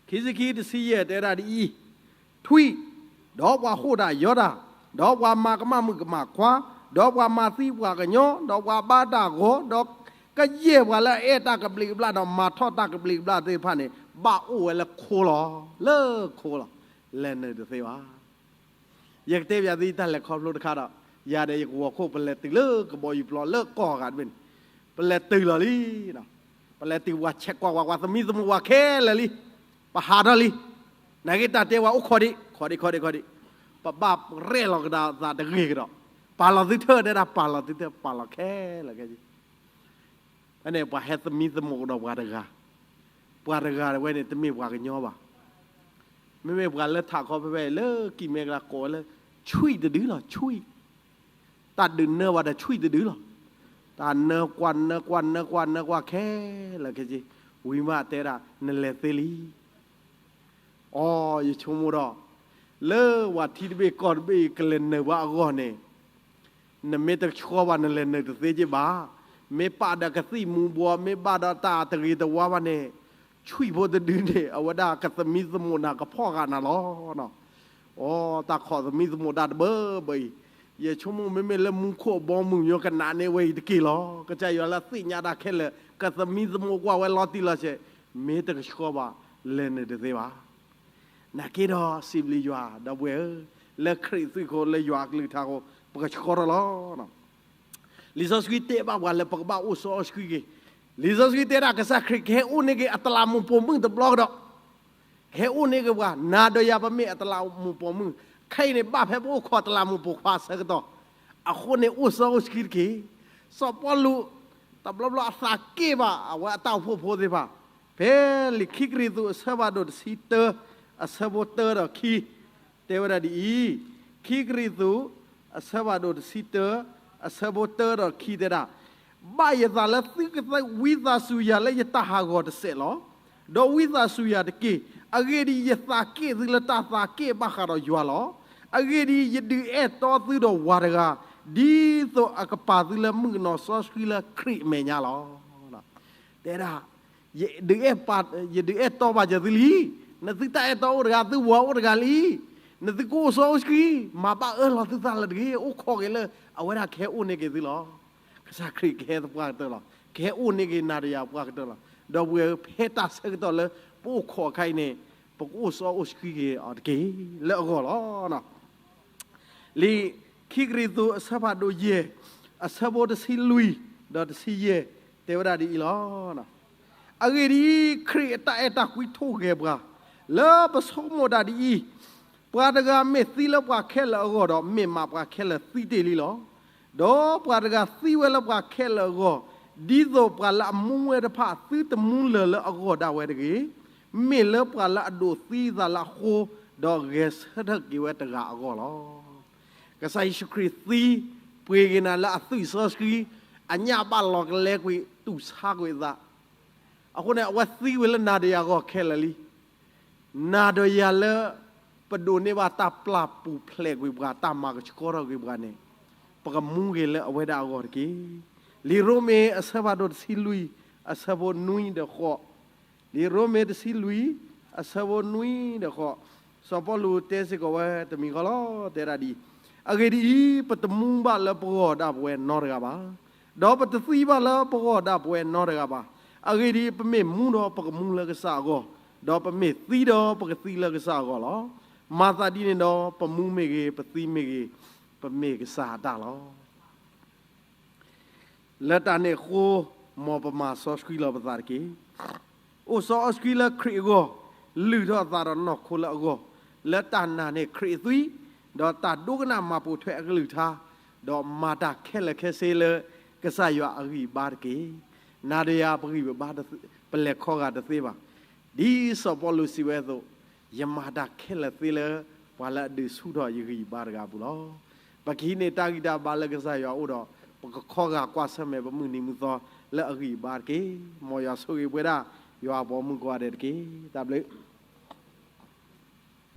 ခံဆံခံတဆံယဲၢ် တဲဒၣ်ဒ်အံၤ, ထွံၣ်, ဒီးပှၤဃိာ်တၢ်ယီတၢ်, ဒီးပှၤမၤကမၣ်မုၣ်ကမၣ်ခွါ, ဒီးပှၤမၤသံပှၤကညီ, ဒီးပှၤဘါတၢ်ဂီၤ, ဒီးကယဲၢ်ပှၤလၢအအဲၣ်တၢ်ကဘျံးကဘျၣ်ဒီးမၤထီၣ်တၢ်ကဘျံးကဘျၣ်သ့ၣ်တဖၣ်န့ၣ် ဘၣ်အိၣ်ဝဲလၢခိလီၤ. လၢခိလီၤ. လဲၤနုာ်တသ့ဘၣ်. ယကတဲပျးသုတၢ်လဲၤခီဖျိတခါဒီး, ယၤဒီးယကဝီၤခိၣ် ပလဲၤတုၤလၢကဘီယူၤပျီလၢကီၢ်ဂၤတဘ့ၣ်န့ၣ်, ပလဲၤတုၤလီၤလံ. ပလဲၤတုၤပှၤဆဲးကွၢ်ပှၤ ပှၤသမံသမိးပှၤခဲလၢာ်လံ. ပဟးထီၣ်လံ. နာ်က့တၢ်တဲပှၤအိၣ်ခိးဒံး, ခိးဒံး ခိးဒံး ခိးဒံး, ပဘၣ်ရဲၣ်လီၤကဒါသးတဂ့ၤကဒီး, ပာ်လီၤသုထၢၣ်တဲဒၣ် ပာ်လီၤသုထၢၣ် ပာ်လီၤခဲလၢာ်ခဲဆ့ ဖဲန့ၣ် ပှၤဟဲသမံသမိးကဒီးပှၤတဂၤ, ပှၤတဂၤဝဲန့ၣ် တမ့ၢ်ပှၤကညီဘၣ်. မ့မ့ၢ်ပှၤလၢထးခီဖဲဖဲလၢကံၢ်မဲကလါကိးဝဲလၢ ဆွံၣ်တဒုလီၤ, ဆွံၣ်. တၢ်ဒုးနၢပှၤဒီးဆွံၣ်တဒုလီၤ. တၢ်နၢကွၢ်နၢကွၢ်နၢကွၢ်နၢကွၢ်ခဲလၢာ်ခဲဆ့, ဝံၤမးတဲဒၣ် နလဲၤသ့လံ. အိ ယဆိကမိၣ်ဒီး, လၢပှၤထံတဘ့ၣ်ကီၢ်တဘ့ၣ်အံၤ ကလဲၤနုာ်ဘၣ်အဂီၢ်န့ၣ်, နမ့ၢ်တကဆှီဘၣ် နလဲၤနုာ်တသ့က့ဘၣ်. မ့ၢ်ပာ်ဒီးကသံၣ်မူၤဘှီး မ့ၢ်ဘၣ်ဒီးတၢ်တဂ့ၤတဝါဘၣ်န့ၣ်, ဆွံၣ်ဖိတဒုန့ၣ် အဝဲဒၣ်ကသမံသမိးနၤကဖီၣ်ဃာ်နၤလီၤ. အိ တၢ်ခိးသမံသမိးတၢ်တဘၢဘၢအံၤ, ယဆိကမိၣ်မ့မ့ၢ်လၢမူခိၣ်အဘီအမုၢ်ညီကနးန့ၢ်ဝဲအံၤတက့ၢ်လီၤ. ကစၢ်ယွၤလၢသ့ၣ်ညါတၢ်ခဲလၢာ် ကသမံသမိးကွၢ်ဝဲလီၤတံၢ်လီၤဆဲး, မ့ၢ်တကဆှီဘၣ် လဲၤနုာ်တသ့ဘၣ်. နာ်က့ဒီးစံးဘျုးယွၤ ဒီပုၢ်ဝဲၢ်ဧၢ, လၢခရံာ်အသွံၣ်အဃိ လၢယွၤအကလုၢ်ကထါအဃိ ပကဆှီထီၣ်လီၤ. လံာ်စီဆှံတဲဘၣ်ပှၤလၢပကဘၣ်အိၣ်စီအိၣ်ဆှံက့ၤ, လံာ်စီဆှံတဲဒၣ်ကစၢ်ခရံာ်ကဟဲအိၣ်န့ၢ်က့ၤအတလးမူးပိာ်မုၣ်တဘျီကဒီး, ကဟဲအိၣ်န့ၢ်က့ၤပှၤ, နၤဒီးယၤပမ့ၢ်အတလးမူးပိာ်မုၣ်, ခဲအံၤန့ၣ် ဘၣ်ဖဲပအိၣ်ခိးတလးမူးပိာ်ခွါအဆၢကတီၢ်, အဃိန့ၣ်အိၣ်စီအိၣ်ဆှံတက့ၢ်. စီၤပီလူး တဘျီဘျီအသးက့ၣ်ဘၣ် အဝဲအတၢ်အိၣ်ဖှိၣ်ဖိသ့ၣ်တဖၣ်, ဖဲလံာ်ခံကရံၣ်သူးအဆၢဖးဒိၣ်တဆံတၢ အဆၢဖိတၢဒီးခံ တဲဝဲဒၣ်ဒ်အံၤ, ခံကရံၣ်သူး အဆၢဖးဒိၣ်တဆံတၢ အဆၢဖိတၢဒီးခံတဲဒၣ်, ဘၣ်ယသးလၢသုကဝံသးစူၤယၤလၢယတၢ်ဟးဂီၤတစဲးလီၤ. ဒီးဝံသးစူၤယၤတက့ၢ်. အဂ့ၢ်ဒ်အံၤ, ယသးက့ၣ်သုလၢတၢ်သးက့ၣ်ဘၣ်ဃးဒီးယွၤလီၤ. အဂ့ၢ်ဒ်အံၤ, ယဒုးအဲၣ်တီသုဒီးဝၤတဂၤ, ဒ်သိးအကပာ်သုလၢမုၣ်ကနီၤစီဆှံလၢခရံာ်အမဲာ်ညါလီၤ. တဲဒၣ်, ယဒုးအဲၣ်ပာ်, ယဒုးအဲၣ်တီဘၣ်စၢၤသုလံ. နသုတၢ်အဲၣ်တီအိၣ်တဂၤ, သုဝၤအိၣ်တဂၤလံ. နသုကအိၣ်စီအိၣ်ဆှံ, မၤဘၣ်အၢၣ်လီၤသုသးလၢၤတဂ့ၤ, အိၣ်ခိးက့ၤလၢအဝဲဒၣ်ကဟဲအိၣ်န့ၢ်က့ၤသုလီၤ. ကစၢ်ခရံာ်ကဟဲသပှၢ်ကတၢၢ်လီၤ. ကဟဲအိၣ်န့ၢ်က့ၤနၤဒီးယၤပှၢ်ကတၢၢ်လီၤ. ဒီပုၢ်ဝဲၢ်, ဖဲတၢ်ဆၢကတီၢ်လၢပအိၣ်ခိးအခါအံၤန့ၣ်, ပကအိၣ်စီအိၣ်ဆှံက့ၤအီၤတက့ၢ်လၢအဂီၢ်လီၤ. လံာ်ခံကရံၣ်သူးအဆၢဖးဒိၣ်ယဲၢ်, အဆၢဖိတဆံလွံၢ်ဒီးတဆံယဲၢ်, တဲဝဲဒၣ်ဒ်အံၤလီၤ. အဂ့ၢ်ဒ်အံၤ, ခရံာ်အတၢ်အဲၣ်တၢ်ကွံထိၣ်ဂဲၤပှၤ, လၢပဆိကမိၣ်တၢ်ဒ်အံၤ, ပှၤတဂၤမ့ၢ်သံလၢပှၤခဲလၢာ်အဂီၢ်ဒီး, မ့ၢ်မးပှၤခဲလၢာ်သံတ့ၢ်လံလီၤ. ဒီးပှၤတဂၤသံဝဲလၢပှၤခဲလၢာ်အဂီၢ်, ဒ်သိးပှၤလၢအမူဝဲတဖၣ်သုတမူလၢၤလၢအဂီၢ်ဒၣ်ဝဲတဂ့ၤ. မ့ၢ်လၢပှၤလၢအဒိးသံအသးလၢအဃိ, ဒီးဂဲၤဆၢထၢၣ်က့ၤဝဲတဂၤအဂီၢ်လီၤ. ကစၢ်ယ့ၣ်ၡူးခရံာ်သံပှ့ၤက့ၤနၤလၢအသွံၣ်စီဆှံ, အညၣ်ဘၣ်လီၤကလဲကွံာ်, တူၢ်ဆါကွံာ်အသး, အဃိန့ၣ် အဝဲသံဝဲလၢနၤဒီးယၤအဂီၢ်ခဲလၢာ်လံ. နၤဒီးယၤလၢပဒိးန့ၢ်ဘၣ်တၢ်ပျၢ်ပူၤဖျဲးကွံာ်ပှၤ, တၢ်မၤကဆှီထီၣ်ကွံာ်ပှၤန့ၣ်, ပကမူက့ၤလၢအဝဲဒၣ်အဂီၢ်တက့ၢ်. လံာ်ရိမ့ၤအဆၢဖးဒိၣ်တဆံလွံၢ်, အဆၢဖိနွံဒီးဃိး, လံာ်ရိမ့ၤတဆံလွံၢ်, အဆၢဖိနွံဒီးဃိး, စီၤပီလူးတဲစ့ၢ်ကီးဝဲတမံၤဃီလီၤ. တဲဒၣ်ဒ်အံၤ, အဂ့ၢ်ဒ်အံၤ, ပတမူဘၣ်လၢပဂီၢ်ဒၣ်ပဝဲနီတဂၤဘၣ်, ဒီးပတသံဘၣ်လၢပဂီၢ်ဒၣ်ပဝဲနီတဂၤဘၣ်. အဂ့ၢ်ဒ်အံၤ, ပမ့ၢ်မူဒီးပကမူလၢကစၢ်အဂီၢ်, ဒီးပမ့ၢ်သံဒီးပကသံလၢကစၢ်အဂီၢ်လီၤ. မၤသးဒ်န့ၣ်ဒီး, ပမူမ့ၢ်ဂ့ၤ, ပသံမ့ၢ်ဂ့ၤ, ပမ့ၢ်ကစၢ်အတၢ်လီၤ. လၢတၢ်န့ၣ်အဃိ, မ်ပမၤစီဆှံလီၤပသးတက့ၢ်. အိၣ်စီအိၣ်ဆှံလၢခရံာ်အဂီၢ်, လုၢ်ထီၣ်အသးဒီးနီၢ်ခိလၢအဂီၢ်, လၢတၢ်နာ်န့ၢ်ခရံာ်အသွံၣ်, ဒီးတၢ်ဒိကနၣ်မၤပိာ်ထွဲအကလုၢ်ကထါ, ဒီးမၤတၢ်ခဲလၢာ်ခဲဆ့လၢကစၢ်ယွၤအဂံၢ်အဘါတက့ၢ်. နၤဒီးယၤပဂံၢ်ပဘါ, ပလဲၤခီဂာ်တသ့ဘၣ်. ဒ်စီၤပီလူးစံးဝဲအသိး, ယမၤတၢ်ခဲလၢာ်သ့လၢပှၤလၢအဒုးဆူၣ်ထီၣ်ယဂံၢ်ယဘါတဂၤအပူၤလီၤ. ပကဟံးန့ၢ်တၢ်ဂံၢ်တၢ်ဘါလၢကစၢ်ယွၤအအိၣ်ဒီး, ပကခီဂာ်ကွၢ်ဆၢၣ်မဲာ်ပမုၢ်နံၤမုၢ်သီလၢအဂံၢ်အဘါတက့ၢ်. မ်ယွၤဆိၣ်ဂ့ၤပဝဲဒၣ်ယွၤအပိာ်မုၣ်ကိးဂၤဒဲးတက့ၢ်. တၢ်ဘျုး